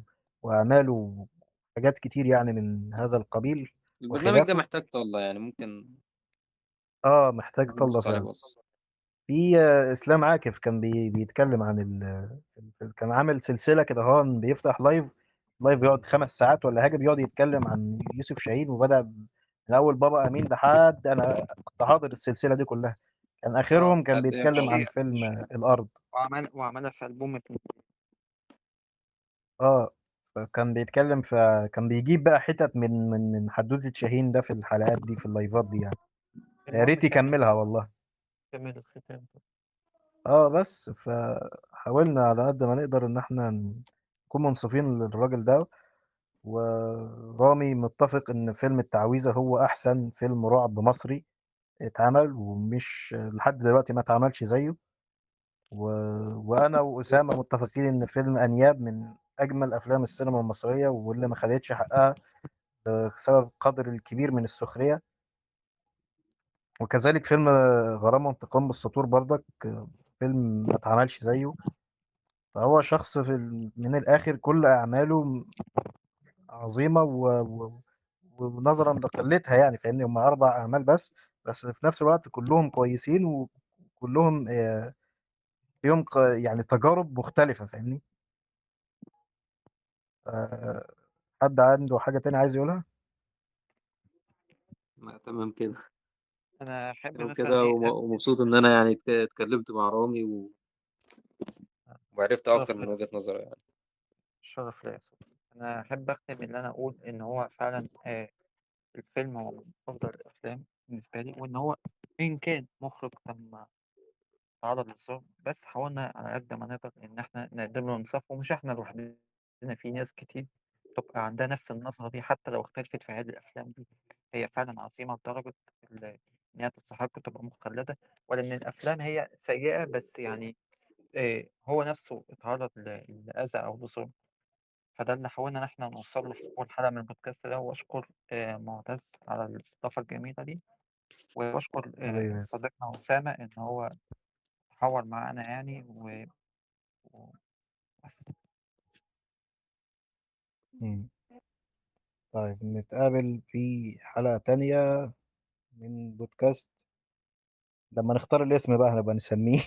وأعماله وحاجات كتير يعني من هذا القبيل. البرنامج ده محتاج طلة يعني، ممكن محتاج طلة فعلا. في اسلام عاكف كان بيتكلم عن كان عامل سلسلة كده، هو بيفتح live بيقعد 5 ساعات ولا حاجة، بيقعد يتكلم عن يوسف شاهين، وبدأ من أول بابا أمين لحد أنا كنت حاضر السلسلة دي كلها. كان آخرهم كان بيتكلم عن فيلم الأرض، وعملها في ألبوم. فكان بيتكلم، فكان بيجيب بقى حتت من من من حدوتة شاهين ده في الحلقات دي، في اللايفات دي يعني. يا ريت يكملها والله. كمل الختام. بس فحاولنا على قد ما نقدر ان احنا نكون منصفين للراجل ده. ورامي متفق ان فيلم التعويذة هو احسن فيلم رعب مصري اتعمل، ومش لحد دلوقتي ما اتعملش زيه. وانا واسامة متفقين ان فيلم انياب من اجمل افلام السينما المصرية، واللي ما خدتش حقها بسبب قدر الكبير من السخرية. وكذلك فيلم غرامة وانتقام بالسطور برضك فيلم ما اتعملش زيه. فهو شخص من الاخر كل اعماله عظيمة، ونظرا لقلتها يعني، فاهمني، هم 4 اعمال بس في نفس الوقت كلهم كويسين، وكلهم فيهم يعني تجارب مختلفة، فاهمني. حد عنده حاجة تانية عايز يقولها؟ ما تمام كده. أنا أحب تمام مثلا كده، ومبسوط إن أنا يعني اتكلمت مع رامي وعرفت أكتر من وجهة نظره يعني. شرف ليا. أنا أحب أختم إن أنا أقول إن هو فعلا الفيلم هو من أفضل الأفلام بالنسبة لي، وإن هو إن كان مخرج تم تعرض للظلم، بس حاولنا على قد ما نقدر إن إحنا نقدم له إنصاف، ومش إحنا لوحدنا، في ناس كتير تبقى عندها نفس النظرة دي حتى لو اختلفت في هذه الأفلام دي. هي فعلا عظيمة لدرجة إن هي تستحق تبقى مخلدة، ولا إن الأفلام هي سيئة، بس يعني هو نفسه اتعرض لأذى أو لظلم. فده اللي حاولنا إن إحنا نوصل له في أول حلقة من البودكاست ده. وأشكر معتز على الاستضافة الجميلة دي، وأشكر صديقنا أسامة إن هو تحاور معانا يعني بس. طيب نتقابل في حلقة تانية من بودكاست، لما نختار الاسم بقى هنبقى نسميه.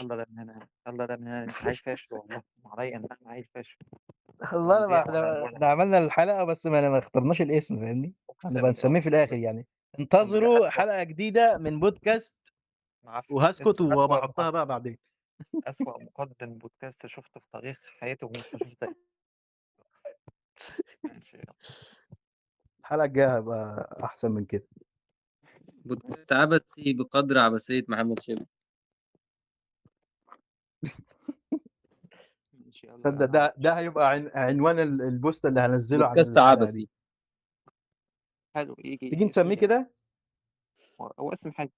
الله ده من هنا، الله ده من هنا، انت عيل فاشل والله، عليا ان احنا عيل فاشل والله. احنا عملنا الحلقة بس ما اخترناش الاسم، فاهمني، هنبقى نسميه في الاخر يعني. انتظروا حلقة جديدة من بودكاست، وهسكت وبحطها بقى بعدين. أسوأ مقدم بودكاست شفته في تاريخ حياتي، ومش هشوف زيه. ماشي، الحلقة الجاية هبقى أحسن من كده. بودكاست عبثي بقدر عبثية محمد شبل. صدق ده هيبقى عنوان البوست اللي هنزله عن بودكاست عبثي. حلو، يجي تيجي نسميه كده. هو اسم حلو،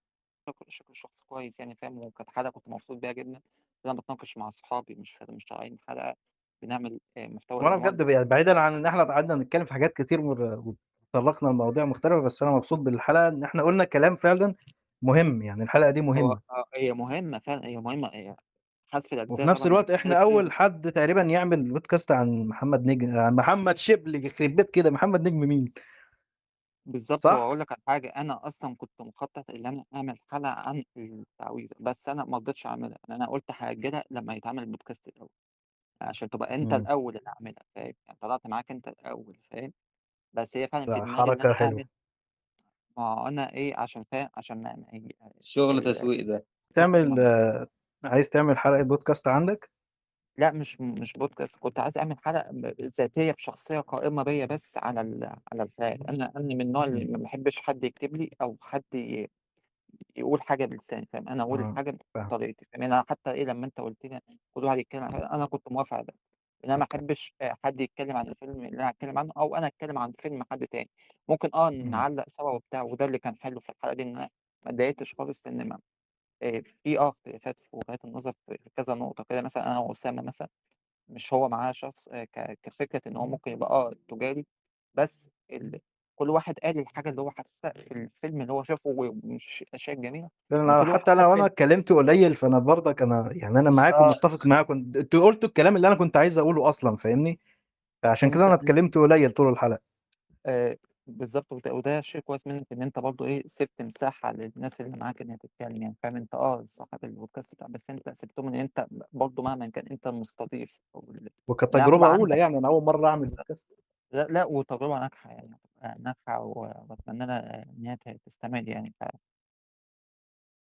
شكل شخص كويس يعني، فاهم. وكانت حلقة كنت مبسوط بيها جدا. أنا بتناقش مع أصحابي، مش طالعين حلقة بنعمل محتوى. وانا بجد بعيدا عن ان احنا قعدنا نتكلم في حاجات كتير تطرقنا لمواضيع مختلفة، بس أنا مبسوط بالحلقة إن إحنا قلنا كلام فعلا مهم، يعني الحلقة دي هو مهمة. هي مهمة فعلا، هي مهمة، هي حذف وفي الأجزاء نفس طبعا الوقت إحنا اختلاف أول حد تقريبا يعمل بودكاست عن محمد نجم، عن محمد شبلي، يخرب بيت كده، محمد نجم مين؟ بالظبط. صح؟ وأقول لك على حاجة، أنا أصلا كنت مخطط إن أنا أعمل حلقة عن التعويذة، بس أنا ما رضيتش أعملها، لأن أنا قلت هأجلها لما يتعمل البودكاست الأول، عشان تبقى أنت الأول اللي عاملها، فاهم؟ يعني طلعت معاك أنت الأول، فاهم؟ بس هي فعلا في لا، دماغي إن حركة أنا حلوة. أعمل، ما أنا إيه عشان فاهم، عشان ما شغل تسويق ده. عايز تعمل حلقة بودكاست عندك؟ لا، مش بودكاست، كنت عايز أعمل حلقة ذاتية بشخصية قائمة بيا بس على على الحلقات. أنا من النوع اللي ما بحبش حد يكتب لي أو حد يقول حاجة بلساني، فاهم؟ أنا أقول الحاجة بطريقتي، فاهم؟ أنا حتى إيه لما أنت قلت لي كل واحد يتكلم عن حاجة، أنا كنت موافق على ده، لأن أنا ما بحبش حد يتكلم عن الفيلم اللي أنا هتكلم عنه، أو أنا أتكلم عن فيلم حد تاني. ممكن نعلق سوا وبتاع، وده اللي كان حلو في الحلقة دي، إن أنا ما اتضايقتش خالص، لأن ما في اختلافات في وجهات النظر في كذا نقطة كده. مثلا أنا وأسامة مثلا، مش هو معاه شخص كفكرة إن هو ممكن يبقى تجاري، بس كل واحد قال الحاجة اللي هو حاسسها في الفيلم اللي هو شافه، ومش أشياء جميلة. أنا كل واحد حتى أنا خد وأنا فيلم. اتكلمت قليل، فأنا برضك أنا يعني أنا معاكم متفق معاكم، أنتوا قلتوا الكلام اللي أنا كنت عايز أقوله أصلاً، فاهمني؟ فعشان كده أنا اتكلمت قليل طول الحلقة. بالظبط، وده شيء كويس منك إن أنت برضه سبت مساحة للناس اللي معاك إنها تتكلم، يعني فاهم؟ أنت صاحب البودكاست بتاع، بس أنت سبتهم إن أنت برضه مهما كان أنت المستضيف أو وكانت إنها تجربة تبقى أولى، عندك. يعني أنا أول مرة أعمل بالظبط. بودكاست. لا، لا، وتجربة ناجحة، يعني ناجحة، وأتمنى لها إن هي تستمر يعني.